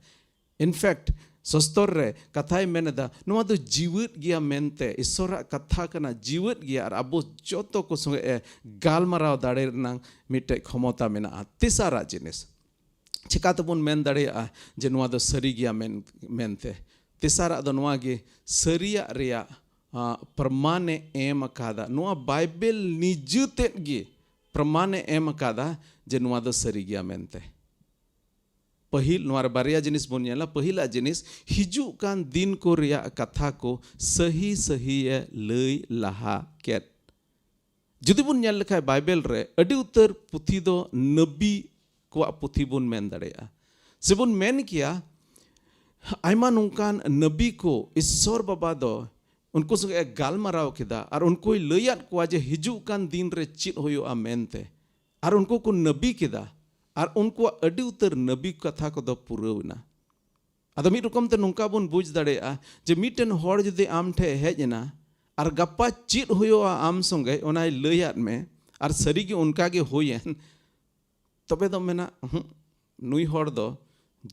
In fact, ᱥᱚᱥᱛᱚᱨ ᱨᱮ ᱠᱟᱛᱷᱟᱭ ᱢᱮᱱ ᱮᱫᱟ, ᱱᱚᱣᱟ ᱫᱚ ᱡᱤᱣᱮᱫ ᱜᱮᱭᱟ ᱢᱮᱱᱛᱮ, ᱤᱥᱚᱨᱟᱜ ᱠᱟᱛᱷᱟ ᱠᱟᱱᱟ, ᱡᱤᱣᱮᱫ ᱜᱮᱭᱟ, ᱟᱨ ᱟᱵᱚ ᱡᱚᱛᱚ ᱠᱚ ᱥᱚᱸᱜᱮ ᱮ ᱜᱟᱞᱢᱟᱨᱟᱣ ᱫᱟᱲᱮ ᱨᱮᱱᱟᱝ ᱢᱤᱫᱴᱮᱡ ᱠᱷᱚᱢᱚᱛᱟ ᱢᱮᱱᱟᱜᱼᱟ᱾ ᱛᱮᱥᱟᱨᱟᱜ ᱡᱤᱱᱤᱥ, ᱪᱮᱠᱟ ᱛᱮᱵᱚᱱ ᱢᱮᱱ ᱫᱟᱲᱮᱭᱟᱜᱼᱟ ᱡᱮ ᱱᱚᱣᱟ ᱫᱚ ᱥᱟᱹᱨᱤ ᱜᱮᱭᱟ ᱢᱮᱱ, ᱢᱮᱱᱛᱮ? ᱛᱮᱥᱟᱨᱟᱜ ᱫᱚ ᱱᱚᱣᱟ ᱜᱮ, ᱥᱟᱹᱨᱤᱭᱟᱜ ᱨᱮᱭᱟᱜ, ᱟ, ᱯᱨᱚᱢᱟᱱᱮ ᱮᱢ ᱟᱠᱟᱫᱟ᱾ ᱱᱚᱣᱟ ᱵᱟᱭᱵᱮᱞ ᱱᱤᱡᱮ ᱛᱮᱫ ᱜᱮ ᱯᱨᱚᱢᱟᱱᱮ ᱮᱢ ᱟᱠᱟᱫᱟ ᱡᱮ ᱱᱚᱣᱟ ᱫᱚ ᱥᱟᱹᱨᱤ ᱜᱮᱭᱟ ᱢᱮᱱᱛᱮ᱾ ᱯᱟᱹᱦᱤᱞ, ᱱᱚᱣᱟ ᱨᱮ ᱵᱟᱨᱭᱟ ᱡᱤᱱᱤᱥ ᱵᱚᱱ ᱧᱮᱞᱟ᱾ ᱯᱟᱹᱦᱤᱞᱟᱜ ᱡᱤᱱᱤᱥ, ᱦᱤᱡᱩᱜ ᱠᱟᱱ ᱫᱤᱱ ᱠᱚ ᱨᱮᱭᱟᱜ ᱠᱟᱛᱷᱟ ᱠᱚ ᱥᱟᱹᱦᱤ ᱥᱟᱹᱦᱤᱭᱮ ᱞᱟᱹᱭ ᱞᱟᱦᱟ ᱠᱮᱫ᱾ ᱡᱩᱫᱤ ᱵᱚᱱ ᱧᱮᱞ ᱞᱮᱠᱷᱟᱡ, ᱵᱟᱭᱵᱮᱞ ᱨᱮ ᱟᱹᱰᱤ ᱩᱛᱟᱹᱨ ᱯᱩᱛᱷᱤ ᱫᱚ ᱱᱟᱹᱵᱤ ᱠᱚᱣᱟᱜ ᱯᱩᱛᱷᱤ ᱵᱚᱱ ᱢᱮᱱ ᱫᱟᱲᱮᱭᱟᱜᱼᱟ, ᱥᱮᱵᱚᱱ ᱢᱮᱱ ᱠᱮᱭᱟ, ᱟᱭᱢᱟ ᱱᱚᱝᱠᱟᱱ ᱱᱟᱹᱵᱤ ᱠᱚ ᱤᱥᱥᱚᱨ ᱵᱟᱵᱟ ᱫᱚ ᱩᱱᱠᱩ ᱥᱚᱸᱜᱮ ᱮ ᱜᱟᱞᱢᱟᱨᱟᱣ ᱠᱮᱫᱟ ᱟᱨ ᱩᱱᱠᱩᱭ ᱞᱟᱹᱭᱟᱫ ᱠᱚᱣᱟ ᱡᱮ ᱦᱤᱡᱩᱜ ᱠᱟᱱ ᱫᱤᱱ ᱨᱮ ᱪᱮᱫ ᱦᱩᱭᱩᱜᱼᱟ ᱢᱮᱱᱛᱮ᱾ ᱟᱨ ᱩᱱᱠᱩ ᱠᱚ ᱱᱟᱹᱵᱤ ᱠᱮᱫᱟ, ᱟᱨ ᱩᱱᱠᱩᱣᱟᱜ ᱟᱹᱰᱤ ᱩᱛᱟᱹᱨ ᱱᱟᱹᱵᱤ ᱠᱟᱛᱷᱟ ᱠᱚᱫᱚ ᱯᱩᱨᱟᱹᱣ ᱮᱱᱟ᱾ ᱟᱫᱚ ᱢᱤᱫ ᱨᱚᱠᱚᱢ ᱛᱮ ᱱᱚᱝᱠᱟ ᱵᱚᱱ ᱵᱩᱡᱽ ᱫᱟᱲᱮᱭᱟᱜᱼᱟ ᱡᱮ ᱢᱤᱫᱴᱮᱱ ᱦᱚᱲ ᱡᱩᱫᱤ ᱟᱢ ᱴᱷᱮᱱ ᱦᱮᱡ ᱮᱱᱟ ᱟᱨ ᱜᱟᱯᱟ ᱪᱮᱫ ᱦᱩᱭᱩᱜᱼᱟ ᱟᱢ ᱥᱚᱸᱜᱮ ᱚᱱᱟᱭ ᱞᱟᱹᱭᱟᱫ ᱢᱮ, ᱟᱨ ᱥᱟᱹᱨᱤᱜᱮ ᱚᱱᱠᱟ ᱜᱮ ᱦᱩᱭᱮᱱ, ᱛᱚᱵᱮ ᱫᱚ ᱢᱮᱱᱟ, "ᱦᱩᱸ, ᱱᱩᱭ ᱦᱚᱲ ᱫᱚ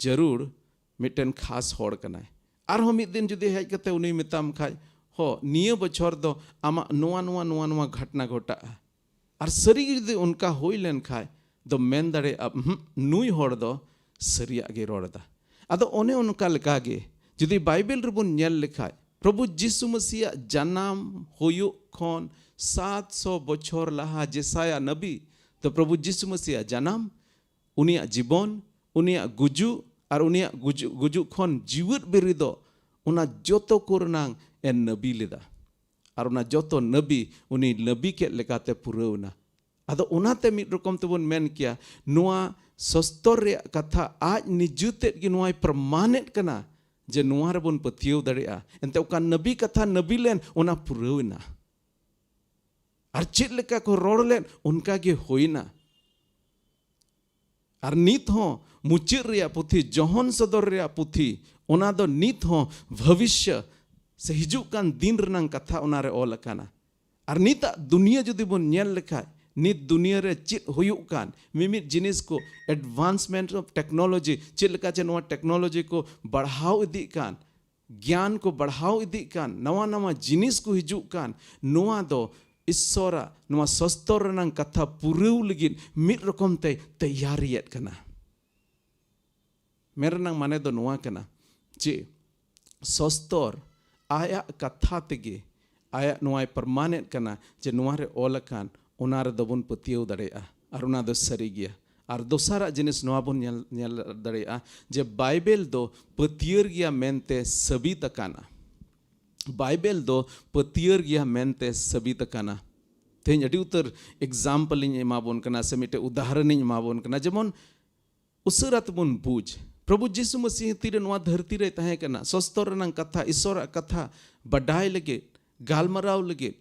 ᱡᱟᱹᱨᱩᱲ ᱢᱤᱫᱴᱮᱱ ᱠᱷᱟᱥ ᱦᱚᱲ ᱠᱟᱱᱟᱭ᱾" ᱟᱨᱦᱚᱸ ᱢᱤᱫ ᱫᱤᱱ ᱡᱩᱫᱤ ᱦᱮᱡ ᱠᱟᱛᱮ ᱩᱱᱤᱭ ᱢᱮᱛᱟᱢ ᱠᱷᱟᱡ, "ᱦᱚ, ᱱᱤᱭᱟᱹ ᱵᱚᱪᱷᱚᱨ ᱫᱚ ᱟᱢᱟᱜ ᱱᱚᱣᱟ, ᱱᱚᱣᱟ, ᱱᱚᱣᱟ, ᱱᱚᱣᱟ ᱜᱷᱚᱴᱱᱟ ᱜᱷᱚᱴᱟᱜᱼᱟ," ᱟᱨ ᱥᱟᱹᱨᱤ ᱜᱮ ᱡᱩᱫᱤ ᱚᱱᱠᱟ ᱦᱩᱭ ᱞᱮᱱ ᱠᱷᱟᱡ, ᱫᱚ ᱢᱮᱱ ᱫᱟᱲᱮᱭᱟᱜᱼᱟ, "ᱦᱩᱸ, ᱱᱩᱭ ᱦᱚᱲ ᱫᱚ ᱥᱟᱹᱨᱤᱭᱟᱜ ᱜᱮ ᱨᱚᱲ ᱮᱫᱟ᱾" ᱟᱫᱚ ᱚᱱᱮ ᱚᱱᱠᱟ ᱞᱮᱠᱟ ᱜᱮ, ᱡᱩᱫᱤ ᱵᱟᱭᱵᱮᱞ ᱨᱮᱵᱚᱱ ᱧᱮᱞ ᱞᱮᱠᱷᱟᱡ, ᱯᱨᱚᱵᱷᱩ ᱡᱤᱥᱩ ᱢᱟᱹᱥᱤᱭᱟᱜ ᱡᱟᱱᱟᱢ ᱦᱩᱭᱩᱜ ᱠᱷᱚᱱ ᱥᱟᱛ ᱥᱚ ᱵᱚᱪᱷᱚᱨ ᱞᱟᱦᱟ ᱡᱮᱥᱟᱭᱟ ᱱᱟᱵᱤ ᱫᱚ ᱯᱨᱚᱵᱷᱩ ᱡᱤᱥᱩ ᱢᱟᱹᱥᱤᱭᱟᱜ ᱡᱟᱱᱟᱢ, ᱩᱱᱤᱭᱟᱜ ᱡᱤᱵᱚᱱ, ᱩᱱᱤᱭᱟᱜ ᱜᱩᱡᱩᱜ, ᱟᱨ ᱩᱱᱤᱭᱟᱜ ᱜᱩᱡᱩᱜ, ᱜᱩᱡᱩᱜ ᱠᱷᱚᱱ ᱡᱤᱣᱮᱫ ᱵᱮᱨᱮᱫᱚᱜ, ᱚᱱᱟ ᱡᱚᱛᱚ ᱠᱚᱨᱮᱱᱟᱝ ᱮ ᱱᱟᱹᱵᱤ ᱞᱮᱫᱟ᱾ ᱟᱨ ᱚᱱᱟ ᱡᱚᱛᱚ ᱱᱟᱹᱵᱤ ᱩᱱᱤ ᱱᱟᱹᱵᱤ ᱠᱮᱫ ᱞᱮᱠᱟᱛᱮ ᱯᱩᱨᱟᱹᱣ ᱮᱱᱟ᱾ ᱟᱫᱚ ᱚᱱᱟᱛᱮ ᱢᱤᱫ ᱨᱚᱠᱚᱢ ᱛᱮᱵᱚᱱ ᱢᱮᱱ ᱠᱮᱭᱟ, ᱱᱚᱣᱟ ᱥᱚᱥᱛᱚᱨ ᱨᱮᱭᱟᱜ ᱠᱟᱛᱷᱟ ᱟᱡ ᱱᱤᱡᱮ ᱛᱮᱫ ᱜᱮ ᱱᱚᱣᱟᱭ ᱯᱨᱚᱢᱟᱱᱮᱫ ᱠᱟᱱᱟ ᱡᱮ ᱱᱚᱣᱟ ᱨᱮᱵᱚᱱ ᱯᱟᱹᱛᱭᱟᱹᱣ ᱫᱟᱲᱮᱭᱟᱜᱼᱟ᱾ ᱮᱱᱛᱮ ᱚᱠᱟ ᱱᱟᱹᱵᱤ ᱠᱟᱛᱷᱟ ᱱᱟᱹᱵᱤ ᱞᱮᱱ, ᱚᱱᱟ ᱯᱩᱨᱟᱹᱣ ᱮᱱᱟ᱾ ᱟᱨ ᱪᱮᱫ ᱞᱮᱠᱟ ᱠᱚ ᱨᱚᱲ ᱞᱮᱫ, ᱚᱱᱠᱟ ᱜᱮ ᱦᱩᱭᱱᱟ᱾ ᱟᱨ ᱱᱤᱛ ᱦᱚᱸ ᱢᱩᱪᱟᱹᱫ ᱨᱮᱭᱟᱜ ᱯᱩᱛᱷᱤ, ᱡᱚᱦᱚᱱ ᱥᱚᱫᱚᱨ ᱨᱮᱭᱟᱜ ᱯᱩᱛᱷᱤ, ᱚᱱᱟ ᱫᱚ ᱱᱤᱛ ᱦᱚᱸ ᱵᱷᱚᱵᱤᱥᱥᱚ ᱥᱮ ᱦᱤᱡᱩᱜ ᱠᱟᱱ ᱫᱤᱱ ᱨᱮᱱᱟᱝ ᱠᱟᱛᱷᱟ ᱚᱱᱟᱨᱮ ᱚᱞ ᱟᱠᱟᱱᱟ᱾ ᱟᱨ ᱱᱤᱛᱟᱜ ᱫᱩᱱᱤᱭᱟᱹ ᱡᱩᱫᱤ ᱵᱚᱱ ᱧᱮᱞ ᱞᱮᱠᱷᱟᱡ, ᱱᱤᱛ ᱫᱩᱱᱤᱭᱟᱹ ᱨᱮ ᱪᱮᱫ ᱦᱩᱭᱩᱜ ᱠᱟᱱ, ᱢᱤᱢᱤᱫ ᱡᱤᱱᱤᱥ ᱠᱚ, advancement of technology, ᱪᱮᱫ ᱞᱮᱠᱟ ᱪᱮ ᱱᱚᱣᱟ technology ᱠᱚ ᱵᱟᱲᱦᱟᱣ ᱤᱫᱤᱜ ᱠᱟᱱ, ᱜᱮᱭᱟᱱ ᱠᱚ ᱵᱟᱲᱦᱟᱣ ᱤᱫᱤᱜ ᱠᱟᱱ, ᱱᱟᱣᱟ ᱱᱟᱣᱟ ᱡᱤᱱᱤᱥ ᱠᱚ ᱦᱤᱡᱩᱜ ᱠᱟᱱ, ᱱᱚᱣᱟ ᱫᱚ ᱤᱥᱥᱚᱨᱟᱜ ᱱᱚᱣᱟ ᱥᱚᱥᱛᱚᱨ ᱨᱮᱱᱟᱝ ᱠᱟᱛᱷᱟ ᱯᱩᱨᱟᱹᱣ ᱞᱟᱹᱜᱤᱫ ᱢᱤᱫ ᱨᱚᱠᱚᱢ ᱛᱮ ᱛᱮᱭᱟᱨᱤᱭᱮᱫ ᱠᱟᱱᱟ᱾ ᱢᱮᱱ ᱨᱮᱱᱟᱝ ᱢᱟᱱᱮ ᱫᱚ ᱱᱚᱣᱟ ᱠᱟᱱᱟ ᱡᱮ ᱥᱚᱥᱛᱚᱨ ᱟᱭᱟᱜ ᱠᱟᱛᱷᱟ ᱛᱮᱜᱮ ᱟᱭᱟᱜ ᱱᱚᱣᱟᱭ ᱯᱨᱚᱢᱟᱱᱮᱫ ᱠᱟᱱᱟ ᱡᱮ ᱱᱚᱣᱟ ᱨᱮ ᱚᱞ ᱟᱠᱟᱱ, ᱚᱱᱟ ᱨᱮᱫᱚ ᱵᱚᱱ ᱯᱟᱹᱛᱭᱟᱹᱣ ᱫᱟᱲᱮᱭᱟᱜᱼᱟ ᱟᱨ ᱚᱱᱟ ᱫᱚ ᱥᱟᱹᱨᱤ ᱜᱮᱭᱟ᱾ ᱟᱨ ᱫᱚᱥᱟᱨᱟᱜ ᱡᱤᱱᱤᱥ ᱱᱚᱣᱟ ᱵᱚᱱ ᱧᱮᱞ, ᱧᱮᱞ ᱫᱟᱲᱮᱭᱟᱜᱼᱟ ᱡᱮ ᱵᱟᱭᱵᱮᱞ ᱫᱚ ᱯᱟᱹᱛᱭᱟᱹᱨ ᱜᱮᱭᱟ ᱢᱮᱱᱛᱮ ᱥᱟᱹᱵᱤᱛ ᱟᱠᱟᱱᱟ᱾ ᱵᱟᱭᱵᱮᱞ ᱫᱚ ᱯᱟᱹᱛᱭᱟᱹᱨ ᱜᱮᱭᱟ ᱢᱮᱱᱛᱮ ᱥᱟᱹᱵᱤᱛ ᱟᱠᱟᱱᱟ᱾ ᱛᱮᱦᱮᱧ ᱟᱹᱰᱤ ᱩᱛᱟᱹᱨ example ᱤᱧ ᱮᱢᱟ ᱵᱚᱱ ᱠᱟᱱᱟ ᱥᱮ ᱢᱤᱫᱴᱮᱡ ᱩᱫᱟᱦᱚᱨᱚᱱ ᱤᱧ ᱮᱢᱟ ᱵᱚᱱ ᱠᱟᱱᱟ᱾ ᱡᱮᱢᱚᱱ ᱩᱥᱟᱹᱨᱟ ᱛᱮᱵᱚᱱ ᱵᱩᱡᱽ, ᱯᱨᱚᱵᱷᱩ ᱡᱤᱥᱩ ᱢᱟᱹᱥᱤᱦ ᱛᱤᱨᱮ ᱱᱚᱣᱟ ᱫᱷᱟᱹᱨᱛᱤ ᱨᱮᱭ ᱛᱟᱦᱮᱸ ᱠᱟᱱᱟ, ᱥᱚᱥᱛᱚᱨ ᱨᱮᱱᱟᱝ ᱠᱟᱛᱷᱟ, ᱤᱥᱚᱨᱟᱜ ᱠᱟᱛᱷᱟ ᱵᱟᱰᱟᱭ ᱞᱟᱹᱜᱤᱫ, ᱜᱟᱞᱢᱟᱨᱟᱣ ᱞᱟᱹᱜᱤᱫ,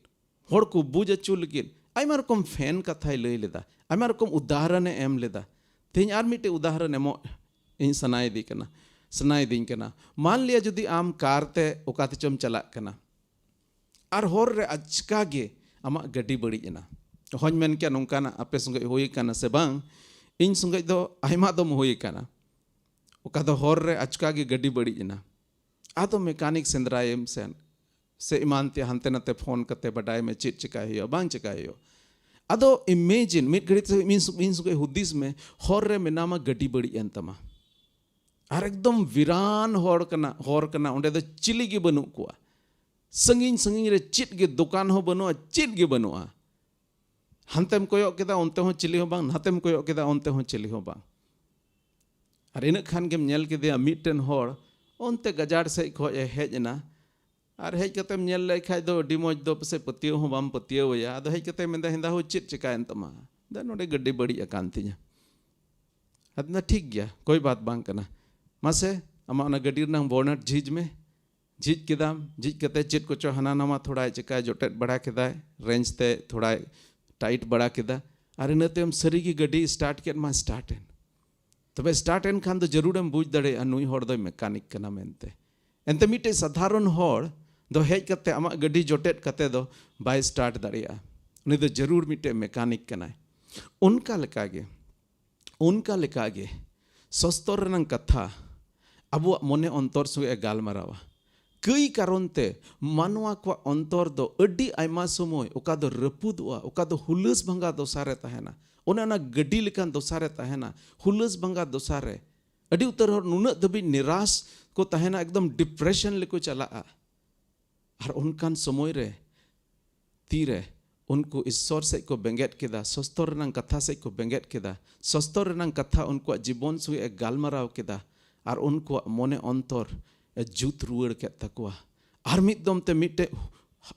ᱦᱚᱲ ᱠᱚ ᱵᱩᱡᱽ ᱦᱚᱪᱚ ᱞᱟᱹᱜᱤᱫ ᱟᱭᱢᱟ ᱨᱚᱠᱚᱢ ᱯᱷᱮᱱ ᱠᱟᱛᱷᱟᱭ ᱞᱟᱹᱭ ᱞᱮᱫᱟ, ᱟᱭᱢᱟ ᱨᱚᱠᱚᱢ ᱩᱫᱟᱦᱚᱨᱚᱱᱮ ᱮᱢ ᱞᱮᱫᱟ᱾ ᱛᱮᱦᱮᱧ ᱟᱨ ᱢᱤᱫᱴᱮᱡ ᱩᱫᱟᱦᱚᱨᱚᱱ ᱮᱢᱚᱜ ᱤᱧ ᱥᱟᱱᱟᱭᱮᱫᱤ ᱠᱟᱱᱟ, ᱥᱟᱱᱟᱭᱮᱫᱤᱧ ᱠᱟᱱᱟ᱾ ᱢᱟᱱ ᱞᱤᱭᱟ ᱡᱩᱫᱤ ᱟᱢ ᱠᱟᱨ ᱛᱮ ᱚᱠᱟ ᱛᱮᱪᱚᱢ ᱪᱟᱞᱟᱜ ᱠᱟᱱᱟ, ᱟᱨ ᱦᱚᱨ ᱨᱮ ᱟᱪᱠᱟ ᱜᱮ ᱟᱢᱟᱜ ᱜᱟᱹᱰᱤ ᱵᱟᱹᱲᱤᱡ ᱮᱱᱟ᱾ ᱦᱚᱧ ᱢᱮᱱ ᱠᱮᱭᱟ ᱱᱚᱝᱠᱟᱱᱟᱜ ᱟᱯᱮ ᱥᱚᱸᱜᱮ ᱦᱩᱭ ᱟᱠᱟᱱᱟ ᱥᱮ ᱵᱟᱝ, ᱤᱧ ᱥᱚᱸᱜᱮ ᱫᱚ ᱟᱭᱢᱟ ᱫᱚᱢ ᱦᱩᱭ ᱟᱠᱟᱱᱟ᱾ ᱚᱠᱟ ᱫᱚ ᱦᱚᱨ ᱨᱮ ᱟᱪᱠᱟ ᱜᱮ ᱜᱟᱹᱰᱤ ᱵᱟᱹᱲᱤᱡ ᱮᱱᱟ, ᱟᱫᱚ ᱢᱮᱠᱟᱱᱤᱠ ᱥᱮᱸᱫᱽᱨᱟᱭᱮᱢ ᱥᱮᱱ, ᱥᱮ ᱮᱢᱟᱱ ᱛᱮ ᱦᱟᱱᱛᱮ ᱱᱟᱛᱮ ᱯᱷᱳᱱ ᱠᱟᱛᱮ ᱵᱟᱰᱟᱭ ᱢᱮ ᱪᱮᱫ ᱪᱮᱠᱟᱭ ᱦᱩᱭᱩᱜᱼᱟ, ᱵᱟᱝ ᱪᱮᱠᱟᱭ ᱦᱩᱭᱩᱜᱼᱟ᱾ ᱟᱫᱚ imagine ᱢᱤᱫ ᱜᱷᱟᱹᱲᱤᱡ ᱛᱮ ᱤᱧ ᱥᱚ-, ᱤᱧ ᱥᱚᱸᱜᱮ ᱦᱩᱫᱤᱥ ᱢᱮ, ᱦᱚᱨ ᱨᱮ ᱢᱮᱱᱟᱢᱟ, ᱜᱟᱹᱰᱤ ᱵᱟᱹᱲᱤᱡ ᱮᱱ ᱛᱟᱢᱟ, ᱟᱨ ᱮᱠᱫᱚᱢ ᱵᱤᱨᱟᱱ ᱦᱚᱲ ᱠᱟᱱᱟ, ᱦᱚᱨ ᱠᱟᱱᱟ, ᱚᱸᱰᱮ ᱫᱚ ᱪᱤᱞᱤ ᱜᱮ ᱵᱟᱹᱱᱩᱜ ᱠᱚᱣᱟ᱾ ᱥᱟᱺᱜᱤᱧ ᱥᱟᱺᱜᱤᱧ ᱨᱮ ᱪᱮᱫ ᱜᱮ ᱫᱚᱠᱟᱱ ᱦᱚᱸ ᱵᱟᱹᱱᱩᱜᱼᱟ, ᱪᱮᱫ ᱜᱮ ᱵᱟᱹᱱᱩᱜᱼᱟ᱾ ᱦᱟᱱᱛᱮᱢ ᱠᱚᱭᱚᱜ ᱠᱮᱫᱟ, ᱚᱱᱛᱮ ᱦᱚᱸ ᱪᱤᱞᱤ ᱦᱚᱸ ᱵᱟᱝ, ᱱᱟᱛᱮᱢ ᱠᱚᱭᱚᱜ ᱠᱮᱫᱟ, ᱚᱱᱛᱮ ᱦᱚᱸ ᱪᱤᱞᱤ ᱦᱚᱸ ᱵᱟᱝ᱾ ᱟᱨ ᱤᱱᱟᱹᱜ ᱠᱷᱟᱱ ᱜᱮᱢ ᱧᱮᱞ ᱠᱮᱫᱮᱭᱟ, ᱢᱤᱫᱴᱮᱱ ᱦᱚᱲ ᱚᱱᱛᱮ ᱜᱟᱡᱟᱲ ᱥᱮᱫ ᱠᱷᱚᱱ ᱮ ᱦᱮᱡ ᱮᱱᱟ, ᱟᱨ ᱦᱮᱡ ᱠᱟᱛᱮᱢ ᱧᱮᱞ ᱞᱮᱠᱷᱟᱡ ᱫᱚ ᱟᱹᱰᱤ ᱢᱚᱡᱽ ᱫᱚ ᱯᱟᱥᱮᱡ ᱯᱟᱹᱛᱭᱟᱹᱣ ᱦᱚᱸ ᱵᱟᱢ ᱯᱟᱹᱛᱭᱟᱹᱣ ᱟᱭᱟ᱾ ᱟᱫᱚ ᱦᱮᱡ ᱠᱟᱛᱮ ᱢᱮᱱᱫᱟ, "ᱦᱮᱸᱫᱟ ᱦᱳ, ᱪᱮᱫ ᱪᱮᱠᱟᱭᱮᱱ ᱛᱟᱢᱟ?" ᱫᱟ, "ᱱᱚᱰᱮ ᱜᱟᱹᱰᱤ ᱵᱟᱹᱲᱤᱡ ᱟᱠᱟᱱ ᱛᱤᱧᱟ᱾" ᱟᱫᱚ ᱢᱮᱱᱫᱟ, "ᱴᱷᱤᱠ ᱜᱮᱭᱟ, ᱠᱳᱭ ᱵᱟᱛ ᱵᱟᱝ ᱠᱟᱱᱟ, ᱢᱟᱥᱮ ᱟᱢᱟᱜ ᱚᱱᱟ ᱜᱟᱹᱰᱤ ᱨᱮᱱᱟᱝ ᱵᱚᱱᱮᱴ ᱡᱷᱤᱡ ᱢᱮ᱾" ᱡᱷᱤᱡ ᱠᱮᱫᱟᱢ, ᱡᱷᱤᱡ ᱠᱟᱛᱮ ᱪᱮᱫ ᱠᱚᱪᱚ ᱦᱟᱱᱟ ᱱᱟᱣᱟ ᱛᱷᱚᱲᱟᱭ ᱪᱮᱠᱟᱭ ᱡᱚᱴᱮᱫ ᱵᱟᱲᱟ ᱠᱮᱫᱟᱭ, ᱨᱮᱧᱡᱽ ᱛᱮ ᱛᱷᱚᱲᱟᱭ ᱴᱟᱭᱤᱴ ᱵᱟᱲᱟ ᱠᱮᱫᱟ, ᱟᱨ ᱤᱱᱟᱹ ᱛᱟᱭᱚᱢ ᱥᱟᱹᱨᱤᱜᱮ ᱜᱟᱹᱰᱤ ᱥᱴᱟᱨᱴ ᱠᱮᱫ ᱢᱟ, ᱥᱴᱟᱨᱴ ᱮᱱ᱾ ᱛᱚᱵᱮ ᱥᱴᱟᱨᱴ ᱮᱱ ᱠᱷᱟᱱ ᱫᱚ ᱡᱟᱹᱨᱩᱲᱮᱢ ᱵᱩᱡᱽ ᱫᱟᱲᱮᱭᱟᱜᱼᱟ ᱱᱩᱭ ᱦᱚᱲ ᱫᱚᱭ ᱢᱮᱠᱟᱱᱤᱠ ᱠᱟᱱᱟ ᱢᱮᱱᱛᱮ᱾ ᱮᱱᱛᱮ ᱢᱤᱫᱴᱮᱡ ᱥᱟᱫᱷᱟᱨᱚᱱ ᱦᱚᱲ ᱫᱚ ᱦᱮᱡ ᱠᱟᱛᱮ ᱟᱢᱟᱜ ᱜᱟᱹᱰᱤ ᱡᱚᱴᱮᱫ ᱠᱟᱛᱮ ᱫᱚ ᱵᱟᱭ ᱥᱴᱟᱨᱴ ᱫᱟᱲᱮᱭᱟᱜᱼᱟ᱾ ᱩᱱᱤ ᱫᱚ ᱡᱟᱹᱨᱩᱲ ᱢᱤᱫᱴᱮᱱ ᱢᱮᱠᱟᱱᱤᱠ ᱠᱟᱱᱟᱭ᱾ ᱚᱱᱠᱟ ᱞᱮᱠᱟᱜᱮ, ᱚᱱᱠᱟ ᱞᱮᱠᱟᱜᱮ ᱥᱚᱥᱛᱚᱨ ᱨᱮᱱᱟᱝ ᱠᱟᱛᱷᱟ ᱟᱵᱚᱣᱟᱜ ᱢᱚᱱᱮ ᱚᱱᱛᱚᱨ ᱥᱚᱸᱜᱮ ᱮ ᱜᱟᱞᱢᱟᱨᱟᱣᱟ᱾ ᱠᱟᱹᱭ ᱠᱟᱨᱚᱱ ᱛᱮ ᱢᱟᱱᱣᱟ ᱠᱚᱣᱟᱜ ᱚᱱᱛᱚᱨ ᱫᱚ ᱟᱹᱰᱤ ᱟᱭᱢᱟ ᱥᱚᱢᱚᱭ ᱚᱠᱟ ᱫᱚ ᱨᱟᱹᱯᱩᱫᱚᱜᱼᱟ, ᱚᱠᱟ ᱫᱚ ᱦᱩᱞᱟᱹᱥ ᱵᱷᱟᱸᱜᱟ ᱫᱚᱥᱟ ᱨᱮ ᱛᱟᱦᱮᱱᱟ᱾ ᱚᱱᱮ ᱚᱱᱟ ᱜᱟᱹᱰᱤ ᱞᱮᱠᱟᱱ ᱫᱚᱥᱟ ᱨᱮ ᱛᱟᱦᱮᱱᱟ, ᱦᱩᱞᱟᱹᱥ ᱵᱷᱟᱸᱜᱟ ᱫᱚᱥᱟ ᱨᱮ᱾ ᱟᱹᱰᱤ ᱩᱛᱟᱹᱨ ᱦᱚᱲ ᱱᱩᱱᱟᱹᱜ ᱫᱷᱟᱹᱵᱤᱡ ᱱᱤᱨᱟᱥ ᱠᱚ ᱛᱟᱦᱮᱱᱟ, ᱮᱠᱫᱚᱢ ᱰᱤᱯᱨᱮᱥᱚᱱ ᱨᱮᱠᱚ ᱪᱟᱞᱟᱜᱼᱟ᱾ ᱟᱨ ᱚᱱᱠᱟᱱ ᱥᱚᱢᱚᱭ ᱨᱮ ᱛᱤᱨᱮ ᱩᱱᱠᱩ ᱤᱥᱥᱚᱨ ᱥᱮᱫ ᱠᱚ ᱵᱮᱸᱜᱮᱫ ᱠᱮᱫᱟ, ᱥᱚᱥᱛᱚᱨ ᱨᱮᱱᱟᱝ ᱠᱟᱛᱷᱟ ᱥᱮᱫ ᱠᱚ ᱵᱮᱸᱜᱮᱫ ᱠᱮᱫᱟ, ᱥᱚᱥᱛᱚᱨ ᱨᱮᱱᱟᱝ ᱠᱟᱛᱷᱟ ᱩᱱᱠᱩᱣᱟᱜ ᱡᱤᱵᱚᱱ ᱥᱚᱸᱜᱮ ᱮ ᱜᱟᱞᱢᱟᱨᱟᱣ ᱠᱮᱫᱟ, ᱟᱨ ᱩᱱᱠᱩᱣᱟᱜ ᱢᱚᱱᱮ ᱚᱱᱛᱚᱨ ᱮ ᱡᱩᱛ ᱨᱩᱣᱟᱹᱲ ᱠᱮᱫ ᱛᱟᱠᱚᱣᱟ᱾ ᱟᱨ ᱢᱤᱫ ᱫᱚᱢ ᱛᱮ ᱢᱤᱫᱴᱮᱡ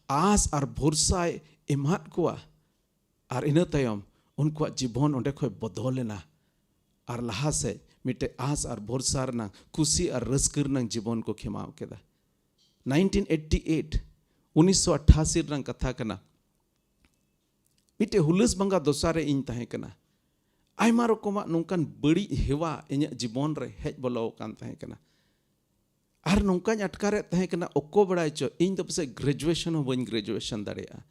ᱟᱸᱥ ᱟᱨ ᱵᱷᱚᱨᱥᱟᱭ ᱮᱢᱟᱫ ᱠᱚᱣᱟ᱾ ᱟᱨ ᱤᱱᱟᱹ ᱛᱟᱭᱚᱢ ᱩᱱᱠᱩᱣᱟᱜ ᱡᱤᱵᱚᱱ ᱚᱸᱰᱮ ᱠᱷᱚᱱ ᱵᱚᱫᱚᱞ ᱮᱱᱟ᱾ ᱟᱨ ᱞᱟᱦᱟ ᱥᱮᱫ ᱢᱤᱫᱴᱮᱡ ᱟᱸᱥ ᱟᱨ ᱵᱷᱚᱨᱥᱟ ᱨᱮᱱᱟᱝ, ᱠᱩᱥᱤ ᱟᱨ ᱨᱟᱹᱥᱠᱟᱹ ᱨᱮᱱᱟᱝ ᱡᱤᱵᱚᱱ ᱠᱚ ᱠᱷᱮᱢᱟᱣ ᱠᱮᱫᱟ᱾ ᱱᱟᱭᱤᱱᱴᱤᱱ ᱮᱭᱤᱴᱤ ᱮᱭᱤᱴ, ᱩᱱᱤᱥᱥᱚ ᱟᱴᱷᱟᱥᱤ ᱨᱮᱱᱟᱝ ᱠᱟᱛᱷᱟ ᱠᱟᱱᱟ᱾ ᱢᱤᱫᱴᱮᱡ ᱦᱩᱞᱟᱹᱥ ᱵᱷᱟᱸᱜᱟ ᱫᱚᱥᱟ ᱨᱮ ᱤᱧ ᱛᱟᱦᱮᱸ ᱠᱟᱱᱟ᱾ ᱟᱭᱢᱟ ᱨᱚᱠᱚᱢᱟᱜ ᱱᱚᱝᱠᱟᱱ ᱵᱟᱹᱲᱤᱡ ᱦᱮᱣᱟ ᱤᱧᱟᱹᱜ ᱡᱤᱵᱚᱱ ᱨᱮ ᱦᱮᱡ ᱵᱚᱞᱚ ᱟᱠᱟᱱ ᱛᱟᱦᱮᱸ ᱠᱟᱱᱟ᱾ ᱟᱨ ᱱᱚᱝᱠᱟᱧ ᱟᱴᱠᱟᱨᱮᱫ ᱛᱟᱦᱮᱸ ᱠᱟᱱᱟ, ᱚᱠᱚᱭ ᱵᱟᱲᱟᱭ ᱪᱚ, ᱤᱧ ᱫᱚ ᱯᱟᱥᱮᱡ ᱜᱨᱮᱡᱩᱭᱮᱥᱚᱱ ᱦᱚᱸ ᱵᱟᱹᱧ ᱜᱨᱮᱡᱩᱭᱮᱥᱚᱱ ᱫᱟᱲᱮᱭᱟᱜᱼᱟ᱾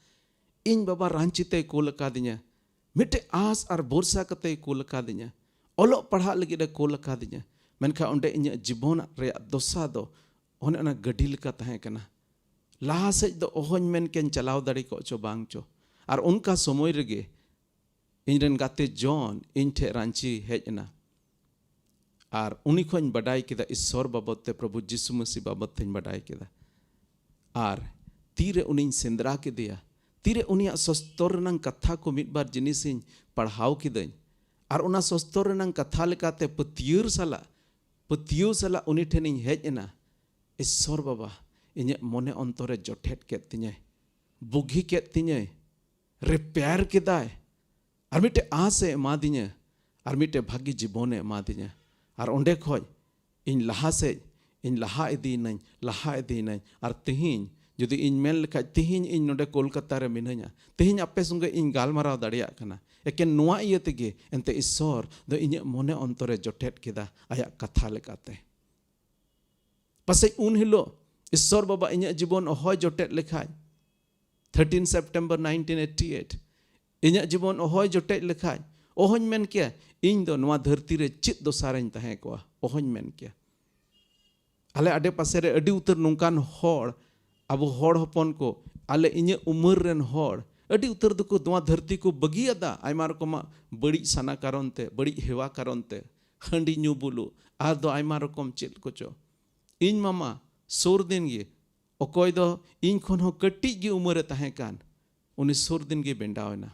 ᱤᱧ ᱵᱟᱵᱟ ᱨᱟᱺᱪᱤ ᱛᱮᱭ ᱠᱳᱞ ᱟᱠᱟᱫᱤᱧᱟ, ᱢᱤᱫᱴᱮᱡ ᱟᱸᱥ ᱟᱨ ᱵᱷᱚᱨᱥᱟ ᱠᱟᱛᱮᱭ ᱠᱳᱞ ᱟᱠᱟᱫᱤᱧᱟ, ᱚᱞᱚᱜ ᱯᱟᱲᱦᱟᱜ ᱞᱟᱹᱜᱤᱫ ᱮ ᱠᱳᱞ ᱟᱠᱟᱫᱤᱧᱟ᱾ ᱢᱮᱱᱠᱷᱟᱱ ᱚᱸᱰᱮ ᱤᱧᱟᱹᱜ ᱡᱤᱵᱚᱱ ᱨᱮᱭᱟᱜ ᱫᱚᱥᱟ ᱫᱚ ᱚᱱᱮ ᱚᱱᱟ ᱜᱟᱹᱰᱤ ᱞᱮᱠᱟ ᱛᱟᱦᱮᱸ ᱠᱟᱱᱟ᱾ ᱞᱟᱦᱟ ᱥᱮᱫ ᱫᱚ ᱚᱦᱚᱧ ᱢᱮᱱ ᱠᱮᱧ ᱪᱟᱞᱟᱣ ᱫᱟᱲᱮ ᱠᱚᱜ ᱪᱚ ᱵᱟᱝ ᱪᱚ᱾ ᱟᱨ ᱚᱱᱠᱟ ᱥᱚᱢᱚᱭ ᱨᱮᱜᱮ ᱤᱧ ᱨᱮᱱ ᱜᱟᱛᱮ ᱡᱚᱱ ᱤᱧ ᱴᱷᱮᱱ ᱨᱟᱺᱪᱤ ᱦᱮᱡ ᱮᱱᱟ᱾ ᱟᱨ ᱩᱱᱤ ᱠᱷᱚᱱ ᱤᱧ ᱵᱟᱰᱟᱭ ᱠᱮᱫᱟ, ᱤᱥᱥᱚᱨ ᱵᱟᱵᱚᱫ ᱛᱮ, ᱯᱨᱚᱵᱷᱩ ᱡᱤᱥᱩ ᱢᱟᱹᱥᱤ ᱵᱟᱵᱚᱫ ᱛᱮᱧ ᱵᱟᱰᱟᱭ ᱠᱮᱫᱟ᱾ ᱟᱨ ᱛᱤᱨᱮ ᱩᱱᱤᱧ ᱥᱮᱸᱫᱽᱨᱟ ᱠᱮᱫᱮᱭᱟ, ᱛᱤᱨᱮ ᱩᱱᱤᱭᱟᱜ ᱥᱚᱥᱛᱚᱨ ᱨᱮᱱᱟᱝ ᱠᱟᱛᱷᱟ ᱠᱚ ᱢᱤᱫ ᱵᱟᱨ ᱡᱤᱱᱤᱥᱤᱧ ᱯᱟᱲᱦᱟᱣ ᱠᱤᱫᱟᱹᱧ, ᱟᱨ ᱚᱱᱟ ᱥᱚᱥᱛᱚᱨ ᱨᱮᱱᱟᱝ ᱠᱟᱛᱷᱟ ᱞᱮᱠᱟᱛᱮ ᱯᱟᱹᱛᱭᱟᱹᱨ ᱥᱟᱞᱟᱜ, ᱯᱟᱹᱛᱭᱟᱹᱣ ᱥᱟᱞᱟᱜ ᱩᱱᱤ ᱴᱷᱮᱱᱤᱧ ᱦᱮᱡ ᱮᱱᱟ, ᱤᱥᱥᱚᱨ ᱵᱟᱵᱟ, ᱤᱧᱟᱹᱜ ᱢᱚᱱᱮ ᱚᱱᱛᱚᱨᱮ ᱡᱚᱴᱮᱫ ᱠᱮᱫ ᱛᱤᱧᱟᱹᱭ, ᱵᱩᱜᱤ ᱠᱮᱫ ᱛᱤᱧᱟᱹᱭ, ᱨᱤᱯᱮᱭᱟᱨ ᱠᱮᱫᱟᱭ, ᱟᱨ ᱢᱤᱫᱴᱮᱡ ᱟᱸᱥ ᱮ ᱮᱢᱟᱫᱤᱧᱟ, ᱟᱨ ᱢᱤᱫᱴᱮᱡ ᱵᱷᱟᱹᱜᱤ ᱡᱤᱵᱚᱱᱮ ᱮᱢᱟᱫᱤᱧᱟ᱾ ᱟᱨ ᱚᱸᱰᱮ ᱠᱷᱚᱡ ᱤᱧ ᱞᱟᱦᱟ ᱥᱮᱫ ᱤᱧ ᱞᱟᱦᱟ ᱤᱫᱤᱭᱮᱱᱟᱹᱧ, ᱞᱟᱦᱟ ᱤᱫᱤᱭᱮᱱᱟᱹᱧ᱾ ᱟᱨ ᱛᱤᱦᱤᱧ ᱡᱩᱫᱤ ᱤᱧ ᱢᱮᱱ ᱞᱮᱠᱷᱟᱡ, ᱛᱤᱦᱤᱧ ᱤᱧ ᱱᱚᱰᱮ ᱠᱳᱞᱠᱟᱛᱟ ᱨᱮ ᱢᱤᱱᱟᱹᱧᱟ, ᱛᱤᱦᱤᱧ ᱟᱯᱮ ᱥᱚᱸᱜᱮ ᱤᱧ ᱜᱟᱞᱢᱟᱨᱟᱣ ᱫᱟᱲᱮᱭᱟᱜ ᱠᱟᱱᱟ, ᱮᱠᱮᱱ ᱱᱚᱣᱟ ᱤᱭᱟᱹ ᱛᱮᱜᱮ ᱮᱱᱛᱮ ᱤᱥᱥᱚᱨ ᱫᱚ ᱤᱧᱟᱹᱜ ᱢᱚᱱᱮ ᱚᱱᱛᱚᱨᱮ ᱡᱚᱴᱮᱫ ᱠᱮᱫᱟ ᱟᱭᱟᱜ ᱠᱟᱛᱷᱟ ᱞᱮᱠᱟᱛᱮ᱾ ᱯᱟᱥᱮᱡ ᱩᱱ ᱦᱤᱞᱳᱜ ᱤᱥᱥᱚᱨ ᱵᱟᱵᱟ ᱤᱧᱟᱹᱜ ᱡᱤᱵᱚᱱ ᱚᱦᱚᱭ ᱡᱚᱴᱮᱫ ᱞᱮᱠᱷᱟᱡ, thirteen September nineteen eighty eight, ᱤᱧᱟᱹᱜ ᱡᱤᱵᱚᱱ ᱚᱦᱚᱭ ᱡᱚᱴᱮᱫ ᱞᱮᱠᱷᱟᱡ, ᱚᱦᱚᱧ ᱢᱮᱱ ᱠᱮᱭᱟ ᱤᱧ ᱫᱚ ᱱᱚᱣᱟ ᱫᱷᱟᱹᱨᱛᱤ ᱨᱮ ᱪᱮᱫ ᱫᱚᱥᱟᱨᱤᱧ ᱛᱟᱦᱮᱸ ᱠᱚᱜᱼᱟ, ᱚᱦᱚᱧ ᱢᱮᱱ ᱠᱮᱭᱟ᱾ ᱟᱞᱮ ᱟᱰᱮ ᱯᱟᱥᱮ ᱨᱮ ᱟᱹᱰᱤ ᱩᱛᱟᱹᱨ ᱱᱚᱝᱠᱟᱱ ᱦᱚᱲ, ᱟᱵᱚ ᱦᱚᱲ ᱦᱚᱯᱚᱱ ᱠᱚ, ᱟᱞᱮ ᱤᱧᱟᱹᱜ ᱩᱢᱮᱨ ᱨᱮᱱ ᱦᱚᱲ, ᱟᱹᱰᱤ ᱩᱛᱟᱹᱨ ᱫᱚᱠᱚ ᱱᱚᱣᱟ ᱫᱷᱟᱹᱨᱛᱤ ᱠᱚ ᱵᱟᱹᱜᱤᱭᱟᱫᱟ ᱟᱭᱢᱟ ᱨᱚᱠᱚᱢᱟᱜ ᱵᱟᱹᱲᱤᱡ ᱥᱟᱱᱟ ᱠᱟᱨᱚᱱ ᱛᱮ, ᱵᱟᱹᱲᱤᱡ ᱦᱮᱣᱟ ᱠᱟᱨᱚᱱ ᱛᱮ, ᱦᱟᱺᱰᱤ ᱧᱩ ᱵᱩᱞᱩᱜ, ᱟᱨ ᱫᱚ ᱟᱭᱢᱟ ᱨᱚᱠᱚᱢ ᱪᱮᱫ ᱠᱚᱪᱚ᱾ ᱤᱧ ᱢᱟᱢᱟ ᱥᱩᱨ ᱫᱤᱱ ᱜᱮ, ᱚᱠᱚᱭ ᱫᱚ ᱤᱧ ᱠᱷᱚᱱ ᱦᱚᱸ ᱠᱟᱹᱴᱤᱡ ᱜᱮ ᱩᱢᱮᱨ ᱮ ᱛᱟᱦᱮᱸ ᱠᱟᱱ, ᱩᱱᱤ ᱥᱩᱨ ᱫᱤᱱ ᱜᱮ ᱵᱮᱸᱰᱟᱣ ᱮᱱᱟ᱾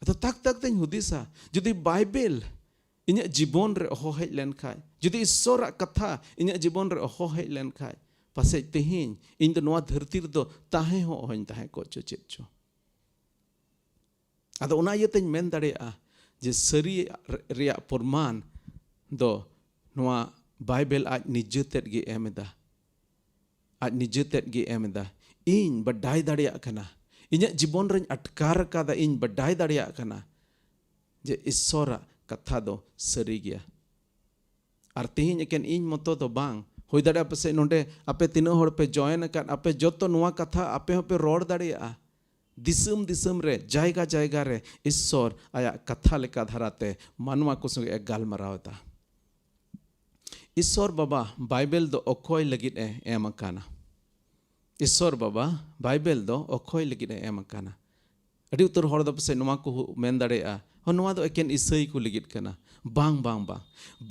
ᱟᱫᱚ ᱛᱟᱠ ᱛᱟᱠ ᱛᱮᱧ ᱦᱩᱫᱤᱥᱟ, ᱡᱩᱫᱤ ᱵᱟᱭᱵᱮᱞ ᱤᱧᱟᱹᱜ ᱡᱤᱵᱚᱱ ᱨᱮ ᱚᱦᱚ ᱦᱮᱡ ᱞᱮᱱᱠᱷᱟᱡ, ᱡᱩᱫᱤ ᱤᱥᱥᱚᱨᱟᱜ ᱠᱟᱛᱷᱟ ᱤᱧᱟᱹᱜ ᱡᱤᱵᱚᱱ ᱨᱮ ᱚᱦᱚ ᱦᱮᱡ ᱞᱮᱱᱠᱷᱟᱡ, ᱯᱟᱥᱮᱡ ᱛᱮᱦᱮᱧ ᱤᱧ ᱫᱚ ᱱᱚᱣᱟ ᱫᱷᱟᱹᱨᱛᱤ ᱨᱮᱫᱚ ᱛᱟᱦᱮᱸ ᱦᱚᱸ ᱚᱦᱚᱧ ᱛᱟᱦᱮᱸ ᱠᱚᱜ ᱪᱚ ᱪᱮᱫ ᱪᱚ᱾ ᱟᱫᱚ ᱚᱱᱟ ᱤᱭᱟᱹᱛᱮᱧ ᱢᱮᱱ ᱫᱟᱲᱮᱭᱟᱜᱼᱟ ᱡᱮ ᱥᱟᱹᱨᱤ ᱨᱮᱭᱟᱜ ᱯᱨᱚᱢᱟᱱ ᱫᱚ ᱱᱚᱣᱟ ᱵᱟᱭᱵᱮᱞ ᱟᱡ ᱱᱤᱡᱮ ᱛᱮᱫ ᱜᱮ ᱮᱢ ᱮᱫᱟ᱾ ᱟᱡ ᱱᱤᱡᱮ ᱛᱮᱫ ᱜᱮ ᱮᱢ ᱮᱫᱟ᱾ ᱤᱧ ᱵᱟᱰᱟᱭ ᱫᱟᱲᱮᱭᱟᱜ ᱠᱟᱱᱟ, ᱤᱧᱟᱹᱜ ᱡᱤᱵᱚᱱ ᱨᱮᱧ ᱟᱴᱠᱟᱨ ᱟᱠᱟᱫᱟ, ᱤᱧ ᱵᱟᱰᱟᱭ ᱫᱟᱲᱮᱭᱟᱜ ᱠᱟᱱᱟ ᱡᱮ ᱤᱥᱥᱚᱨᱟᱜ ᱠᱟᱛᱷᱟ ᱫᱚ ᱥᱟᱹᱨᱤ ᱜᱮᱭᱟ᱾ ᱟᱨ ᱛᱮᱦᱮᱧ ᱮᱠᱮᱱ ᱤᱧ ᱢᱚᱛᱚ ᱫᱚ ᱵᱟᱝ, ᱦᱩᱭ ᱫᱟᱲᱮᱭᱟᱜᱼᱟ ᱯᱟᱥᱮᱡ ᱱᱚᱰᱮ ᱟᱯᱮ ᱛᱤᱱᱟᱹᱜ ᱦᱚᱲ ᱯᱮ ᱡᱚᱭᱮᱱ ᱟᱠᱟᱫ, ᱟᱯᱮ ᱡᱚᱛᱚ ᱱᱚᱣᱟ ᱠᱟᱛᱷᱟ ᱟᱯᱮ ᱦᱚᱸᱯᱮ ᱨᱚᱲ ᱫᱟᱲᱮᱭᱟᱜᱼᱟ᱾ ᱫᱤᱥᱚᱢ ᱫᱤᱥᱚᱢ ᱨᱮ, ᱡᱟᱭᱜᱟ ᱡᱟᱭᱜᱟ ᱨᱮ ᱤᱥᱥᱚᱨ ᱟᱭᱟᱜ ᱠᱟᱛᱷᱟ ᱞᱮᱠᱟ ᱫᱷᱟᱨᱟᱛᱮ ᱢᱟᱱᱣᱟ ᱠᱚ ᱥᱚᱸᱜᱮ ᱮ ᱜᱟᱞᱢᱟᱨᱟᱣ ᱮᱫᱟ᱾ ᱤᱥᱥᱚᱨ ᱵᱟᱵᱟ ᱵᱟᱭᱵᱮᱞ ᱫᱚ ᱚᱠᱚᱭ ᱞᱟᱹᱜᱤᱫ ᱮ ᱮᱢ ᱟᱠᱟᱱᱟ? ᱤᱥᱥᱚᱨ ᱵᱟᱵᱟ ᱵᱟᱭᱵᱮᱞ ᱫᱚ ᱚᱠᱚᱭ ᱞᱟᱹᱜᱤᱫ ᱮ ᱮᱢ ᱟᱠᱟᱱᱟ? ᱟᱹᱰᱤ ᱩᱛᱟᱹᱨ ᱦᱚᱲ ᱫᱚ ᱯᱟᱥᱮᱡ ᱱᱚᱣᱟ ᱠᱚ ᱢᱮᱱ ᱫᱟᱲᱮᱭᱟᱜᱼᱟ, "ᱦᱚᱸ, ᱱᱚᱣᱟ ᱫᱚ ᱮᱠᱮᱱ ᱤᱥᱟᱹᱭ ᱠᱚ ᱞᱟᱹᱜᱤᱫ ᱠᱟᱱᱟ᱾" ᱵᱟᱝ, ᱵᱟᱝ, ᱵᱟᱝ᱾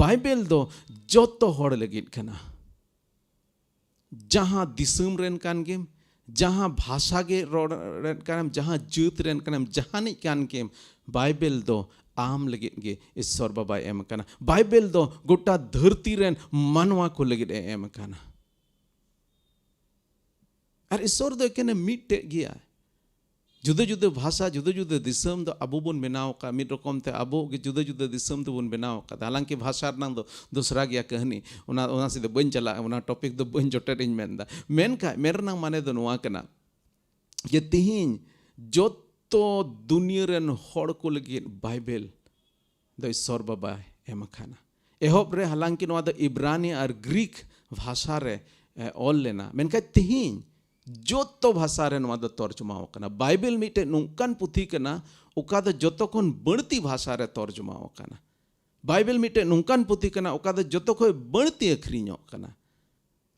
ᱵᱟᱭᱵᱮᱞ ᱫᱚ ᱡᱚᱛᱚ ᱦᱚᱲ ᱞᱟᱹᱜᱤᱫ ᱠᱟᱱᱟ᱾ ᱡᱟᱦᱟᱸ ᱫᱤᱥᱚᱢ ᱨᱮᱱ ᱠᱟᱱ ᱜᱮᱢ, ᱡᱟᱦᱟᱸ ᱵᱷᱟᱥᱟ ᱜᱮ ᱨᱚᱲ ᱨᱮᱱ ᱠᱟᱱᱟᱢ, ᱡᱟᱦᱟᱸ ᱡᱟᱹᱛ ᱨᱮᱱ ᱠᱟᱱᱟᱢ, ᱡᱟᱦᱟᱱᱤᱡ ᱠᱟᱱ ᱜᱮᱢ, ᱵᱟᱭᱵᱮᱞ ᱫᱚ ᱟᱢ ᱞᱟᱹᱜᱤᱫ ᱜᱮ ᱤᱥᱥᱚᱨ ᱵᱟᱵᱟᱭ ᱮᱢ ᱟᱠᱟᱱᱟ᱾ ᱵᱟᱭᱵᱮᱞ ᱫᱚ ᱜᱚᱴᱟ ᱫᱷᱟᱹᱨᱛᱤ ᱨᱮᱱ ᱢᱟᱱᱣᱟ ᱠᱚ ᱞᱟᱹᱜᱤᱫ ᱮ ᱮᱢ ᱟᱠᱟᱱᱟ᱾ ᱟᱨ ᱤᱥᱥᱚᱨ ᱫᱚ ᱮᱠᱮᱱᱮ ᱢᱤᱫᱴᱮᱡ ᱜᱮᱭᱟ᱾ ᱡᱩᱫᱟᱹ ᱡᱩᱫᱟᱹ ᱵᱷᱟᱥᱟ, ᱡᱩᱫᱟᱹ ᱡᱩᱫᱟᱹ ᱫᱤᱥᱚᱢ ᱫᱚ ᱟᱵᱚ ᱵᱚᱱ ᱵᱮᱱᱟᱣ ᱟᱠᱟᱫ, ᱢᱤᱫ ᱨᱚᱠᱚᱢ ᱛᱮ ᱟᱵᱚ ᱜᱮ ᱡᱩᱫᱟᱹ ᱡᱩᱫᱟᱹ ᱫᱤᱥᱚᱢ ᱫᱚᱵᱚᱱ ᱵᱮᱱᱟᱣ ᱟᱠᱟᱫᱟ᱾ ᱦᱟᱞᱟᱝᱠᱤ ᱵᱷᱟᱥᱟ ᱨᱮᱱᱟᱝ ᱫᱚ ᱫᱚᱥᱨᱟ ᱜᱮᱭᱟ ᱠᱟᱹᱦᱱᱤ, ᱚᱱᱟ, ᱚᱱᱟ ᱥᱮᱫ ᱫᱚ ᱵᱟᱹᱧ ᱪᱟᱞᱟᱜᱼᱟ, ᱚᱱᱟ ᱴᱚᱯᱤᱠ ᱫᱚ ᱵᱟᱹᱧ ᱡᱚᱴᱮᱫ ᱤᱧ ᱢᱮᱱᱫᱟ᱾ ᱢᱮᱱᱠᱷᱟᱡ ᱢᱮᱱ ᱨᱮᱱᱟᱝ ᱢᱟᱱᱮ ᱫᱚ ᱱᱚᱣᱟ ᱠᱟᱱᱟ ᱡᱮ ᱛᱤᱦᱤᱧ ᱡᱚᱛᱚ ᱫᱩᱱᱤᱭᱟᱹ ᱨᱮᱱ ᱦᱚᱲ ᱠᱚ ᱞᱟᱹᱜᱤᱫ ᱵᱟᱭᱵᱮᱞ ᱫᱚ ᱤᱥᱥᱚᱨ ᱵᱟᱵᱟᱭ ᱮᱢ ᱟᱠᱟᱱᱟ᱾ ᱮᱦᱚᱵ ᱨᱮ ᱦᱟᱞᱟᱝᱠᱤ ᱱᱚᱣᱟ ᱫᱚ ᱤᱵᱽᱨᱟᱱᱤ ᱟᱨ ᱜᱨᱤᱠ ᱵᱷᱟᱥᱟ ᱨᱮ ᱮ, ᱚᱞ ᱞᱮᱱᱟ, ᱢᱮᱱᱠᱷᱟᱱ ᱛᱮᱦᱮᱧ ᱡᱚᱛᱚ ᱵᱷᱟᱥᱟ ᱨᱮ ᱱᱚᱣᱟ ᱫᱚ ᱛᱚᱨᱡᱚᱢᱟᱣ ᱟᱠᱟᱱᱟ᱾ ᱵᱟᱭᱵᱮᱞ ᱢᱤᱫᱴᱮᱡ ᱱᱚᱝᱠᱟᱱ ᱯᱩᱛᱷᱤ ᱠᱟᱱᱟ, ᱚᱠᱟ ᱫᱚ ᱡᱚᱛᱚ ᱠᱷᱚᱱ ᱵᱟᱹᱲᱛᱤ ᱵᱷᱟᱥᱟ ᱨᱮ ᱛᱚᱨᱡᱚᱢᱟᱣ ᱟᱠᱟᱱᱟ᱾ ᱵᱟᱭᱵᱮᱞ ᱢᱤᱫᱴᱮᱡ ᱱᱚᱝᱠᱟᱱ ᱯᱩᱛᱷᱤ ᱠᱟᱱᱟ, ᱚᱠᱟ ᱫᱚ ᱡᱚᱛᱚ ᱠᱷᱚᱱ ᱵᱟᱹᱲᱛᱤ ᱟᱹᱠᱷᱨᱤᱧᱚᱜ ᱠᱟᱱᱟ᱾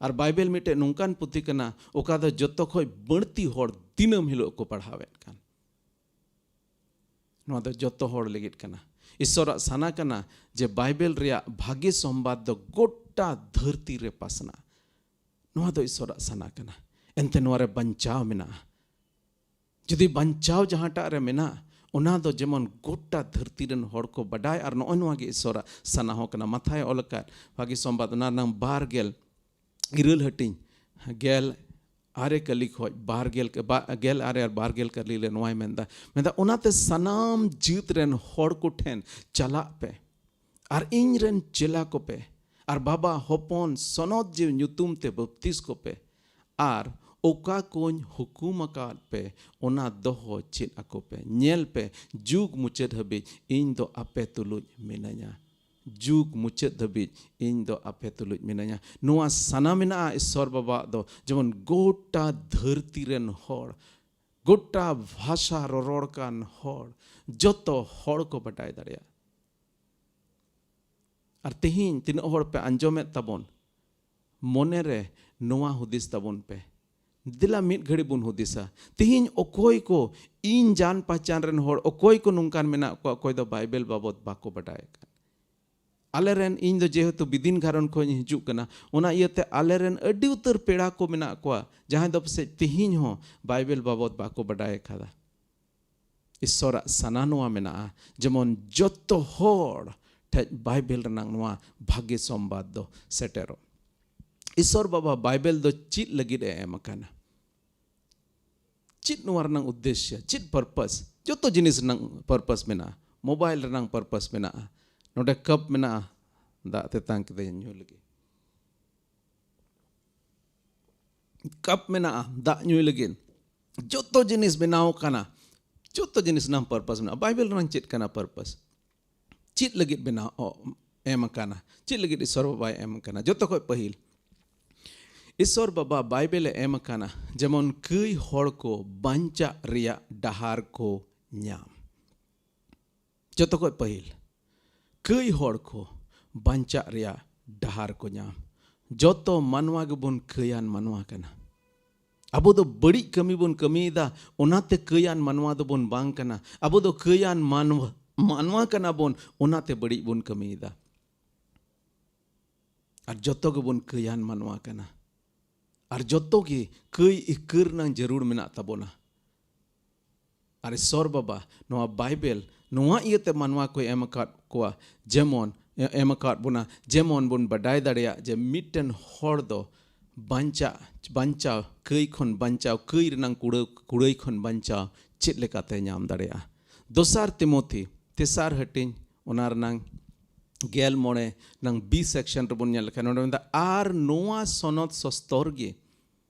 ᱟᱨ ᱵᱟᱭᱵᱮᱞ ᱢᱤᱫᱴᱮᱡ ᱱᱚᱝᱠᱟᱱ ᱯᱩᱛᱷᱤ ᱠᱟᱱᱟ, ᱚᱠᱟ ᱫᱚ ᱡᱚᱛᱚ ᱠᱷᱚᱱ ᱵᱟᱹᱲᱛᱤ ᱦᱚᱲ ᱫᱤᱱᱟᱹᱢ ᱦᱤᱞᱳᱜ ᱠᱚ ᱯᱟᱲᱦᱟᱣᱮᱫ ᱠᱟᱱ᱾ ᱱᱚᱣᱟ ᱫᱚ ᱡᱚᱛᱚ ᱦᱚᱲ ᱞᱟᱹᱜᱤᱫ ᱠᱟᱱᱟ᱾ ᱤᱥᱚᱨᱟᱜ ᱥᱟᱱᱟ ᱠᱟᱱᱟ ᱡᱮ ᱵᱟᱭᱵᱮᱞ ᱨᱮᱭᱟᱜ ᱵᱷᱟᱜᱮ ᱥᱚᱢᱵᱟᱫ ᱫᱚ ᱜᱚᱴᱟ ᱫᱷᱟᱹᱨᱛᱤ ᱨᱮ ᱯᱟᱥᱱᱟᱜ᱾ ᱱᱚᱣᱟ ᱫᱚ ᱤᱥᱚᱨᱟᱜ ᱥᱟᱱᱟ ᱠᱟᱱᱟ᱾ ᱮᱱᱛᱮ ᱱᱚᱣᱟ ᱨᱮ ᱵᱟᱧᱪᱟᱣ ᱢᱮᱱᱟᱜᱼᱟ᱾ ᱡᱩᱫᱤ ᱵᱟᱧᱪᱟᱣ ᱡᱟᱦᱟᱸᱴᱟᱜ ᱨᱮ ᱢᱮᱱᱟᱜ, ᱚᱱᱟ ᱫᱚ ᱡᱮᱢᱚᱱ ᱜᱚᱴᱟ ᱫᱷᱟᱹᱨᱛᱤ ᱨᱮᱱ ᱦᱚᱲ ᱠᱚ ᱵᱟᱰᱟᱭ, ᱟᱨ ᱱᱚᱜᱼᱚᱭ ᱱᱚᱣᱟ ᱜᱮ ᱤᱥᱚᱨᱟᱜ ᱥᱟᱱᱟ ᱦᱚᱸ ᱠᱟᱱᱟ᱾ ᱢᱟᱛᱷᱟᱭ ᱚᱞ ᱟᱠᱟᱫ ᱵᱷᱟᱹᱜᱤ ᱥᱚᱢᱵᱟᱫ, ᱚᱱᱟ ᱨᱮᱱᱟᱝ ᱵᱟᱨ ᱜᱮᱞ ᱤᱨᱟᱹᱞ ᱦᱟᱹᱴᱤᱧ, ᱜᱮᱞ ᱟᱨᱮ ᱠᱟᱹᱞᱤ ᱠᱷᱚᱡ ᱵᱟᱨ ᱜᱮᱞ, ᱵᱟ-, ᱜᱮᱞ ᱟᱨᱮ ᱟᱨ ᱵᱟᱨ ᱜᱮᱞ ᱠᱟᱹᱞᱤ ᱨᱮ ᱱᱚᱣᱟᱭ ᱢᱮᱱᱫᱟ, ᱢᱮᱱᱫᱟ, "ᱚᱱᱟᱛᱮ ᱥᱟᱱᱟᱢ ᱡᱟᱹᱛ ᱨᱮᱱ ᱦᱚᱲ ᱠᱚᱴᱷᱮᱱ ᱪᱟᱞᱟᱜ ᱯᱮ ᱟᱨ ᱤᱧ ᱨᱮᱱ ᱪᱮᱞᱟ ᱠᱚᱯᱮ, ᱟᱨ ᱵᱟᱵᱟ, ᱦᱚᱯᱚᱱ, ᱥᱚᱱᱚᱛ ᱡᱤᱣᱤ ᱧᱩᱛᱩᱢ ᱛᱮ ᱵᱟᱯᱛᱤᱥ ᱠᱚᱯᱮ, ᱟᱨ ᱚᱠᱟ ᱠᱚᱧ ᱦᱩᱠᱩᱢ ᱟᱠᱟᱫ ᱯᱮ, ᱚᱱᱟ ᱫᱚᱦᱚ ᱪᱮᱫ ᱟᱠᱚ ᱯᱮ᱾ ᱧᱮᱞ ᱯᱮ, ᱡᱩᱜᱽ ᱢᱩᱪᱟᱹᱫ ᱦᱟᱹᱵᱤᱡ ᱤᱧ ᱫᱚ ᱟᱯᱮ ᱛᱩᱞᱩᱡ ᱢᱤᱱᱟᱹᱧᱟ᱾ ᱡᱩᱜᱽ ᱢᱩᱪᱟᱹᱫ ᱫᱷᱟᱹᱵᱤᱡ ᱤᱧ ᱫᱚ ᱟᱯᱮ ᱛᱩᱞᱩᱡ ᱢᱤᱱᱟᱹᱧᱟ᱾" ᱱᱚᱣᱟ ᱥᱟᱱᱟ ᱢᱮᱱᱟᱜᱼᱟ ᱤᱥᱚᱨ ᱵᱟᱵᱟᱣᱟᱜ ᱫᱚ, ᱡᱮᱢᱚᱱ ᱜᱚᱴᱟ ᱫᱷᱟᱹᱨᱛᱤ ᱨᱮᱱ ᱦᱚᱲ, ᱜᱚᱴᱟ ᱵᱷᱟᱥᱟ ᱨᱚᱨᱚᱲ ᱠᱟᱱ ᱦᱚᱲ, ᱡᱚᱛᱚ ᱦᱚᱲ ᱠᱚ ᱵᱟᱰᱟᱭ ᱫᱟᱲᱮᱭᱟᱜ᱾ ᱟᱨ ᱛᱮᱦᱮᱧ ᱛᱤᱱᱟᱹᱜ ᱦᱚᱲ ᱯᱮ ᱟᱸᱡᱚᱢᱮᱫ ᱛᱟᱵᱚᱱ, ᱢᱚᱱᱮ ᱨᱮ ᱱᱚᱣᱟ ᱦᱩᱫᱤᱥ ᱛᱟᱵᱚᱱ ᱯᱮ, ᱫᱮᱞᱟ ᱢᱤᱫ ᱜᱷᱟᱹᱲᱤ ᱵᱚᱱ ᱦᱩᱫᱤᱥᱟ, ᱛᱮᱦᱮᱧ ᱚᱠᱚᱭ ᱠᱚ ᱤᱧ ᱡᱟᱱ ᱯᱟᱦᱪᱟᱱ ᱨᱮᱱ ᱦᱚᱲ, ᱚᱠᱚᱭ ᱠᱚ ᱱᱚᱝᱠᱟᱱ ᱢᱮᱱᱟᱜ ᱠᱚᱣᱟ, ᱚᱠᱚᱭ ᱫᱚ ᱵᱟᱭᱵᱮᱞ ᱵᱟᱵᱚᱛ ᱵᱟᱠᱚ ᱵᱟᱰᱟᱭ ᱟᱠᱟᱫ? ᱟᱞᱮᱨᱮᱱ, ᱤᱧ ᱫᱚ ᱡᱮᱦᱮᱛᱩ ᱵᱤᱫᱤᱱ ᱜᱷᱟᱨᱚᱸᱡᱽ ᱠᱷᱚᱱ ᱤᱧ ᱦᱤᱡᱩᱜ ᱠᱟᱱᱟ, ᱚᱱᱟ ᱤᱭᱟᱹᱛᱮ ᱟᱞᱮᱨᱮᱱ ᱟᱹᱰᱤ ᱩᱛᱟᱹᱨ ᱯᱮᱲᱟ ᱠᱚ ᱢᱮᱱᱟᱜ ᱠᱚᱣᱟ, ᱡᱟᱦᱟᱸᱭ ᱫᱚ ᱯᱟᱥᱮᱡ ᱛᱮᱦᱮᱧ ᱦᱚᱸ ᱵᱟᱭᱵᱮᱞ ᱵᱟᱵᱚᱛ ᱵᱟᱠᱚ ᱵᱟᱰᱟᱭ ᱟᱠᱟᱫᱟ᱾ ᱤᱥᱚᱨᱟᱜ ᱥᱟᱱᱟ ᱱᱚᱣᱟ ᱢᱮᱱᱟᱜᱼᱟ, ᱡᱮᱢᱚᱱ ᱡᱚᱛᱚ ᱦᱚᱲ ᱴᱷᱮᱡ ᱵᱟᱭᱵᱮᱞ ᱨᱮᱱᱟᱜ ᱱᱚᱣᱟ ᱵᱷᱟᱜᱮ ᱥᱚᱢᱵᱟᱫ ᱫᱚ ᱥᱮᱴᱮᱨᱚᱜ᱾ ᱤᱥᱚᱨ ᱵᱟᱵᱟ ᱵᱟᱭᱵᱮᱞ ᱫᱚ ᱪᱮᱫ ᱞᱟᱹᱜᱤᱫ ᱮ ᱮᱢ ᱟᱠᱟᱱᱟ? ᱪᱮᱫ ᱱᱚᱣᱟ ᱨᱮᱱᱟᱜ ᱩᱫᱽᱫᱮᱥᱭᱚ? ᱪᱮᱫ ᱯᱟᱨᱯᱟᱥ? ᱡᱚᱛᱚ ᱡᱤᱱᱤᱥ ᱨᱮᱱᱟᱜ ᱯᱟᱨᱯᱟᱥ ᱢᱮᱱᱟᱜᱼᱟ᱾ ᱢᱳᱵᱟᱭᱤᱞ ᱨᱮᱱᱟᱜ ᱯᱟᱨᱯᱟᱥ ᱢᱮᱱᱟᱜᱼᱟ, ᱱᱚᱰᱮ ᱠᱟᱯ ᱢᱮᱱᱟᱜᱼᱟ, ᱫᱟᱜ ᱛᱮᱛᱟᱝ ᱠᱮᱫᱟᱧ, ᱧᱩ ᱞᱟᱹᱜᱤᱫ᱾ ᱠᱟᱯ ᱢᱮᱱᱟᱜᱼᱟ ᱫᱟᱜ ᱧᱩᱭ ᱞᱟᱹᱜᱤᱫ᱾ ᱡᱚᱛᱚ ᱡᱤᱱᱤᱥ ᱵᱮᱱᱟᱣ ᱟᱠᱟᱱᱟ, ᱡᱚᱛᱚ ᱡᱤᱱᱤᱥ ᱨᱮᱱᱟᱜ ᱯᱟᱨᱯᱟᱥ ᱢᱮᱱᱟᱜᱼᱟ᱾ ᱵᱟᱭᱵᱮᱞ ᱨᱮᱱᱟᱜ ᱪᱮᱫ ᱠᱟᱱᱟ ᱯᱟᱨᱯᱟᱥ? ᱪᱮᱫ ᱞᱟᱹᱜᱤᱫ ᱵᱮᱱᱟᱣ, ᱚ, ᱮᱢ ᱟᱠᱟᱱᱟ? ᱪᱮᱫ ᱞᱟᱹᱜᱤᱫ ᱤᱥᱚᱨ ᱵᱟᱵᱟᱭ ᱮᱢ ᱟᱠᱟᱱᱟ? ᱡᱚᱛᱚ ᱠᱷᱚᱡ ᱯᱟᱹᱦᱤᱞ, ᱤᱥᱚᱨ ᱵᱟᱵᱟ ᱵᱟᱭᱵᱮᱞ ᱮ ᱮᱢ ᱟᱠᱟᱱᱟ, ᱡᱮᱢᱚᱱ ᱠᱟᱹᱭ ᱦᱚᱲ ᱠᱚ ᱵᱟᱧᱪᱟᱜ ᱨᱮᱭᱟᱜ ᱰᱟᱦᱟᱨ ᱠᱚ ᱧᱟᱢ᱾ ᱡᱚᱛᱚ ᱠᱷᱚᱡ ᱯᱟᱹᱦᱤᱞ, ᱠᱟᱹᱭ ᱦᱚᱲ ᱠᱚ ᱵᱟᱧᱪᱟᱜ ᱨᱮᱭᱟᱜ ᱰᱟᱦᱟᱨ ᱠᱚ ᱧᱟᱢ᱾ ᱡᱚᱛᱚ ᱢᱟᱱᱣᱟ ᱜᱮᱵᱚᱱ ᱠᱟᱹᱭᱟᱱ ᱢᱟᱱᱣᱟ ᱠᱟᱱᱟ᱾ ᱟᱵᱚ ᱫᱚ ᱵᱟᱹᱲᱤᱡ ᱠᱟᱹᱢᱤ ᱵᱚᱱ ᱠᱟᱹᱢᱤᱭᱮᱫᱟ, ᱚᱱᱟᱛᱮ ᱠᱟᱹᱭᱟᱱ ᱢᱟᱱᱣᱟ ᱫᱚᱵᱚᱱ ᱵᱟᱝ ᱠᱟᱱᱟ᱾ ᱟᱵᱚ ᱫᱚ ᱠᱟᱹᱭᱟᱱ ᱢᱟᱱᱣᱟ, ᱢᱟᱱᱣᱟ ᱠᱟᱱᱟ ᱵᱚᱱ, ᱚᱱᱟᱛᱮ ᱵᱟᱹᱲᱤᱡ ᱵᱚᱱ ᱠᱟᱹᱢᱤᱭᱮᱫᱟ᱾ ᱟᱨ ᱡᱚᱛᱚ ᱜᱮᱵᱚᱱ ᱠᱟᱹᱭᱟᱱ ᱢᱟᱱᱣᱟ ᱠᱟᱱᱟ᱾ ᱟᱨ ᱡᱚᱛᱚ ᱜᱮ ᱠᱟᱹᱭ ᱤᱠᱟᱹ ᱨᱮᱱᱟᱝ ᱡᱟᱹᱨᱩᱲ ᱢᱮᱱᱟᱜ ᱛᱟᱵᱚᱱᱟ᱾ ᱟᱨ ᱤᱥᱚᱨ ᱵᱟᱵᱟ ᱱᱚᱣᱟ ᱵᱟᱭᱵᱮᱞ ᱱᱚᱣᱟ ᱤᱭᱟᱹᱛᱮ ᱢᱟᱱᱣᱟ ᱠᱚᱭ ᱮᱢ ᱟᱠᱟᱫ ᱠᱚᱣᱟ, ᱡᱮᱢᱚᱱ, ᱮ-, ᱮᱢ ᱟᱠᱟᱫ ᱵᱚᱱᱟ, ᱡᱮᱢᱚᱱ ᱵᱚᱱ ᱵᱟᱰᱟᱭ ᱫᱟᱲᱮᱭᱟᱜ ᱡᱮ ᱢᱤᱫᱴᱮᱱ ᱦᱚᱲ ᱫᱚ ᱵᱟᱧᱪᱟᱜ, ᱵᱟᱧᱪᱟᱣ, ᱠᱟᱹᱭ ᱠᱷᱚᱱ ᱵᱟᱧᱪᱟᱣ, ᱠᱟᱹᱭ ᱨᱮᱱᱟᱝ ᱠᱩᱲᱟᱹ-, ᱠᱩᱲᱟᱹᱭ ᱠᱷᱚᱱ ᱵᱟᱧᱪᱟᱣ ᱪᱮᱫ ᱞᱮᱠᱟᱛᱮ ᱧᱟᱢ ᱫᱟᱲᱮᱭᱟᱜᱼᱟ? ᱫᱚᱥᱟᱨ ᱛᱤᱢᱳᱛᱷᱤ, ᱛᱮᱥᱟᱨ ᱦᱟᱹᱴᱤᱧ, ᱚᱱᱟ ᱨᱮᱱᱟᱝ ᱜᱮᱞ ᱢᱚᱬᱮ ᱱᱟᱝ B section ᱨᱮᱵᱚᱱ ᱧᱮᱞ ᱞᱮᱠᱷᱟᱱ, ᱱᱚᱰᱮ ᱢᱮᱱᱫᱟ, "ᱟᱨ ᱱᱚᱣᱟ ᱥᱚᱱᱚᱛ ᱥᱚᱥᱛᱚᱨ ᱜᱮ",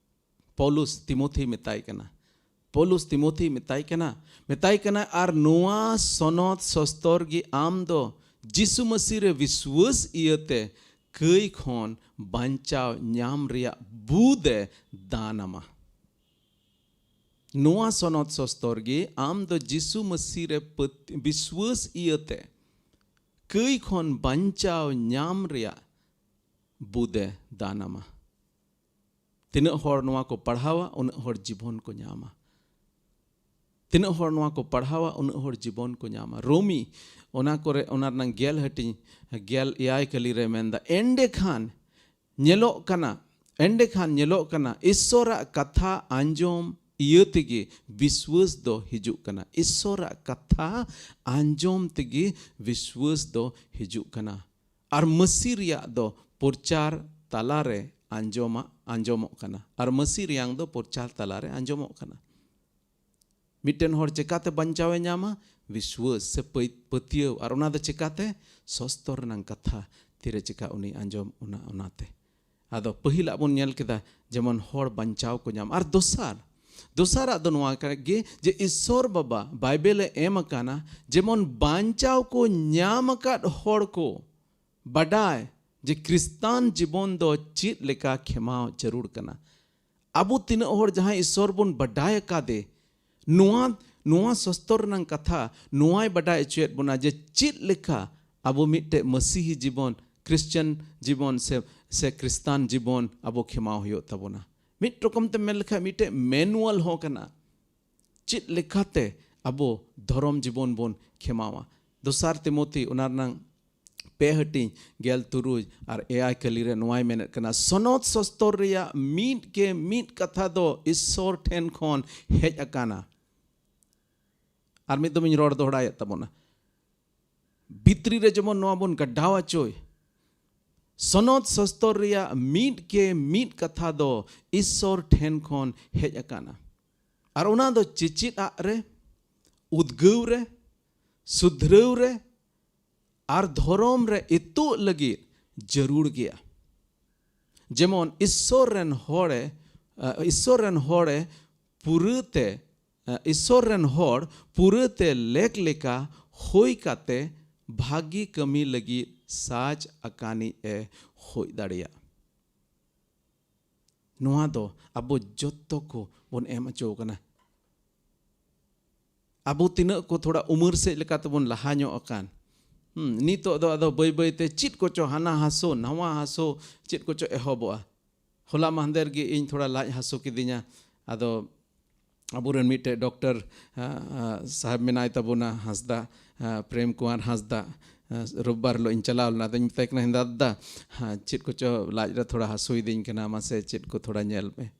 ᱯᱚᱞᱩᱥ ᱛᱤᱢᱳᱛᱷᱤ ᱢᱮᱛᱟᱭ ᱠᱟᱱᱟ, ᱯᱚᱞᱩᱥ ᱛᱤᱢᱳᱛᱷᱤ ᱢᱮᱛᱟᱭ ᱠᱟᱱᱟ, ᱢᱮᱛᱟᱭ ᱠᱟᱱᱟ, "ᱟᱨ ᱱᱚᱣᱟ ᱥᱚᱱᱚᱛ ᱥᱚᱥᱛᱚᱨ ᱜᱮ ᱟᱢ ᱫᱚ ᱡᱤᱥᱩ ᱢᱟᱹᱥᱤ ᱨᱮ ᱵᱤᱥᱣᱟᱹᱥ ᱤᱭᱟᱹᱛᱮ ᱠᱟᱹᱭ ᱠᱷᱚᱱ ᱵᱟᱧᱪᱟᱣ ᱧᱟᱢ ᱨᱮᱭᱟᱜ ᱵᱩᱫ ᱮ ᱫᱟᱱ ᱟᱢᱟ᱾" ᱱᱚᱣᱟ ᱥᱚᱱᱚᱛ ᱥᱚᱥᱛᱚᱨ ᱜᱮ ᱟᱢ ᱫᱚ ᱡᱤᱥᱩ ᱢᱟᱹᱥᱤ ᱨᱮ ᱯᱟᱹᱛ-, ᱵᱤᱥᱣᱟᱹᱥ ᱤᱭᱟᱹᱛᱮ ᱠᱟᱹᱭ ᱠᱷᱚᱱ ᱵᱟᱧᱪᱟᱣ ᱧᱟᱢ ᱨᱮᱭᱟᱜ ᱵᱩᱫ ᱮ ᱫᱟᱱ ᱟᱢᱟ᱾ ᱛᱤᱱᱟᱹᱜ ᱦᱚᱲ ᱱᱚᱣᱟ ᱠᱚ ᱯᱟᱲᱦᱟᱣᱟ, ᱩᱱᱟᱹᱜ ᱦᱚᱲ ᱡᱤᱵᱚᱱ ᱠᱚ ᱧᱟᱢᱟ᱾ ᱛᱤᱱᱟᱹᱜ ᱦᱚᱲ ᱱᱚᱣᱟ ᱠᱚ ᱯᱟᱲᱦᱟᱣᱟ, ᱩᱱᱟᱹᱜ ᱦᱚᱲ ᱡᱤᱵᱚᱱ ᱠᱚ ᱧᱟᱢᱟ᱾ ᱨᱳᱢᱤ, ᱚᱱᱟ ᱠᱚᱨᱮ, ᱚᱱᱟ ᱨᱮᱱᱟᱝ ᱜᱮᱞ ᱦᱟᱹᱴᱤᱧ, ᱜᱮᱞ ᱮᱭᱟᱭ ᱠᱟᱹᱞᱤ ᱨᱮ ᱢᱮᱱᱫᱟ, ᱮᱸᱰᱮᱠᱷᱟᱱ ᱧᱮᱞᱚᱜ ᱠᱟᱱᱟ, ᱮᱸᱰᱮᱠᱷᱟᱱ ᱧᱮᱞᱚᱜ ᱠᱟᱱᱟ, ᱤᱥᱥᱚᱨᱟᱜ ᱠᱟᱛᱷᱟ ᱟᱸᱡᱚᱢ ᱤᱭᱟᱹ ᱛᱮᱜᱮ ᱵᱤᱥᱣᱟᱹᱥ ᱫᱚ ᱦᱤᱡᱩᱜ ᱠᱟᱱᱟ᱾ ᱤᱥᱥᱚᱨᱟᱜ ᱠᱟᱛᱷᱟ ᱟᱸᱡᱚᱢ ᱛᱮᱜᱮ ᱵᱤᱥᱣᱟᱹᱥ ᱫᱚ ᱦᱤᱡᱩᱜ ᱠᱟᱱᱟ᱾ ᱟᱨ ᱢᱟᱹᱥᱤ ᱨᱮᱭᱟᱜ ᱫᱚ ᱯᱨᱚᱪᱟᱨ ᱛᱟᱞᱟᱨᱮ ᱟᱸᱡᱚᱢᱟ, ᱟᱸᱡᱚᱢᱚᱜ ᱠᱟᱱᱟ᱾ ᱟᱨ ᱢᱟᱹᱥᱤ ᱨᱮᱭᱟᱝ ᱫᱚ ᱯᱨᱚᱪᱟᱨ ᱛᱟᱞᱟᱨᱮ ᱟᱸᱡᱚᱢᱚᱜ ᱠᱟᱱᱟ᱾ ᱢᱤᱫᱴᱮᱱ ᱦᱚᱲ ᱪᱮᱠᱟᱛᱮ ᱵᱟᱧᱪᱟᱣᱮ ᱧᱟᱢᱟ? ᱵᱤᱥᱣᱟᱹᱥ ᱥᱮ ᱯᱟᱹᱭ-, ᱯᱟᱹᱛᱭᱟᱹᱣ᱾ ᱟᱨ ᱚᱱᱟ ᱫᱚ ᱪᱮᱠᱟᱛᱮ? ᱥᱚᱥᱛᱚᱨ ᱨᱮᱱᱟᱝ ᱠᱟᱛᱷᱟ ᱛᱤᱨᱮ ᱪᱮᱠᱟ ᱩᱱᱤ ᱟᱸᱡᱚᱢ, ᱚᱱᱟ, ᱚᱱᱟᱛᱮ᱾ ᱟᱫᱚ ᱯᱟᱹᱦᱤᱞᱟᱜ ᱵᱚᱱ ᱧᱮᱞ ᱠᱮᱫᱟ, ᱡᱮᱢᱚᱱ ᱦᱚᱲ ᱵᱟᱧᱪᱟᱣ ᱠᱚ ᱧᱟᱢ᱾ ᱟᱨ ᱫᱚᱥᱟᱨ, ᱫᱚᱥᱟᱨᱟᱜ ᱫᱚ ᱱᱚᱣᱟ ᱠᱟᱱᱟ ᱜᱮ ᱡᱮ ᱤᱥᱥᱚᱨ ᱵᱟᱵᱟ ᱵᱟᱭᱵᱮᱞ ᱮ ᱮᱢ ᱟᱠᱟᱱᱟ, ᱡᱮᱢᱚᱱ ᱵᱟᱧᱪᱟᱣ ᱠᱚ ᱧᱟᱢ ᱟᱠᱟᱫ ᱦᱚᱲ ᱠᱚ ᱵᱟᱰᱟᱭ, ᱡᱮ ᱠᱷᱨᱤᱥᱛᱟᱱ ᱡᱤᱵᱚᱱ ᱫᱚ ᱪᱮᱫ ᱞᱮᱠᱟ ᱠᱷᱮᱢᱟᱣ ᱡᱟᱹᱨᱩᱲ ᱠᱟᱱᱟ᱾ ᱟᱵᱚ ᱛᱤᱱᱟᱹᱜ ᱦᱚᱲ ᱡᱟᱦᱟᱸᱭ ᱤᱥᱚᱨ ᱵᱚᱱ ᱵᱟᱰᱟᱭ ᱟᱠᱟᱫᱮ, ᱱᱚᱣᱟ, ᱱᱚᱣᱟ ᱥᱚᱥᱛᱚᱨ ᱨᱮᱱᱟᱝ ᱠᱟᱛᱷᱟ ᱱᱚᱣᱟᱭ ᱵᱟᱰᱟᱭ ᱦᱚᱪᱚᱭᱮᱫ ᱵᱚᱱᱟ ᱡᱮ ᱪᱮᱫ ᱞᱮᱠᱟ ᱟᱵᱚ ᱢᱤᱫᱴᱮᱡ ᱢᱟᱹᱥᱤᱦᱤ ᱡᱤᱵᱚᱱ, ᱠᱷᱨᱤᱥᱪᱟᱱ ᱡᱤᱵᱚᱱ ᱥᱮ, ᱥᱮ ᱠᱷᱨᱤᱥᱛᱟᱱ ᱡᱤᱵᱚᱱ ᱟᱵᱚ ᱠᱷᱮᱢᱟᱣ ᱦᱩᱭᱩᱜ ᱛᱟᱵᱚᱱᱟ᱾ ᱢᱤᱫ ᱨᱚᱠᱚᱢ ᱛᱮᱢ ᱢᱮᱱ ᱞᱮᱠᱷᱟᱡ ᱢᱤᱫᱴᱮᱡ ᱢᱮᱱᱩᱣᱟᱞ ᱦᱚᱸ ᱠᱟᱱᱟ, ᱪᱮᱫ ᱞᱮᱠᱟᱛᱮ ᱟᱵᱚ ᱫᱷᱚᱨᱚᱢ ᱡᱤᱵᱚᱱ ᱵᱚᱱ ᱠᱷᱮᱢᱟᱣᱟ᱾ ᱫᱚᱥᱟᱨ ᱛᱤᱢᱳᱛᱷᱤ ᱚᱱᱟ ᱨᱮᱱᱟᱝ ᱯᱮ ᱦᱟᱹᱴᱤᱧ ᱜᱮᱞ ᱛᱩᱨᱩᱭ ᱟᱨ ᱮᱭᱟᱭ ᱠᱟᱹᱞᱤ ᱨᱮ ᱱᱚᱣᱟᱭ ᱢᱮᱱᱮᱫ ᱠᱟᱱᱟ, ᱥᱚᱱᱚᱛ ᱥᱚᱥᱛᱚᱨ ᱨᱮᱭᱟᱜ ᱢᱤᱫ ᱜᱮ ᱢᱤᱫ ᱠᱟᱛᱷᱟ ᱫᱚ ᱤᱥᱥᱚᱨ ᱴᱷᱮᱱ ᱠᱷᱚᱱ ᱦᱮᱡ ᱟᱠᱟᱱᱟ᱾ ᱟᱨ ᱢᱤᱫ ᱫᱚᱢ ᱤᱧ ᱨᱚᱲ ᱫᱚᱦᱲᱟᱭᱮᱫ ᱛᱟᱵᱚᱱᱟ, ᱵᱷᱤᱛᱨᱤ ᱨᱮ ᱡᱮᱢᱚᱱ ᱱᱚᱣᱟ ᱵᱚᱱ ᱜᱟᱰᱟᱣ ᱦᱚᱪᱚᱭ, ᱥᱚᱱᱚᱛ ᱥᱚᱥᱛᱚᱨ ᱨᱮᱭᱟᱜ ᱢᱤᱫ ᱜᱮ ᱢᱤᱫ ᱠᱟᱛᱷᱟ ᱫᱚ ᱤᱥᱥᱚᱨ ᱴᱷᱮᱱ ᱠᱷᱚᱱ ᱦᱮᱡ ᱟᱠᱟᱱᱟ᱾ ᱟᱨ ᱚᱱᱟ ᱫᱚ ᱪᱮᱪᱮᱫ ᱟᱜ ᱨᱮ, ᱩᱫᱽᱜᱟᱹᱣ ᱨᱮ, ᱥᱩᱫᱷᱨᱟᱹᱣ ᱨᱮ ᱟᱨ ᱫᱷᱚᱨᱚᱢ ᱨᱮ ᱤᱛᱩᱜ ᱞᱟᱹᱜᱤᱫ ᱡᱟᱹᱨᱩᱲ ᱜᱮᱭᱟ᱾ ᱡᱮᱢᱚᱱ ᱤᱥᱥᱚᱨ ᱨᱮᱱ ᱦᱚᱲᱮ, ᱤᱥᱥᱚᱨ ᱨᱮᱱ ᱦᱚᱲᱮ ᱯᱩᱨᱟᱹᱛᱮ, ᱤᱥᱥᱚᱨ ᱨᱮᱱ ᱦᱚᱲ ᱯᱩᱨᱟᱹᱛᱮ ᱞᱮᱠ ᱞᱮᱠᱟ ᱦᱩᱭ ᱠᱟᱛᱮ ᱵᱷᱟᱹᱜᱤ ᱠᱟᱹᱢᱤ ᱞᱟᱹᱜᱤᱫ ᱥᱟᱡᱽ ᱟᱠᱟᱱᱤᱡ ᱮ ᱦᱩᱭ ᱫᱟᱲᱮᱭᱟᱜ᱾ ᱱᱚᱣᱟ ᱫᱚ ᱟᱵᱚ ᱡᱚᱛᱚ ᱠᱚ ᱵᱚᱱ ᱮᱢ ᱦᱚᱪᱚ ᱠᱟᱱᱟ᱾ ᱟᱵᱚ ᱛᱤᱱᱟᱹᱜ ᱠᱚ ᱛᱷᱚᱲᱟ ᱩᱢᱮᱨ ᱥᱮᱫ ᱞᱮᱠᱟ ᱛᱮᱵᱚᱱ ᱞᱟᱦᱟ ᱧᱚᱜ ᱟᱠᱟᱱ, ᱦᱩᱸ, ᱱᱤᱛᱚᱜ ᱫᱚ ᱟᱫᱚ ᱵᱟᱹᱭ ᱵᱟᱹᱭ ᱛᱮ ᱪᱮᱫ ᱠᱚᱪᱚ ᱦᱟᱱᱟ ᱦᱟᱹᱥᱩ, ᱱᱟᱣᱟ ᱦᱟᱹᱥᱩ, ᱪᱮᱫ ᱠᱚᱪᱚ ᱮᱦᱚᱵᱚᱜᱼᱟ᱾ ᱦᱚᱞᱟ ᱢᱟᱦᱫᱮᱨ ᱜᱮ ᱤᱧ ᱛᱷᱚᱲᱟ ᱞᱟᱡ ᱦᱟᱹᱥᱩ ᱠᱤᱫᱤᱧᱟ᱾ ᱟᱫᱚ ᱟᱵᱚᱨᱮᱱ ᱢᱤᱫᱴᱮᱡ ᱰᱚᱠᱴᱚᱨ, ᱟ, ᱟ, ᱥᱟᱦᱮᱵ ᱢᱮᱱᱟᱭ ᱛᱟᱵᱚᱱᱟ, ᱦᱟᱸᱥᱫᱟ, ᱟ, ᱯᱨᱮᱢ ᱠᱩᱢᱟᱨ ᱦᱟᱸᱥᱫᱟ᱾ ᱟ, ᱨᱳᱵᱵᱟᱨ ᱦᱤᱞᱳᱜ ᱤᱧ ᱪᱟᱞᱟᱣ ᱞᱮᱱᱟ᱾ ᱟᱫᱚᱧ ᱢᱮᱛᱟᱭ ᱠᱟᱱᱟ, "ᱦᱮᱸ ᱫᱟᱫᱟ, ᱦᱮᱸ, ᱪᱮᱫ ᱠᱚᱪᱚ ᱞᱟᱡ ᱨᱮ ᱛᱷᱚᱲᱟ ᱦᱟᱹᱥᱩᱭᱤᱫᱤᱧ ᱠᱟᱱᱟ, ᱢᱟᱥᱮ ᱪᱮᱫ ᱠᱚ ᱛᱷᱚᱲᱟ ᱧᱮᱞ ᱢᱮ᱾"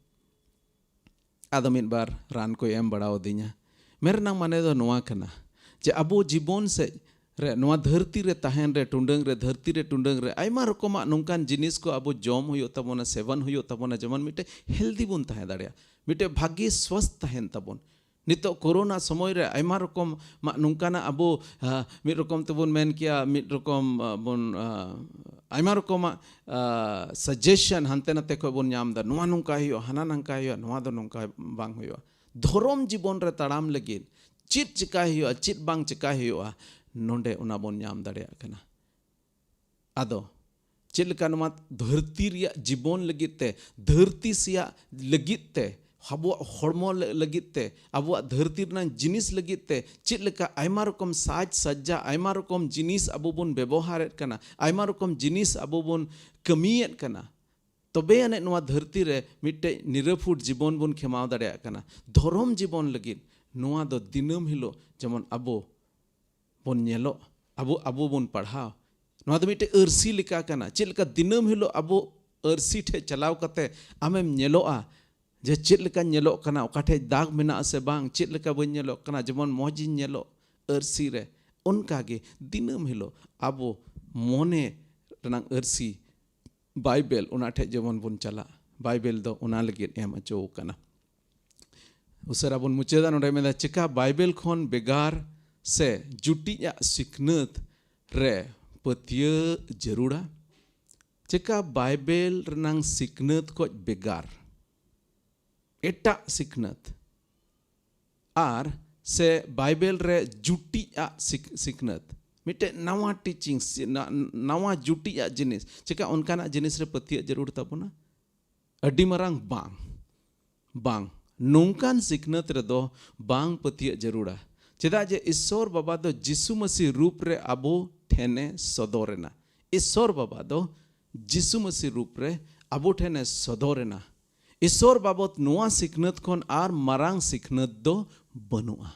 ᱟᱫᱚ ᱢᱤᱫ ᱵᱟᱨ ᱨᱟᱱ ᱠᱚᱭ ᱮᱢ ᱵᱟᱲᱟ ᱟᱹᱫᱤᱧᱟ᱾ ᱢᱮᱱ ᱨᱮᱱᱟᱜ ᱢᱟᱱᱮ ᱫᱚ ᱱᱚᱣᱟ ᱠᱟᱱᱟ ᱡᱮ ᱟᱵᱚ ᱡᱤᱵᱚᱱ ᱥᱮᱫ ᱨᱮ, ᱱᱚᱣᱟ ᱫᱷᱟᱹᱨᱛᱤ ᱨᱮ ᱛᱟᱦᱮᱱ ᱨᱮ, ᱴᱩᱰᱟᱹᱝ ᱨᱮ, ᱫᱷᱟᱹᱨᱛᱤ ᱨᱮ, ᱴᱩᱰᱟᱹᱝ ᱨᱮ ᱟᱭᱢᱟ ᱨᱚᱠᱚᱢᱟᱜ ᱱᱚᱝᱠᱟᱱ ᱡᱤᱱᱤᱥ ᱠᱚ ᱟᱵᱚ ᱡᱚᱢ ᱦᱩᱭᱩᱜ ᱛᱟᱵᱚᱱᱟ, ᱥᱮᱵᱚᱱ ᱦᱩᱭᱩᱜ ᱛᱟᱵᱚᱱᱟ, ᱡᱮᱢᱚᱱ ᱢᱤᱫᱴᱮᱡ ᱦᱮᱞᱫᱤ ᱵᱚᱱ ᱛᱟᱦᱮᱸ ᱫᱟᱲᱮᱭᱟᱜᱼᱟ, ᱢᱤᱫᱴᱮᱡ ᱵᱷᱟᱹᱜᱤ ᱥᱣᱟᱥᱛᱷ ᱛᱟᱦᱮᱱ ᱛᱟᱵᱚᱱ᱾ ᱱᱤᱛᱚᱜ ᱠᱳᱨᱳᱱᱟ ᱥᱚᱢᱚᱭ ᱨᱮ ᱟᱭᱢᱟ ᱨᱚᱠᱚᱢᱟᱜ ᱱᱚᱝᱠᱟᱱᱟᱜ ᱟᱵᱚ, ᱟ, ᱢᱤᱫ ᱨᱚᱠᱚᱢ ᱛᱮᱵᱚᱱ ᱢᱮᱱ ᱠᱮᱭᱟ, ᱢᱤᱫ ᱨᱚᱠᱚᱢ, ᱟ, ᱵᱚᱱ, ᱟ, ᱟᱭᱢᱟ ᱨᱚᱠᱚᱢᱟᱜ, ᱟ, ᱥᱟᱡᱮᱥᱚᱱ ᱦᱟᱱᱛᱮ ᱱᱟᱛᱮ ᱠᱷᱚᱱ ᱵᱚᱱ ᱧᱟᱢ ᱮᱫᱟ, ᱱᱚᱣᱟ ᱱᱚᱝᱠᱟᱭ ᱦᱩᱭᱩᱜᱼᱟ, ᱦᱟᱱᱟ ᱱᱚᱝᱠᱟᱭ ᱦᱩᱭᱩᱜᱼᱟ, ᱱᱚᱣᱟ ᱫᱚ ᱱᱚᱝᱠᱟ ᱵᱟᱝ ᱦᱩᱭᱩᱜᱼᱟ᱾ ᱫᱷᱚᱨᱚᱢ ᱡᱤᱵᱚᱱ ᱨᱮ ᱛᱟᱲᱟᱢ ᱞᱟᱹᱜᱤᱫ ᱪᱮᱫ ᱪᱮᱠᱟᱭ ᱦᱩᱭᱩᱜᱼᱟ, ᱪᱮᱫ ᱵᱟᱝ ᱪᱮᱠᱟᱭ ᱦᱩᱭᱩᱜᱼᱟ, ᱱᱚᱰᱮ ᱚᱱᱟ ᱵᱚᱱ ᱧᱟᱢ ᱫᱟᱲᱮᱭᱟᱜ ᱠᱟᱱᱟ᱾ ᱟᱫᱚ ᱪᱮᱫ ᱞᱮᱠᱟ ᱱᱚᱣᱟ ᱫᱷᱟᱹᱨᱛᱤ ᱨᱮᱭᱟᱜ ᱡᱤᱵᱚᱱ ᱞᱟᱹᱜᱤᱫ ᱛᱮ, ᱫᱷᱟᱹᱨᱛᱤ ᱥᱮᱭᱟᱜ ᱞᱟᱹᱜᱤᱫ ᱛᱮ, ᱟᱵᱚᱣᱟᱜ ᱦᱚᱲᱢᱚ ᱞᱟᱹᱜᱤᱫ ᱛᱮ, ᱟᱵᱚᱣᱟᱜ ᱫᱷᱟᱹᱨᱛᱤ ᱨᱮᱱᱟᱜ ᱡᱤᱱᱤᱥ ᱞᱟᱹᱜᱤᱫ ᱛᱮ ᱪᱮᱫ ᱞᱮᱠᱟ ᱟᱭᱢᱟ ᱨᱚᱠᱚᱢ ᱥᱟᱡᱽ ᱥᱟᱡᱽᱡᱟ, ᱟᱭᱢᱟ ᱨᱚᱠᱚᱢ ᱡᱤᱱᱤᱥ ᱟᱵᱚ ᱵᱚᱱ ᱵᱮᱵᱚᱦᱟᱨᱮᱫ ᱠᱟᱱᱟ, ᱟᱭᱢᱟ ᱨᱚᱠᱚᱢ ᱡᱤᱱᱤᱥ ᱟᱵᱚ ᱵᱚᱱ ᱠᱟᱹᱢᱤᱭᱮᱫ ᱠᱟᱱᱟ, ᱛᱚᱵᱮ ᱟᱹᱱᱤᱡ ᱱᱚᱣᱟ ᱫᱷᱟᱹᱨᱛᱤ ᱨᱮ ᱢᱤᱫᱴᱮᱡ ᱱᱤᱨᱟᱹᱯᱷᱩᱴ ᱡᱤᱵᱚᱱ ᱵᱚᱱ ᱠᱷᱮᱢᱟᱣ ᱫᱟᱲᱮᱭᱟᱜ ᱠᱟᱱᱟ᱾ ᱫᱷᱚᱨᱚᱢ ᱡᱤᱵᱚᱱ ᱞᱟᱹᱜᱤᱫ ᱱᱚᱣᱟ ᱫᱚ ᱫᱤᱱᱟᱹᱢ ᱦᱤᱞᱳᱜ ᱡᱮᱢᱚᱱ ᱟᱵᱚ ᱵᱚᱱ ᱧᱮᱞᱚᱜ, ᱟᱵᱚ, ᱟᱵᱚ ᱵᱚᱱ ᱯᱟᱲᱦᱟᱣ᱾ ᱱᱚᱣᱟ ᱫᱚ ᱢᱤᱫᱴᱮᱡ ᱟᱹᱨᱥᱤ ᱞᱮᱠᱟ ᱠᱟᱱᱟ᱾ ᱪᱮᱫ ᱞᱮᱠᱟ ᱫᱤᱱᱟᱹᱢ ᱦᱤᱞᱳᱜ ᱟᱵᱚ ᱟᱹᱨᱥᱤ ᱴᱷᱮᱡ ᱪᱟᱞᱟᱣ ᱠᱟᱛᱮ ᱟᱢᱮᱢ ᱧᱮᱞᱚᱜᱼᱟ ᱡᱮ ᱪᱮᱫ ᱞᱮᱠᱟᱧ ᱧᱮᱞᱚᱜ ᱠᱟᱱᱟ, ᱚᱠᱟ ᱴᱷᱮᱡ ᱫᱟᱜᱽ ᱢᱮᱱᱟᱜᱼᱟ ᱥᱮ ᱵᱟᱝ, ᱪᱮᱫ ᱞᱮᱠᱟ ᱵᱟᱹᱧ ᱧᱮᱞᱚᱜ ᱠᱟᱱᱟ, ᱡᱮᱢᱚᱱ ᱢᱚᱡᱽ ᱤᱧ ᱧᱮᱞᱚᱜ ᱟᱹᱨᱥᱤ ᱨᱮ, ᱚᱱᱠᱟ ᱜᱮ ᱫᱤᱱᱟᱹᱢ ᱦᱤᱞᱳᱜ ᱟᱵᱚ ᱢᱚᱱᱮ ᱨᱮᱱᱟᱜ ᱟᱹᱨᱥᱤ ᱵᱟᱭᱵᱮᱞ, ᱚᱱᱟ ᱴᱷᱮᱡ ᱡᱮᱢᱚᱱ ᱵᱚᱱ ᱪᱟᱞᱟᱜ᱾ ᱵᱟᱭᱵᱮᱞ ᱫᱚ ᱚᱱᱟ ᱞᱟᱹᱜᱤᱫ ᱮᱢ ᱦᱚᱪᱚ ᱟᱠᱟᱱᱟ᱾ ᱩᱥᱟᱹᱨᱟ ᱵᱚᱱ ᱢᱩᱪᱟᱹᱫᱟ᱾ ᱱᱚᱰᱮ ᱢᱮᱱᱫᱟ, ᱪᱮᱠᱟ ᱵᱟᱭᱵᱮᱞ ᱠᱷᱚᱱ ᱵᱷᱮᱜᱟᱨ ᱥᱮ ᱡᱩᱴᱤᱡ ᱟᱜ ᱥᱤᱠᱷᱱᱟᱹᱛ ᱨᱮ ᱯᱟᱹᱛᱭᱟᱹᱣ ᱡᱟᱹᱨᱩᱲᱟ? ᱪᱮᱠᱟ ᱵᱟᱭᱵᱮᱞ ᱨᱮᱱᱟᱝ ᱥᱤᱠᱷᱱᱟᱹᱛ ᱠᱷᱚᱡ ᱵᱷᱮᱜᱟᱨ ᱮᱴᱟᱜ ᱥᱤᱠᱷᱱᱟᱹᱛ ᱟᱨ ᱥᱮ ᱵᱟᱭᱵᱮᱞ ᱨᱮ ᱡᱩᱴᱤᱡ ᱟᱜ ᱥᱤᱠ-, ᱥᱤᱠᱷᱱᱟᱹᱛ, ᱢᱤᱫᱴᱮᱡ ᱱᱟᱣᱟ ᱴᱤᱪᱤᱝ, ᱱᱟᱣᱟ ᱡᱩᱴᱤᱡ ᱟᱜ ᱡᱤᱱᱤᱥ, ᱪᱮᱠᱟ ᱚᱱᱠᱟᱱᱟᱜ ᱡᱤᱱᱤᱥ ᱨᱮ ᱯᱟᱹᱛᱭᱟᱹᱜ ᱡᱟᱹᱨᱩᱲ ᱛᱟᱵᱚᱱᱟ? ᱟᱹᱰᱤ ᱢᱟᱨᱟᱝ ᱵᱟᱝ, ᱵᱟᱝ, ᱱᱚᱝᱠᱟᱱ ᱥᱤᱠᱷᱱᱟᱹᱛ ᱨᱮᱫᱚ ᱵᱟᱝ ᱯᱟᱹᱛᱭᱟᱹᱜ ᱡᱟᱹᱨᱩᱲᱟ᱾ ᱪᱮᱫᱟᱜ ᱡᱮ ᱤᱥᱥᱚᱨ ᱵᱟᱵᱟ ᱫᱚ ᱡᱤᱥᱩ ᱢᱟᱹᱥᱤ ᱨᱩᱯ ᱨᱮ ᱟᱵᱚ ᱴᱷᱮᱱᱮ ᱥᱚᱫᱚᱨ ᱮᱱᱟ᱾ ᱤᱥᱥᱚᱨ ᱵᱟᱵᱟ ᱫᱚ ᱡᱤᱥᱩ ᱢᱟᱹᱥᱤ ᱨᱩᱯ ᱨᱮ ᱟᱵᱚ ᱴᱷᱮᱱᱮ ᱥᱚᱫᱚᱨ ᱮᱱᱟ᱾ ᱤᱥᱥᱚᱨ ᱵᱟᱵᱚᱛ ᱱᱚᱣᱟ ᱥᱤᱠᱷᱱᱟᱹᱛ ᱠᱷᱚᱱ ᱟᱨ ᱢᱟᱨᱟᱝ ᱥᱤᱠᱷᱱᱟᱹᱛ ᱫᱚ ᱵᱟᱹᱱᱩᱜᱼᱟ᱾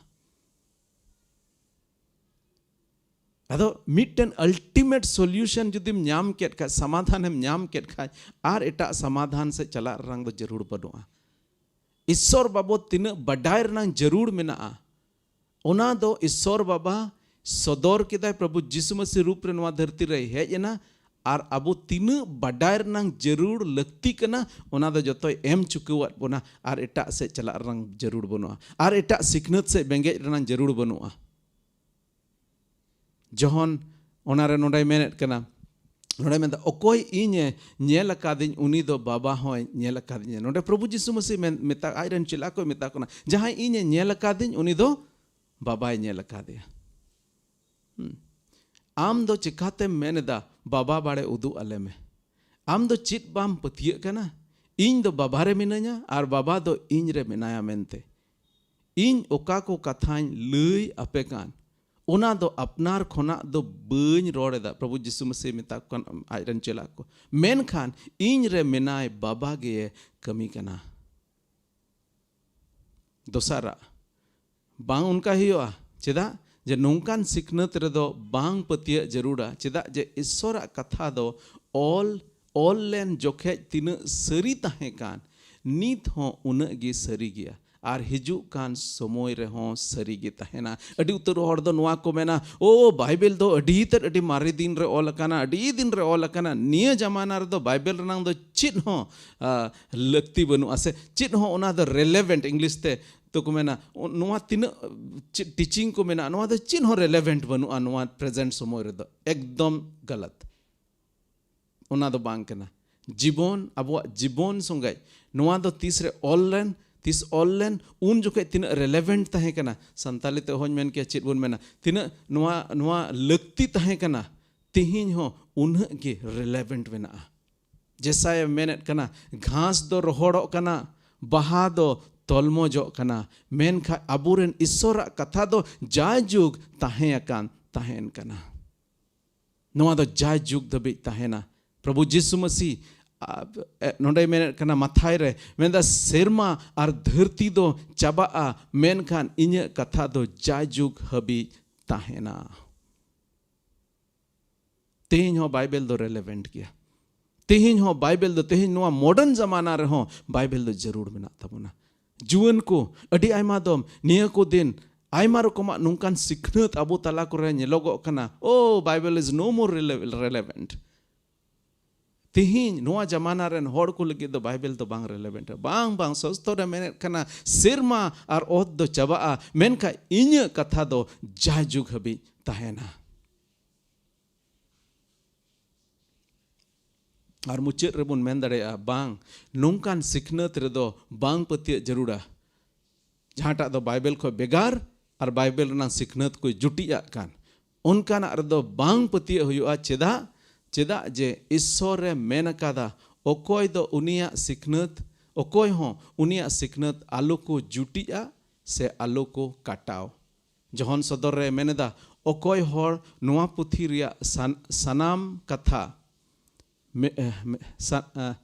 ᱟᱫᱚ ᱢᱤᱫᱴᱮᱱ ultimate solution ᱡᱩᱫᱤᱢ ᱧᱟᱢ ᱠᱮᱫ ᱠᱷᱟᱡ, ᱥᱚᱢᱟᱫᱷᱟᱱᱮᱢ ᱧᱟᱢ ᱠᱮᱫ ᱠᱷᱟᱡ, ᱟᱨ ᱮᱴᱟᱜ ᱥᱚᱢᱟᱫᱷᱟᱱ ᱥᱮᱫ ᱪᱟᱞᱟᱜ ᱨᱮᱱᱟᱜ ᱫᱚ ᱡᱟᱹᱨᱩᱲ ᱵᱟᱹᱱᱩᱜᱼᱟ᱾ ᱤᱥᱥᱚᱨ ᱵᱟᱵᱚᱛ ᱛᱤᱱᱟᱹᱜ ᱵᱟᱰᱟᱭ ᱨᱮᱱᱟᱜ ᱡᱟᱹᱨᱩᱲ ᱢᱮᱱᱟᱜᱼᱟ, ᱚᱱᱟ ᱫᱚ ᱤᱥᱥᱚᱨ ᱵᱟᱵᱟ ᱥᱚᱫᱚᱨ ᱠᱮᱫᱟᱭ᱾ ᱯᱨᱚᱵᱷᱩ ᱡᱤᱥᱩ ᱢᱟᱹᱥᱤ ᱨᱩᱯ ᱨᱮ ᱱᱚᱣᱟ ᱫᱷᱟᱹᱨᱛᱤ ᱨᱮᱭ ᱦᱮᱡ ᱮᱱᱟ, ᱟᱨ ᱟᱵᱚ ᱛᱤᱱᱟᱹᱜ ᱵᱟᱰᱟᱭ ᱨᱮᱱᱟᱜ ᱡᱟᱹᱨᱩᱲ ᱞᱟᱹᱠᱛᱤ ᱠᱟᱱᱟ, ᱚᱱᱟ ᱫᱚ ᱡᱚᱛᱚᱭ ᱮᱢ ᱪᱩᱠᱟᱹᱣᱟᱫ ᱵᱚᱱᱟ᱾ ᱟᱨ ᱮᱴᱟᱜ ᱥᱮᱫ ᱪᱟᱞᱟᱜ ᱨᱮᱱᱟᱜ ᱡᱟᱹᱨᱩᱲ ᱵᱟᱹᱱᱩᱜᱼᱟ, ᱟᱨ ᱮᱴᱟᱜ ᱥᱤᱠᱷᱱᱟᱹᱛ ᱥᱮᱫ ᱵᱮᱸᱜᱮᱫ ᱨᱮᱱᱟᱜ ᱡᱟᱹᱨᱩᱲ ᱵᱟᱹᱱᱩᱜᱼᱟ᱾ ᱡᱚᱦᱚᱱ ᱚᱱᱟᱨᱮ ᱱᱚᱰᱮᱭ ᱢᱮᱱᱮᱫ ᱠᱟᱱᱟ, ᱱᱚᱰᱮ ᱢᱮᱱᱫᱟ, "ᱚᱠᱚᱭ ᱤᱧᱮ ᱧᱮᱞ ᱟᱠᱟᱫᱤᱧ, ᱩᱱᱤ ᱫᱚ ᱵᱟᱵᱟ ᱦᱚᱸᱭ ᱧᱮᱞ ᱟᱠᱟᱫᱤᱧᱟ᱾" ᱱᱚᱰᱮ ᱯᱨᱚᱵᱷᱩ ᱡᱤᱥᱩ ᱢᱟᱹᱥᱤ ᱢᱮᱱ, ᱢᱮᱛᱟ, ᱟᱡᱨᱮᱱ ᱪᱮᱞᱟ ᱠᱚᱭ ᱢᱮᱛᱟ ᱠᱚ ᱠᱟᱱᱟ, "ᱡᱟᱦᱟᱸᱭ ᱤᱧᱮ ᱧᱮᱞ ᱟᱠᱟᱫᱤᱧ, ᱩᱱᱤ ᱫᱚ ᱵᱟᱵᱟᱭ ᱧᱮᱞ ᱟᱠᱟᱫᱮᱭᱟ᱾" ᱦᱩᱸ᱾ ᱟᱢ ᱫᱚ ᱪᱮᱠᱟᱛᱮᱢ ᱢᱮᱱ ᱮᱫᱟ, "ᱵᱟᱵᱟ ᱵᱟᱲᱮ ᱩᱫᱩᱜ ᱟᱞᱮ ᱢᱮ"? ᱟᱢ ᱫᱚ ᱪᱮᱫ ᱵᱟᱢ ᱯᱟᱹᱛᱭᱟᱹᱜ ᱠᱟᱱᱟ? ᱤᱧ ᱫᱚ ᱵᱟᱵᱟ ᱨᱮ ᱢᱤᱱᱟᱹᱧᱟ ᱟᱨ ᱵᱟᱵᱟ ᱫᱚ ᱤᱧ ᱨᱮ ᱢᱮᱱᱟᱭᱟ ᱢᱮᱱᱛᱮ᱾ ᱤᱧ ᱚᱠᱟ ᱠᱚ ᱠᱟᱛᱷᱟᱧ ᱞᱟᱹᱭ ᱟᱯᱮ ᱠᱟᱱ, ᱚᱱᱟ ᱫᱚ ᱟᱯᱱᱟᱨ ᱠᱷᱚᱱᱟᱜ ᱫᱚ ᱵᱟᱹᱧ ᱨᱚᱲ ᱮᱫᱟ᱾ ᱯᱨᱚᱵᱷᱩ ᱡᱤᱥᱩ ᱢᱟᱹᱥᱤ ᱢᱮᱛᱟ ᱠᱚ ᱠᱟᱱ ᱟᱡ ᱨᱮᱱ ᱪᱮᱞᱟ ᱠᱚ, ᱢᱮᱱᱠᱷᱟᱱ ᱤᱧ ᱨᱮ ᱢᱮᱱᱟᱭ ᱵᱟᱵᱟ ᱜᱮ ᱠᱟᱹᱢᱤ ᱠᱟᱱᱟ᱾ ᱫᱚᱥᱟᱨᱟᱜ, ᱵᱟᱝ ᱚᱱᱠᱟ ᱦᱩᱭᱩᱜᱼᱟ᱾ ᱪᱮᱫᱟᱜ? ᱡᱮ ᱱᱚᱝᱠᱟᱱ ᱥᱤᱠᱷᱱᱟᱹᱛ ᱨᱮᱫᱚ ᱵᱟᱝ ᱯᱟᱹᱛᱭᱟᱹᱜ ᱡᱟᱹᱨᱩᱲᱟ᱾ ᱪᱮᱫᱟᱜ? ᱡᱮ ᱤᱥᱥᱚᱨᱟᱜ ᱠᱟᱛᱷᱟ ᱫᱚ ᱚᱞ, ᱚᱞ ᱞᱮᱱ ᱡᱚᱠᱷᱮᱡ ᱛᱤᱱᱟᱹᱜ ᱥᱟᱹᱨᱤ ᱛᱟᱦᱮᱸ ᱠᱟᱱ, ᱱᱤᱛ ᱦᱚᱸ ᱩᱱᱟᱹᱜ ᱜᱮ ᱥᱟᱹᱨᱤ ᱜᱮᱭᱟ᱾ ᱟᱨ ᱦᱤᱡᱩᱜ ᱠᱟᱱ ᱥᱚᱢᱚᱭ ᱨᱮᱦᱚᱸ ᱥᱟᱹᱨᱤ ᱜᱮ ᱛᱟᱦᱮᱱᱟ᱾ ᱟᱹᱰᱤ ᱩᱛᱟᱹᱨ ᱦᱚᱲ ᱫᱚ ᱱᱚᱣᱟ ᱠᱚ ᱢᱮᱱᱟ, "ᱳ, ᱵᱟᱭᱵᱮᱞ ᱫᱚ ᱟᱹᱰᱤ ᱛᱮᱫ, ᱟᱹᱰᱤ ᱢᱟᱨᱮ ᱫᱤᱱ ᱨᱮ ᱚᱞ ᱟᱠᱟᱱᱟ, ᱟᱹᱰᱤ ᱫᱤᱱ ᱨᱮ ᱚᱞ ᱟᱠᱟᱱᱟ, ᱱᱤᱭᱟᱹ ᱡᱟᱢᱟᱱᱟ ᱨᱮᱫᱚ ᱵᱟᱭᱵᱮᱞ ᱨᱮᱱᱟᱝ ᱫᱚ ᱪᱮᱫ ᱦᱚᱸ, ᱟ, ᱞᱟᱹᱠᱛᱤ ᱵᱟᱹᱱᱩᱜᱼᱟ, ᱥᱮ ᱪᱮᱫ ᱦᱚᱸ ᱚᱱᱟ ᱫᱚ relevant", English ᱛᱮ ᱛᱚ ᱠᱚ ᱢᱮᱱᱟ, ᱱᱚᱣᱟ ᱛᱤᱱᱟᱹᱜ ᱪᱮᱫ teaching ᱠᱚ ᱢᱮᱱᱟᱜᱼᱟ, ᱱᱚᱣᱟ ᱫᱚ ᱪᱮᱫ ᱦᱚᱸ relevant ᱵᱟᱹᱱᱩᱜᱼᱟ ᱱᱚᱣᱟ present ᱥᱚᱢᱚᱭ ᱨᱮᱫᱚ᱾ ᱮᱠᱫᱚᱢ ᱜᱟᱞᱟᱛ᱾ ᱚᱱᱟ ᱫᱚ ᱵᱟᱝ ᱠᱟᱱᱟ᱾ ᱡᱤᱵᱚᱱ, ᱟᱵᱚᱣᱟᱜ ᱡᱤᱵᱚᱱ ᱥᱚᱸᱜᱮ ᱱᱚᱣᱟ ᱫᱚ ᱛᱤᱥ ᱨᱮ ᱚᱞ ᱞᱮᱱ, ᱛᱤᱥ ᱚᱞ ᱞᱮᱱ, ᱩᱱ ᱡᱚᱠᱷᱮᱡ ᱛᱤᱱᱟᱹᱜ relevant ᱛᱟᱦᱮᱸ ᱠᱟᱱᱟ᱾ ᱥᱟᱱᱛᱟᱞᱤ ᱛᱮ ᱦᱚᱧ ᱢᱮᱱ ᱠᱮᱭᱟ, ᱪᱮᱫ ᱵᱚᱱ ᱢᱮᱱᱟ, ᱛᱤᱱᱟᱹᱜ ᱱᱚᱣᱟ, ᱱᱚᱣᱟ ᱞᱟᱹᱠᱛᱤ ᱛᱟᱦᱮᱸ ᱠᱟᱱᱟ, ᱛᱮᱦᱮᱧ ᱦᱚᱸ ᱩᱱᱟᱹᱜ ᱜᱮ relevant ᱢᱮᱱᱟᱜᱼᱟ᱾ ᱡᱮᱥᱟᱭᱟ ᱢᱮᱱᱮᱫ ᱠᱟᱱᱟ, "ᱜᱷᱟᱥ ᱫᱚ ᱨᱚᱦᱚᱲᱚᱜ ᱠᱟᱱᱟ, ᱵᱟᱦᱟ ᱫᱚ ᱛᱚᱞᱢᱚᱡᱚᱜ ᱠᱟᱱᱟ, ᱢᱮᱱᱠᱷᱟᱱ ᱟᱵᱚᱨᱮᱱ ᱤᱥᱥᱚᱨᱟᱜ ᱠᱟᱛᱷᱟ ᱫᱚ ᱡᱟᱭᱡᱩᱜᱽ ᱛᱟᱦᱮᱸ ᱟᱠᱟᱱ, ᱛᱟᱦᱮᱱ ᱠᱟᱱᱟ᱾" ᱱᱚᱣᱟ ᱫᱚ ᱡᱟᱭᱡᱩᱜᱽ ᱫᱷᱟᱹᱵᱤᱡ ᱛᱟᱦᱮᱱᱟ᱾ ᱯᱨᱚᱵᱷᱩ ᱡᱤᱥᱩ ᱢᱟᱹᱥᱤ, ᱟ, ᱮ, ᱱᱚᱰᱮᱭ ᱢᱮᱱᱮᱫ ᱠᱟᱱᱟ ᱢᱟᱛᱷᱟᱭ ᱨᱮ, ᱢᱮᱱᱫᱟ, "ᱥᱮᱨᱢᱟ ᱟᱨ ᱫᱷᱟᱹᱨᱛᱤ ᱫᱚ ᱪᱟᱵᱟᱜᱼᱟ, ᱢᱮᱱᱠᱷᱟᱱ ᱤᱧᱟᱹᱜ ᱠᱟᱛᱷᱟ ᱫᱚ ᱡᱟᱭᱡᱩᱜᱽ ᱦᱟᱹᱵᱤᱡ ᱛᱟᱦᱮᱱᱟ᱾" ᱛᱮᱦᱮᱧ ᱦᱚᱸ ᱵᱟᱭᱵᱮᱞ ᱫᱚ relevant ᱜᱮᱭᱟ᱾ ᱛᱮᱦᱮᱧ ᱦᱚᱸ ᱵᱟᱭᱵᱮᱞ ᱫᱚ, ᱛᱮᱦᱮᱧ ᱱᱚᱣᱟ modern ᱡᱟᱢᱟᱱᱟ ᱨᱮᱦᱚᱸ ᱵᱟᱭᱵᱮᱞ ᱫᱚ ᱡᱟᱹᱨᱩᱲ ᱢᱮᱱᱟᱜ ᱛᱟᱵᱚᱱᱟ᱾ ᱡᱩᱣᱟᱹᱱ ᱠᱚ, ᱟᱹᱰᱤ ᱟᱭᱢᱟ ᱫᱚᱢ ᱱᱤᱭᱟᱹ ᱠᱚ ᱫᱤᱱ ᱟᱭᱢᱟ ᱨᱚᱠᱚᱢᱟᱜ ᱱᱚᱝᱠᱟᱱ ᱥᱤᱠᱷᱱᱟᱹᱛ ᱟᱵᱚ ᱛᱟᱞᱟ ᱠᱚᱨᱮ ᱧᱮᱞᱚᱜᱚᱜ ᱠᱟᱱᱟ, "Oh, Bible is no more rele-, relevant." ᱛᱮᱦᱮᱧ ᱱᱚᱣᱟ ᱡᱟᱢᱟᱱᱟ ᱨᱮᱱ ᱦᱚᱲ ᱠᱚ ᱞᱟᱹᱜᱤᱫ ᱫᱚ ᱵᱟᱭᱵᱮᱞ ᱫᱚ ᱵᱟᱝ relevant᱾ ᱵᱟᱝ, ᱵᱟᱝ, ᱥᱚᱥᱛᱚ ᱨᱮ ᱢᱮᱱᱮᱫ ᱠᱟᱱᱟ, "ᱥᱮᱨᱢᱟ ᱟᱨ ᱚᱛ ᱫᱚ ᱪᱟᱵᱟᱜᱼᱟ, ᱢᱮᱱᱠᱷᱟᱱ ᱤᱧᱟᱹᱜ ᱠᱟᱛᱷᱟ ᱫᱚ ᱡᱟᱭᱡᱩᱜᱽ ᱦᱟᱹᱵᱤᱡ ᱛᱟᱦᱮᱱᱟ᱾" ᱟᱨ ᱢᱩᱪᱟᱹᱫ ᱨᱮᱵᱚᱱ ᱢᱮᱱ ᱫᱟᱲᱮᱭᱟᱜᱼᱟ, ᱵᱟᱝ, ᱱᱚᱝᱠᱟᱱ ᱥᱤᱠᱷᱱᱟᱹᱛ ᱨᱮᱫᱚ ᱵᱟᱝ ᱯᱟᱹᱛᱭᱟᱹᱜ ᱡᱟᱹᱨᱩᱲᱟ, ᱡᱟᱦᱟᱸᱴᱟᱜ ᱫᱚ ᱵᱟᱭᱵᱮᱞ ᱠᱷᱚᱱ ᱵᱷᱮᱜᱟᱨ ᱟᱨ ᱵᱟᱭᱵᱮᱞ ᱨᱮᱱᱟᱜ ᱥᱤᱠᱷᱱᱟᱹᱛ ᱠᱚ ᱡᱩᱴᱤᱡ ᱟᱜ ᱠᱟᱱ᱾ ᱚᱱᱠᱟᱱᱟᱜ ᱨᱮᱫᱚ ᱵᱟᱝ ᱯᱟᱹᱛᱭᱟᱹᱜ ᱦᱩᱭᱩᱜᱼᱟ᱾ ᱪᱮᱫᱟᱜ? ᱪᱮᱫᱟᱜ ᱡᱮ ᱤᱥᱥᱚᱨ ᱮ ᱢᱮᱱ ᱟᱠᱟᱫᱟ, ᱚᱠᱚᱭ ᱫᱚ ᱩᱱᱤᱭᱟᱜ ᱥᱤᱠᱷᱱᱟᱹᱛ, ᱚᱠᱚᱭ ᱦᱚᱸ ᱩᱱᱤᱭᱟᱜ ᱥᱤᱠᱷᱱᱟᱹᱛ ᱟᱞᱚ ᱠᱚ ᱡᱩᱴᱤᱜᱼᱟ ᱥᱮ ᱟᱞᱚ ᱠᱚ ᱠᱟᱴᱟᱣ᱾ ᱡᱚᱦᱚᱱ ᱥᱚᱫᱚᱨ ᱨᱮ ᱢᱮᱱ ᱮᱫᱟ, ᱚᱠᱚᱭ ᱦᱚᱲ ᱱᱚᱣᱟ ᱯᱩᱛᱷᱤ ᱨᱮᱭᱟᱜ ᱥᱟᱱ-, ᱥᱟᱱᱟᱢ ᱠᱟᱛᱷᱟ ᱢᱮ-, ᱮ, ᱢᱮ-, ᱥᱟ-, ᱮ,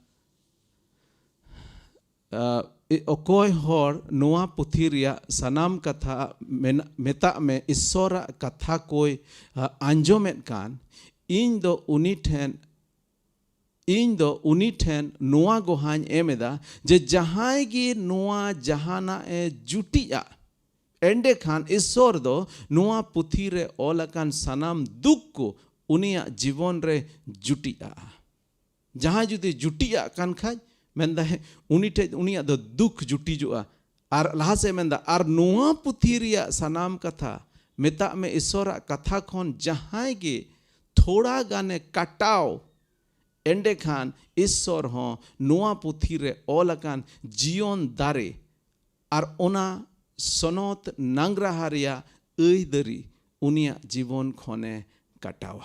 ᱮ, ᱚᱠᱚᱭ ᱦᱚᱲ ᱱᱚᱣᱟ ᱯᱩᱛᱷᱤ ᱨᱮᱭᱟᱜ ᱥᱟᱱᱟᱢ ᱠᱟᱛᱷᱟ ᱢᱮᱱ-, ᱢᱮᱛᱟᱜ ᱢᱮ, ᱤᱥᱥᱚᱨᱟᱜ ᱠᱟᱛᱷᱟ ᱠᱚᱭ, ᱟ, ᱟᱸᱡᱚᱢᱮᱫ ᱠᱟᱱ, ᱤᱧ ᱫᱚ ᱩᱱᱤ ᱴᱷᱮᱱ, ᱤᱧ ᱫᱚ ᱩᱱᱤ ᱴᱷᱮᱱ ᱱᱚᱣᱟ ᱜᱚᱦᱟᱧ ᱮᱢ ᱮᱫᱟ ᱡᱮ ᱡᱟᱦᱟᱸᱭ ᱜᱮ ᱱᱚᱣᱟ ᱡᱟᱦᱟᱱᱟᱜ ᱮ ᱡᱩᱴᱤᱜᱼᱟ, ᱮᱸᱰᱮᱠᱷᱟᱱ ᱤᱥᱥᱚᱨ ᱫᱚ ᱱᱚᱣᱟ ᱯᱩᱛᱷᱤ ᱨᱮ ᱚᱞ ᱟᱠᱟᱱ ᱥᱟᱱᱟᱢ ᱫᱩᱠ ᱠᱚ ᱩᱱᱤᱭᱟᱜ ᱡᱤᱵᱚᱱ ᱨᱮ ᱡᱩᱴᱤᱜᱼᱟ᱾ ᱡᱟᱦᱟᱸᱭ ᱡᱩᱫᱤ ᱡᱩᱴᱤᱜ ᱟᱜ ᱠᱟᱱ ᱠᱷᱟᱡ, ᱢᱮᱱᱫᱟᱭ, ᱩᱱᱤ ᱴᱷᱮᱡ, ᱩᱱᱤᱭᱟᱜ ᱫᱚ ᱫᱩᱠ ᱡᱩᱴᱤᱡᱚᱜᱼᱟ᱾ ᱟᱨ ᱞᱟᱦᱟ ᱥᱮᱫ ᱢᱮᱱᱫᱟ, ᱟᱨ ᱱᱚᱣᱟ ᱯᱩᱛᱷᱤ ᱨᱮᱭᱟᱜ ᱥᱟᱱᱟᱢ ᱠᱟᱛᱷᱟ, ᱢᱮᱛᱟᱜ ᱢᱮ, ᱤᱥᱥᱚᱨᱟᱜ ᱠᱟᱛᱷᱟ ᱠᱷᱚᱱ ᱡᱟᱦᱟᱸᱭ ᱜᱮ ᱛᱷᱚᱲᱟ ᱜᱟᱱᱮ ᱠᱟᱴᱟᱣ, ᱮᱸᱰᱮᱠᱷᱟᱱ ᱤᱥᱥᱚᱨ ᱦᱚᱸ ᱱᱚᱣᱟ ᱯᱩᱛᱷᱤ ᱨᱮ ᱚᱞ ᱟᱠᱟᱱ ᱡᱤᱭᱚᱱ ᱫᱟᱨᱮ ᱟᱨ ᱚᱱᱟ ᱥᱚᱱᱚᱛ ᱱᱟᱝᱨᱟᱦᱟ ᱨᱮᱭᱟᱜ ᱟᱹᱭᱫᱟᱹᱨᱤ ᱩᱱᱤᱭᱟᱜ ᱡᱤᱵᱚᱱ ᱠᱷᱚᱱᱮ ᱠᱟᱴᱟᱣᱟ᱾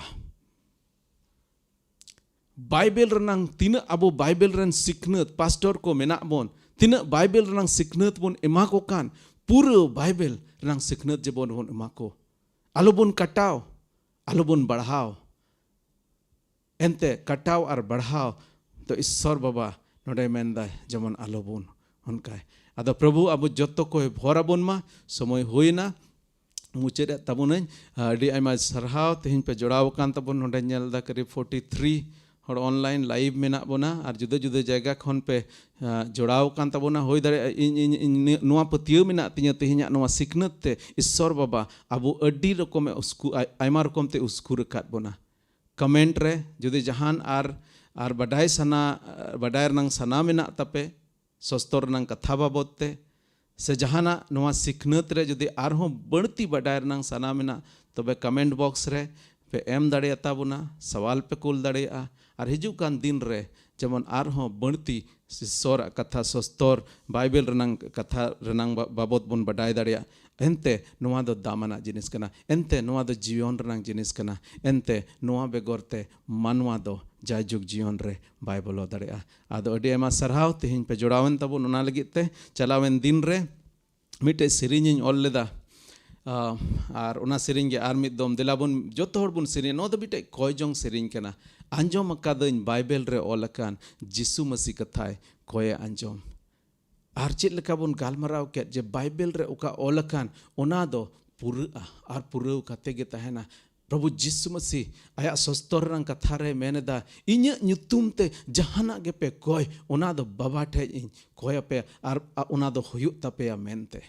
ᱵᱟᱭᱵᱮᱞ ᱨᱮᱱᱟᱝ ᱛᱤᱱᱟᱹᱜ, ᱟᱵᱚ ᱵᱟᱭᱵᱮᱞ ᱨᱮᱱ ᱥᱤᱠᱷᱱᱟᱹᱛ, ᱯᱟᱥᱴᱚᱨ ᱠᱚ ᱢᱮᱱᱟᱜ ᱵᱚᱱ, ᱛᱤᱱᱟᱹᱜ ᱵᱟᱭᱵᱮᱞ ᱨᱮᱱᱟᱝ ᱥᱤᱠᱷᱱᱟᱹᱛ ᱵᱚᱱ ᱮᱢᱟ ᱠᱚ ᱠᱟᱱ, ᱯᱩᱨᱟᱹ ᱵᱟᱭᱵᱮᱞ ᱨᱮᱱᱟᱝ ᱥᱤᱠᱷᱱᱟᱹᱛ ᱡᱮᱢᱚᱱ ᱵᱚᱱ ᱮᱢᱟ ᱠᱚ᱾ ᱟᱞᱚ ᱵᱚᱱ ᱠᱟᱴᱟᱣ, ᱟᱞᱚ ᱵᱚᱱ ᱵᱟᱲᱦᱟᱣ᱾ ᱮᱱᱛᱮ ᱠᱟᱴᱟᱣ ᱟᱨ ᱵᱟᱲᱦᱟᱣ ᱫᱚ ᱤᱥᱥᱚᱨ ᱵᱟᱵᱟ ᱱᱚᱰᱮ ᱢᱮᱱᱫᱟᱭ ᱡᱮᱢᱚᱱ ᱟᱞᱚ ᱵᱚᱱ ᱚᱱᱠᱟᱭ᱾ ᱟᱫᱚ ᱯᱨᱚᱵᱷᱩ ᱟᱵᱚ ᱡᱚᱛᱚ ᱠᱚᱭ ᱵᱷᱚᱨ ᱟᱵᱚᱱ ᱢᱟ᱾ ᱥᱚᱢᱚᱭ ᱦᱩᱭᱱᱟ, ᱢᱩᱪᱟᱹᱫ ᱮᱫ ᱛᱟᱵᱚᱱᱟᱹᱧ᱾ ᱟᱹᱰᱤ ᱟᱭᱢᱟ ᱥᱟᱨᱦᱟᱣ, ᱛᱮᱦᱮᱧ ᱯᱮ ᱡᱚᱲᱟᱣ ᱟᱠᱟᱱ ᱛᱟᱵᱚᱱ᱾ ᱱᱚᱰᱮ ᱧᱮᱞ ᱮᱫᱟ ᱠᱟᱹᱨᱤᱵ ᱯᱷᱳᱨᱴᱤ ᱛᱷᱨᱤ ᱦᱚᱲ ᱚᱱᱞᱟᱭᱤᱱ ᱞᱟᱭᱤᱵᱷ ᱢᱮᱱᱟᱜ ᱵᱚᱱᱟ ᱟᱨ ᱡᱩᱫᱟᱹ ᱡᱩᱫᱟᱹ ᱡᱟᱭᱜᱟ ᱠᱷᱚᱱ ᱯᱮ, ᱟ, ᱡᱚᱲᱟᱣ ᱟᱠᱟᱱ ᱛᱟᱵᱚᱱᱟ᱾ ᱦᱩᱭ ᱫᱟᱲᱮᱭᱟᱜᱼᱟ ᱤᱧ, ᱤᱧ, ᱤᱧ ᱱᱤ-, ᱱᱚᱣᱟ ᱯᱟᱹᱛᱭᱟᱹᱣ ᱢᱮᱱᱟᱜ ᱛᱤᱧᱟᱹ ᱛᱮᱦᱮᱧᱟᱜ ᱱᱚᱣᱟ ᱥᱤᱠᱷᱱᱟᱹᱛ ᱛᱮ ᱤᱥᱥᱚᱨ ᱵᱟᱵᱟ ᱟᱵᱚ ᱟᱹᱰᱤ ᱨᱚᱠᱚᱢᱮ ᱩᱥᱠᱩ-, ᱟᱭ-, ᱟᱭᱢᱟ ᱨᱚᱠᱚᱢ ᱛᱮ ᱩᱥᱠᱩᱨ ᱟᱠᱟᱫ ᱵᱚᱱᱟ᱾ ᱠᱚᱢᱮᱱᱴ ᱨᱮ ᱡᱩᱫᱤ ᱡᱟᱦᱟᱱ ᱟᱨ, ᱟᱨ ᱵᱟᱰᱟᱭ ᱥᱟᱱᱟ, ᱵᱟᱰᱟᱭ ᱨᱮᱱᱟᱝ ᱥᱟᱱᱟ ᱢᱮᱱᱟᱜ ᱛᱟᱯᱮ, ᱥᱚᱥᱛᱚᱨ ᱨᱮᱱᱟᱝ ᱠᱟᱛᱷᱟ ᱵᱟᱵᱚᱛ ᱛᱮ, ᱥᱮ ᱡᱟᱦᱟᱱᱟᱜ ᱱᱚᱣᱟ ᱥᱤᱠᱷᱱᱟᱹᱛ ᱨᱮ ᱡᱩᱫᱤ ᱟᱨᱦᱚᱸ ᱵᱟᱹᱲᱛᱤ ᱵᱟᱰᱟᱭ ᱨᱮᱱᱟᱝ ᱥᱟᱱᱟ ᱢᱮᱱᱟᱜ, ᱛᱚᱵᱮ ᱠᱚᱢᱮᱱᱴ ᱵᱚᱠᱥ ᱨᱮ ᱯᱮ ᱮᱢ ᱫᱟᱲᱮᱭᱟᱛᱟ ᱵᱚᱱᱟ, ᱥᱟᱣᱟᱞ ᱯᱮ ᱠᱩᱞ ᱫᱟᱲᱮᱭᱟᱜᱼᱟ᱾ ᱟᱨ ᱦᱤᱡᱩᱜ ᱠᱟᱱ ᱫᱤᱱ ᱨᱮ ᱡᱮᱢᱚᱱ ᱟᱨᱦᱚᱸ ᱵᱟᱹᱲᱛᱤ ᱤᱥᱚᱨᱟᱜ ᱠᱟᱛᱷᱟ ᱥᱚᱥᱛᱚᱨ ᱵᱟᱭᱵᱮᱞ ᱨᱮᱱᱟᱝ ᱠᱟᱛᱷᱟ ᱨᱮᱱᱟᱝ ᱵᱟ- ᱵᱟᱵᱚᱛ ᱵᱚᱱ ᱵᱟᱰᱟᱭ ᱫᱟᱲᱮᱭᱟᱜᱼᱟ᱾ ᱮᱱᱛᱮ ᱱᱚᱣᱟ ᱫᱚ ᱫᱟᱢᱟᱱᱟᱜ ᱡᱤᱱᱤᱥ ᱠᱟᱱᱟ᱾ ᱮᱱᱛᱮ ᱱᱚᱣᱟ ᱫᱚ ᱡᱤᱭᱚᱱ ᱨᱮᱱᱟᱝ ᱡᱤᱱᱤᱥ ᱠᱟᱱᱟ᱾ ᱮᱱᱛᱮ ᱱᱚᱣᱟ ᱵᱮᱜᱚᱨ ᱛᱮ ᱢᱟᱱᱣᱟ ᱫᱚ ᱡᱟᱭᱡᱩᱜᱽ ᱡᱤᱭᱚᱱ ᱨᱮ ᱵᱟᱭ ᱵᱚᱞᱚ ᱫᱟᱲᱮᱭᱟᱜᱼᱟ᱾ ᱟᱫᱚ ᱟᱹᱰᱤ ᱟᱭᱢᱟ ᱥᱟᱨᱦᱟᱣ, ᱛᱮᱦᱮᱧ ᱯᱮ ᱡᱚᱲᱟᱣᱮᱱ ᱛᱟᱵᱚᱱ᱾ ᱚᱱᱟ ᱞᱟᱹᱜᱤᱫ ᱛᱮ ᱪᱟᱞᱟᱣᱮᱱ ᱫᱤᱱ ᱨᱮ ᱢᱤᱫᱴᱮᱡ ᱥᱮᱨᱮᱧ ᱤᱧ ᱚᱞ ᱞᱮᱫᱟ᱾ ᱟᱨ ᱚᱱᱟ ᱥᱮᱨᱮᱧ ᱜᱮ ᱟᱨ ᱢᱤᱫ ᱫᱚᱢ ᱫᱮᱞᱟ ᱵᱚᱱ ᱡᱚᱛᱚ ᱦᱚᱲ ᱵᱚᱱ ᱥᱮᱨᱮᱧᱟ᱾ ᱱᱚᱣᱟ ᱫᱚ ᱢᱤᱫᱴᱮᱡ ᱠᱚᱭ ᱡᱚᱝ ᱥᱮᱨᱮᱧ ᱠᱟᱱᱟ᱾ ᱟᱸᱡᱚᱢ ᱟᱠᱟᱫᱟᱹᱧ ᱵᱟᱭᱵᱮᱞ ᱨᱮ ᱚᱞ ᱟᱠᱟᱱ ᱡᱤᱥᱩ ᱢᱟᱹᱥᱤ ᱠᱟᱛᱷᱟᱭ ᱠᱚᱭᱮ ᱟᱸᱡᱚᱢ᱾ ᱟᱨ ᱪᱮᱫ ᱞᱮᱠᱟ ᱵᱚᱱ ᱜᱟᱞᱢᱟᱨᱟᱣ ᱠᱮᱫ ᱡᱮ ᱵᱟᱭᱵᱮᱞ ᱨᱮ ᱚᱠᱟ ᱚᱞ ᱟᱠᱟᱱ ᱚᱱᱟ ᱫᱚ ᱯᱩᱨᱟᱹᱜᱼᱟ ᱟᱨ ᱯᱩᱨᱟᱹᱣ ᱠᱟᱛᱮ ᱜᱮ ᱛᱟᱦᱮᱱᱟ᱾ ᱯᱨᱚᱵᱷᱩ ᱡᱤᱥᱩ ᱢᱟᱹᱥᱤ ᱟᱭᱟᱜ ᱥᱚᱥᱛᱚᱨ ᱨᱮᱱᱟᱜ ᱠᱟᱛᱷᱟ ᱨᱮ ᱢᱮᱱ ᱮᱫᱟ, "ᱤᱧᱟᱹᱜ ᱧᱩᱛᱩᱢ ᱛᱮ ᱡᱟᱦᱟᱱᱟᱜ ᱜᱮᱯᱮ ᱠᱚᱭ, ᱚᱱᱟ ᱫᱚ ᱵᱟᱵᱟ ᱴᱷᱮᱡ ᱤᱧ ᱠᱚᱭ ᱟᱯᱮᱭᱟ ᱟᱨ ᱚᱱᱟ ᱫᱚ ᱦᱩᱭᱩᱜ ᱛᱟᱯᱮᱭᱟ" ᱢᱮᱱᱛᱮ᱾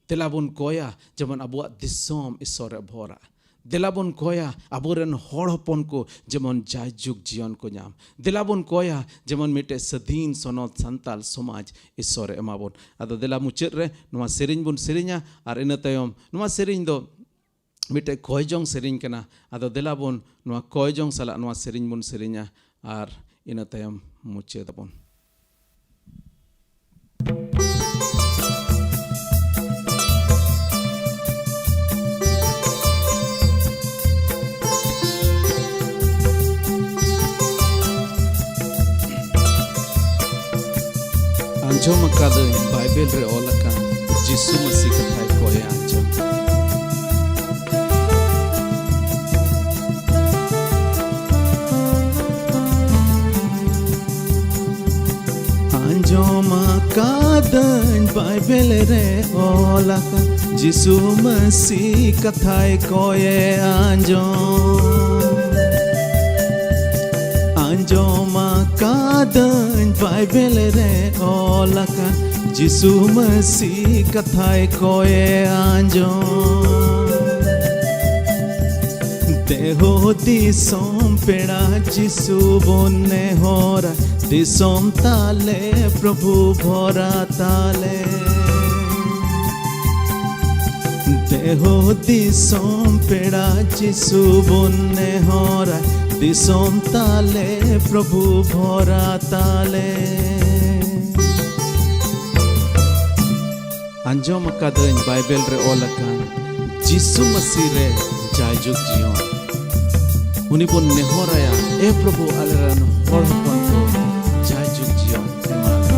ᱫᱮᱞᱟ ᱵᱚᱱ ᱠᱚᱭᱟ ᱡᱮᱢᱚᱱ ᱟᱵᱚᱣᱟᱜ ᱫᱤᱥᱚᱢ ᱤᱥᱚᱨᱮ ᱵᱷᱚᱨᱟ᱾ ᱫᱮᱞᱟ ᱵᱚᱱ ᱠᱚᱭᱟ ᱟᱵᱚᱨᱮᱱ ᱦᱚᱲ ᱦᱚᱯᱚᱱ ᱠᱚ ᱡᱮᱢᱚᱱ ᱡᱟᱭᱡᱩᱜᱽ ᱡᱤᱭᱚᱱ ᱠᱚ ᱧᱟᱢ᱾ ᱫᱮᱞᱟ ᱵᱚᱱ ᱠᱚᱭᱟ ᱡᱮᱢᱚᱱ ᱢᱤᱫᱴᱮᱡ ᱥᱟᱹᱫᱷᱤᱱ ᱥᱚᱱᱚᱛ ᱥᱟᱱᱛᱟᱞ ᱥᱚᱢᱟᱡᱽ ᱤᱥᱚᱨᱮ ᱮᱢᱟ ᱵᱚᱱ᱾ ᱟᱫᱚ ᱫᱮᱞᱟ ᱢᱩᱪᱟᱹᱫ ᱨᱮ ᱱᱚᱣᱟ ᱥᱮᱨᱮᱧ ᱵᱚᱱ ᱥᱮᱨᱮᱧᱟ ᱟᱨ ᱤᱱᱟᱹ ᱛᱟᱭᱚᱢ ᱱᱚᱣᱟ ᱥᱮᱨᱮᱧ ᱫᱚ ᱢᱤᱫᱴᱮᱡ ᱠᱚᱭ ᱡᱚᱝ ᱥᱮᱨᱮᱧ ᱠᱟᱱᱟ᱾ ᱟᱫᱚ ᱫᱮᱞᱟ ᱵᱚᱱ ᱱᱚᱣᱟ ᱠᱚᱭ ᱡᱚᱝ ᱥᱟᱞᱟᱜ ᱱᱚᱣᱟ ᱥᱮᱨᱮᱧ ᱵᱚᱱ ᱥᱮᱨᱮᱧᱟ ᱟᱨ ᱤᱱᱟᱹ ᱛᱟᱭᱚᱢ ᱢᱩᱪᱟᱹᱫ ᱟᱵᱚᱱ᱾ ᱟᱸᱡᱚᱢ ᱟᱠᱟᱫᱟᱹᱧ ᱵᱟᱭᱵᱮᱞ ᱨᱮ ᱚᱞ ᱟᱠᱟᱱ ᱡᱤᱥᱩ ᱢᱟᱹᱥᱤ ᱠᱟᱛᱷᱟᱭ ᱠᱚᱭᱟ ᱟᱸᱡᱚᱢ᱾ ᱟᱸᱡᱚᱢ ᱟᱠᱟᱫᱟᱹᱧ ᱵᱟᱭᱵᱮᱞ ᱨᱮ ᱚᱞ ᱟᱠᱟᱱ ᱡᱤᱥᱩ ᱢᱟᱹᱥᱤ ᱠᱟᱛᱷᱟᱭ ᱠᱚᱭᱮ ᱟᱸᱡᱚᱢ᱾ ᱟᱸᱡᱚᱢ ᱟᱠᱟᱫᱟᱹᱧ ᱵᱟᱭᱵᱮᱞ ᱨᱮ ᱚᱞ ᱟᱠᱟᱱ ᱡᱤᱥᱩ ᱢᱟᱹᱥᱤ ᱠᱟᱛᱷᱟᱭ ᱠᱚᱭᱮ ᱟᱸᱡᱚᱢ᱾ ᱫᱮᱦᱳ ᱫᱤᱥᱚᱢ ᱯᱮᱲᱟ ᱡᱤᱥᱩ ᱵᱚᱱ ᱱᱮᱦᱚᱨᱟ, ᱫᱤᱥᱚᱢ ᱛᱟᱞᱮ ᱯᱨᱚᱵᱷᱩ ᱵᱷᱚᱨᱟ ᱛᱟᱞᱮ᱾ ᱫᱮᱦᱳ ᱫᱤᱥᱚᱢ ᱯᱮᱲᱟ ᱡᱤᱥᱩ ᱵᱚᱱ ᱱᱮᱦᱚᱨᱟ, ᱫᱤᱥᱚᱢ ᱛᱟᱞᱮ ᱯᱨᱚᱵᱷᱩ ᱵᱷᱚᱨᱟ ᱛᱟᱞᱮ᱾ ᱟᱸᱡᱚᱢ ᱟᱠᱟᱫᱟᱹᱧ ᱵᱟᱭᱵᱮᱞ ᱨᱮ ᱚᱞ ᱟᱠᱟᱱ ᱡᱤᱥᱩ ᱢᱟᱹᱥᱤ ᱨᱮ ᱡᱟᱭᱡᱩᱜᱽ ᱡᱤᱭᱚᱱ᱾ ᱩᱱᱤ ᱵᱚᱱ ᱱᱮᱦᱚᱨᱟᱭᱟ, ᱮ ᱯᱨᱚᱵᱷᱩ, ᱟᱞᱮᱨᱮᱱ ᱦᱚᱲ ᱦᱚᱯᱚᱱ ᱠᱚ ᱡᱟᱭᱡᱩᱜᱽ ᱡᱤᱭᱚᱱ ᱮᱢᱟ ᱞᱮ᱾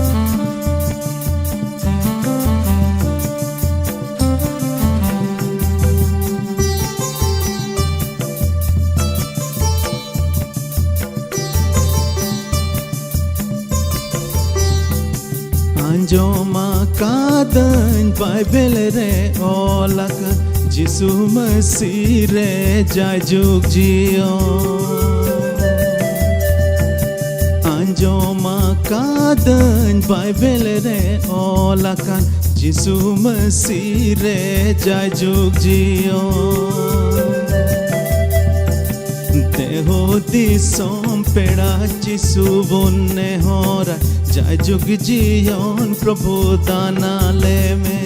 ᱟᱸᱡᱚᱢ ᱟᱠᱟᱫᱟᱹᱧ ᱵᱟᱭᱵᱮᱞ ᱨᱮ ᱚᱞ ᱟᱠᱟᱱ ᱡᱤᱥᱩ ᱢᱟᱹᱥᱤ ᱨᱮ ᱡᱟᱭᱡᱩᱜᱽ ᱡᱤᱭᱚᱱ᱾ ᱟᱸᱡᱚᱢ ᱟᱠᱟᱫᱟᱹᱧ ᱵᱟᱭᱵᱮᱞ ᱨᱮ ᱚᱞ ᱟᱠᱟᱱ ᱡᱤᱥᱩ ᱢᱟᱹᱥᱤ ᱨᱮ ᱡᱟᱭᱡᱩᱜᱽ ᱡᱤᱭᱚᱱ᱾ ᱫᱮᱦᱳ ᱫᱤᱥᱚᱢ ᱯᱮᱲᱟ ᱡᱤᱥᱩ ᱵᱚᱱ ᱱᱮᱦᱚᱨᱟ, ᱡᱟᱭᱡᱩᱜᱽ ᱡᱤᱭᱚᱱ ᱯᱨᱚᱵᱷᱩ ᱫᱟᱱ ᱟᱞᱮ ᱢᱮ᱾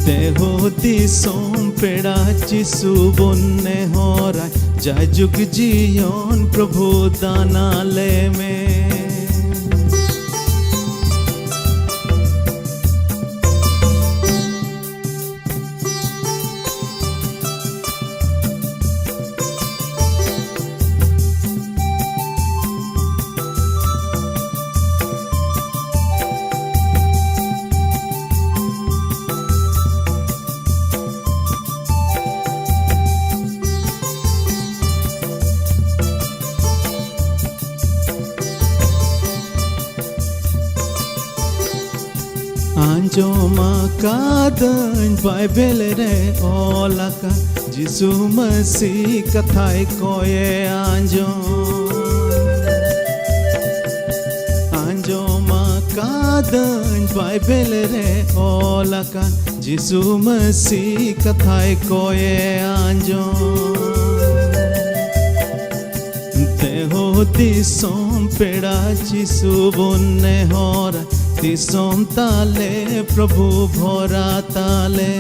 ᱫᱮᱦᱳ ᱫᱤᱥᱚᱢ ᱯᱮᱲᱟ ᱡᱤᱥᱩ ᱵᱚᱱ ᱱᱮᱦᱚᱨᱟ, ᱡᱟᱭᱡᱩᱜᱽ ᱡᱤᱭᱚᱱ ᱯᱨᱚᱵᱷᱩ ᱫᱟᱱ ᱟᱞᱮ ᱢᱮ᱾ ᱟᱸᱡᱚᱢ ᱟᱠᱟᱫᱟᱹᱧ ᱵᱟᱭᱵᱮᱞ ᱨᱮ ᱚᱞ ᱟᱠᱟᱱ ᱡᱤᱥᱩ ᱢᱟᱹᱥᱤ ᱠᱟᱛᱷᱟᱭ ᱠᱚᱭᱮ ᱟᱸᱡᱚᱢ᱾ ᱟᱸᱡᱚᱢ ᱟᱠᱟᱫᱟᱹᱧ ᱵᱟᱭᱵᱮᱞ ᱨᱮ ᱚᱞ ᱟᱠᱟᱱ ᱡᱤᱥᱩ ᱢᱟᱹᱥᱤ ᱠᱟᱛᱷᱟᱭ ᱠᱚᱭᱮ ᱟᱸᱡᱚᱢ᱾ ᱫᱮᱦᱳ ᱫᱤᱥᱚᱢ ᱯᱮᱲᱟ ᱡᱤᱥᱩ ᱵᱚᱱ ᱱᱮᱦᱚᱨᱟ, ᱫᱤᱥᱚᱢ ᱛᱟᱞᱮ ᱯᱨᱚᱵᱷᱩ ᱵᱷᱚᱨᱟ ᱛᱟᱞᱮ᱾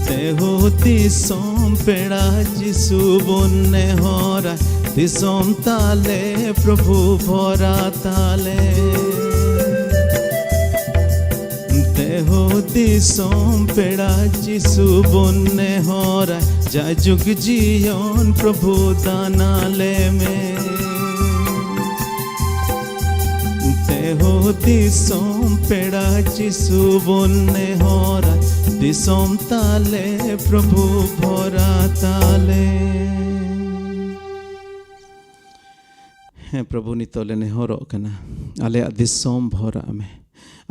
ᱛᱮ ᱮᱦᱳ ᱫᱤᱥᱚᱢ ᱯᱮᱲᱟ ᱡᱤᱥᱩ ᱵᱚᱱ ᱱᱮᱦᱚᱨᱟ, ᱫᱤᱥᱚᱢ ᱛᱟᱞᱮ ᱯᱨᱚᱵᱷᱩ ᱵᱷᱚᱨᱟ ᱛᱟᱞᱮ᱾ ᱛᱮᱦᱳ ᱫᱤᱥᱚᱢ ᱯᱮᱲᱟ ᱡᱤᱥᱩ ᱵᱚᱱ ᱱᱮᱦᱚᱨᱟ, ᱡᱟᱭᱡᱩᱜᱽ ᱡᱤᱭᱚᱱ ᱯᱨᱚᱵᱷᱩ ᱫᱟᱱ ᱟᱞᱮ ᱢᱮ᱾ ᱛᱮᱦᱳ ᱫᱤᱥᱚᱢ ᱯᱮᱲᱟ ᱡᱤᱥᱩ ᱵᱚᱱ ᱱᱮᱦᱚᱨᱟ, ᱫᱤᱥᱚᱢ ᱛᱟᱞᱮ ᱯᱨᱚᱵᱷᱩ ᱵᱷᱚᱨᱟ ᱛᱟᱞᱮ᱾ ᱦᱮᱸ ᱯᱨᱚᱵᱷᱩ, ᱱᱤᱛᱚᱜ ᱞᱮ ᱱᱮᱦᱚᱨᱚᱜ ᱠᱟᱱᱟ, ᱟᱞᱮᱭᱟᱜ ᱫᱤᱥᱚᱢ ᱵᱷᱚᱨᱟᱜ ᱢᱮ,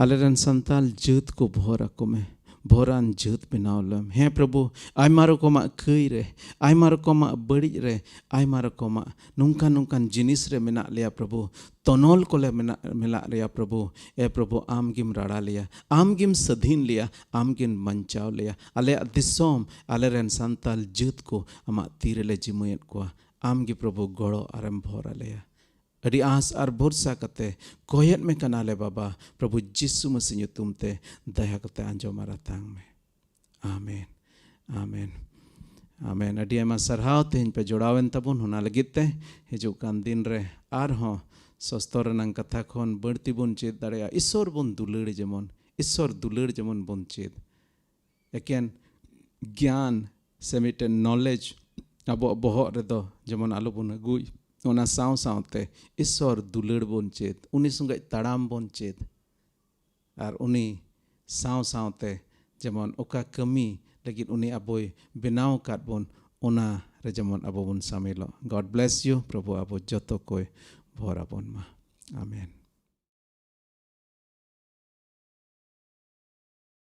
ᱟᱞᱮᱨᱮᱱ ᱥᱟᱱᱛᱟᱞ ᱡᱟᱹᱛ ᱠᱚ ᱵᱷᱚᱨ ᱟᱠᱚ ᱢᱮ, ᱵᱷᱚᱨᱟᱱ ᱡᱟᱹᱛ ᱵᱮᱱᱟᱣ ᱞᱮᱢ᱾ ᱦᱮᱸ ᱯᱨᱚᱵᱷᱩ, ᱟᱭᱢᱟ ᱨᱚᱠᱚᱢᱟᱜ ᱠᱟᱹᱭ ᱨᱮ, ᱟᱭᱢᱟ ᱨᱚᱠᱚᱢᱟᱜ ᱵᱟᱹᱲᱤᱡ ᱨᱮ, ᱟᱭᱢᱟ ᱨᱚᱠᱚᱢᱟᱜ ᱱᱚᱝᱠᱟᱱ ᱱᱚᱝᱠᱟᱱ ᱡᱤᱱᱤᱥ ᱨᱮ ᱢᱮᱱᱟᱜ ᱞᱮᱭᱟ ᱯᱨᱚᱵᱷᱩ, ᱛᱚᱱᱚᱞ ᱠᱚᱞᱮ ᱢᱮᱱᱟᱜ, ᱢᱮᱱᱟᱜ ᱞᱮᱭᱟ ᱯᱨᱚᱵᱷᱩ᱾ ᱮ ᱯᱨᱚᱵᱷᱩ, ᱟᱢ ᱜᱮᱢ ᱨᱟᱲᱟ ᱞᱮᱭᱟ, ᱟᱢ ᱜᱮᱢ ᱥᱟᱹᱫᱷᱤᱱ ᱞᱮᱭᱟ, ᱟᱢ ᱜᱮᱢ ᱵᱟᱧᱪᱟᱣ ᱞᱮᱭᱟ᱾ ᱟᱞᱮᱭᱟᱜ ᱫᱤᱥᱚᱢ, ᱟᱞᱮᱨᱮᱱ ᱥᱟᱱᱛᱟᱞ ᱡᱟᱹᱛ ᱠᱚ ᱟᱢᱟᱜ ᱛᱤ ᱨᱮᱞᱮ ᱡᱤᱢᱟᱹᱭᱮᱫ ᱠᱚᱣᱟ᱾ ᱟᱢ ᱜᱮ ᱯᱨᱚᱵᱷᱩ ᱜᱚᱲᱚ ᱟᱨᱮᱢ ᱵᱷᱚᱨ ᱟᱞᱮᱭᱟ᱾ ᱟᱹᱰᱤ ᱟᱸᱥ ᱟᱨ ᱵᱷᱚᱨᱥᱟ ᱠᱟᱛᱮ ᱠᱚᱭᱮᱫ ᱢᱮ ᱠᱟᱱᱟᱞᱮ ᱵᱟᱵᱟ, ᱯᱨᱚᱵᱷᱩ ᱡᱤᱥᱩ ᱢᱟᱹᱥᱤ ᱧᱩᱛᱩᱢ ᱛᱮ ᱫᱟᱭᱟ ᱠᱟᱛᱮ ᱟᱸᱡᱚᱢ ᱟᱨ ᱟᱛᱟᱝ ᱢᱮ᱾ ᱟᱢᱮᱱ, ᱟᱢᱮᱱ, ᱟᱢᱮᱱ᱾ ᱟᱹᱰᱤ ᱟᱭᱢᱟ ᱥᱟᱨᱦᱟᱣ ᱛᱮᱦᱮᱧ ᱯᱮ ᱡᱚᱲᱟᱣᱮᱱ ᱛᱟᱵᱚᱱ ᱚᱱᱟ ᱞᱟᱹᱜᱤᱫ ᱛᱮ᱾ ᱦᱤᱡᱩᱜ ᱠᱟᱱ ᱫᱤᱱ ᱨᱮ ᱟᱨᱦᱚᱸ ᱥᱚᱥᱛᱚ ᱨᱮᱱᱟᱜ ᱠᱟᱛᱷᱟ ᱠᱷᱚᱱ ᱵᱟᱹᱲᱛᱤ ᱵᱚᱱ ᱪᱮᱫ ᱫᱟᱲᱮᱭᱟᱜᱼᱟ᱾ ᱤᱥᱚᱨ ᱵᱚᱱ ᱫᱩᱞᱟᱹᱲ ᱡᱮᱢᱚᱱ, ᱤᱥᱚᱨ ᱫᱩᱞᱟᱹᱲ ᱡᱮᱢᱚᱱ ᱵᱚᱱ ᱪᱮᱫ᱾ ᱮᱠᱮᱱ ᱜᱮᱭᱟᱱ ᱥᱮ ᱢᱤᱫᱴᱮᱱ knowledge ᱟᱵᱚᱣᱟᱜ ᱵᱚᱦᱚᱜ ᱨᱮᱫᱚ ᱡᱮᱢᱚᱱ ᱟᱞᱚᱵᱚᱱ ᱟᱹᱜᱩᱭ, ᱚᱱᱟ ᱥᱟᱶ ᱥᱟᱶᱛᱮ ᱤᱥᱚᱨ ᱫᱩᱞᱟᱹᱲ ᱵᱚᱱ ᱪᱮᱫ, ᱩᱱᱤ ᱥᱚᱸᱜᱮ ᱛᱟᱲᱟᱢ ᱵᱚᱱ ᱪᱮᱫ, ᱟᱨ ᱩᱱᱤ ᱥᱟᱶ ᱥᱟᱶᱛᱮ ᱡᱮᱢᱚᱱ ᱚᱠᱟ ᱠᱟᱹᱢᱤ ᱞᱟᱹᱜᱤᱫ ᱩᱱᱤ ᱟᱵᱚᱭ ᱵᱮᱱᱟᱣ ᱟᱠᱟᱫ ᱵᱚᱱ, ᱚᱱᱟ ᱨᱮ ᱡᱮᱢᱚᱱ ᱟᱵᱚ ᱵᱚᱱ ᱥᱟᱢᱤᱞᱚᱜ᱾ God bless you᱾ ᱯᱨᱚᱵᱷᱩ ᱟᱵᱚ ᱡᱚᱛᱚ ᱠᱚᱭ ᱵᱷᱚᱨ ᱟᱵᱚᱱ ᱢᱟ᱾ ᱟᱢᱮᱱ᱾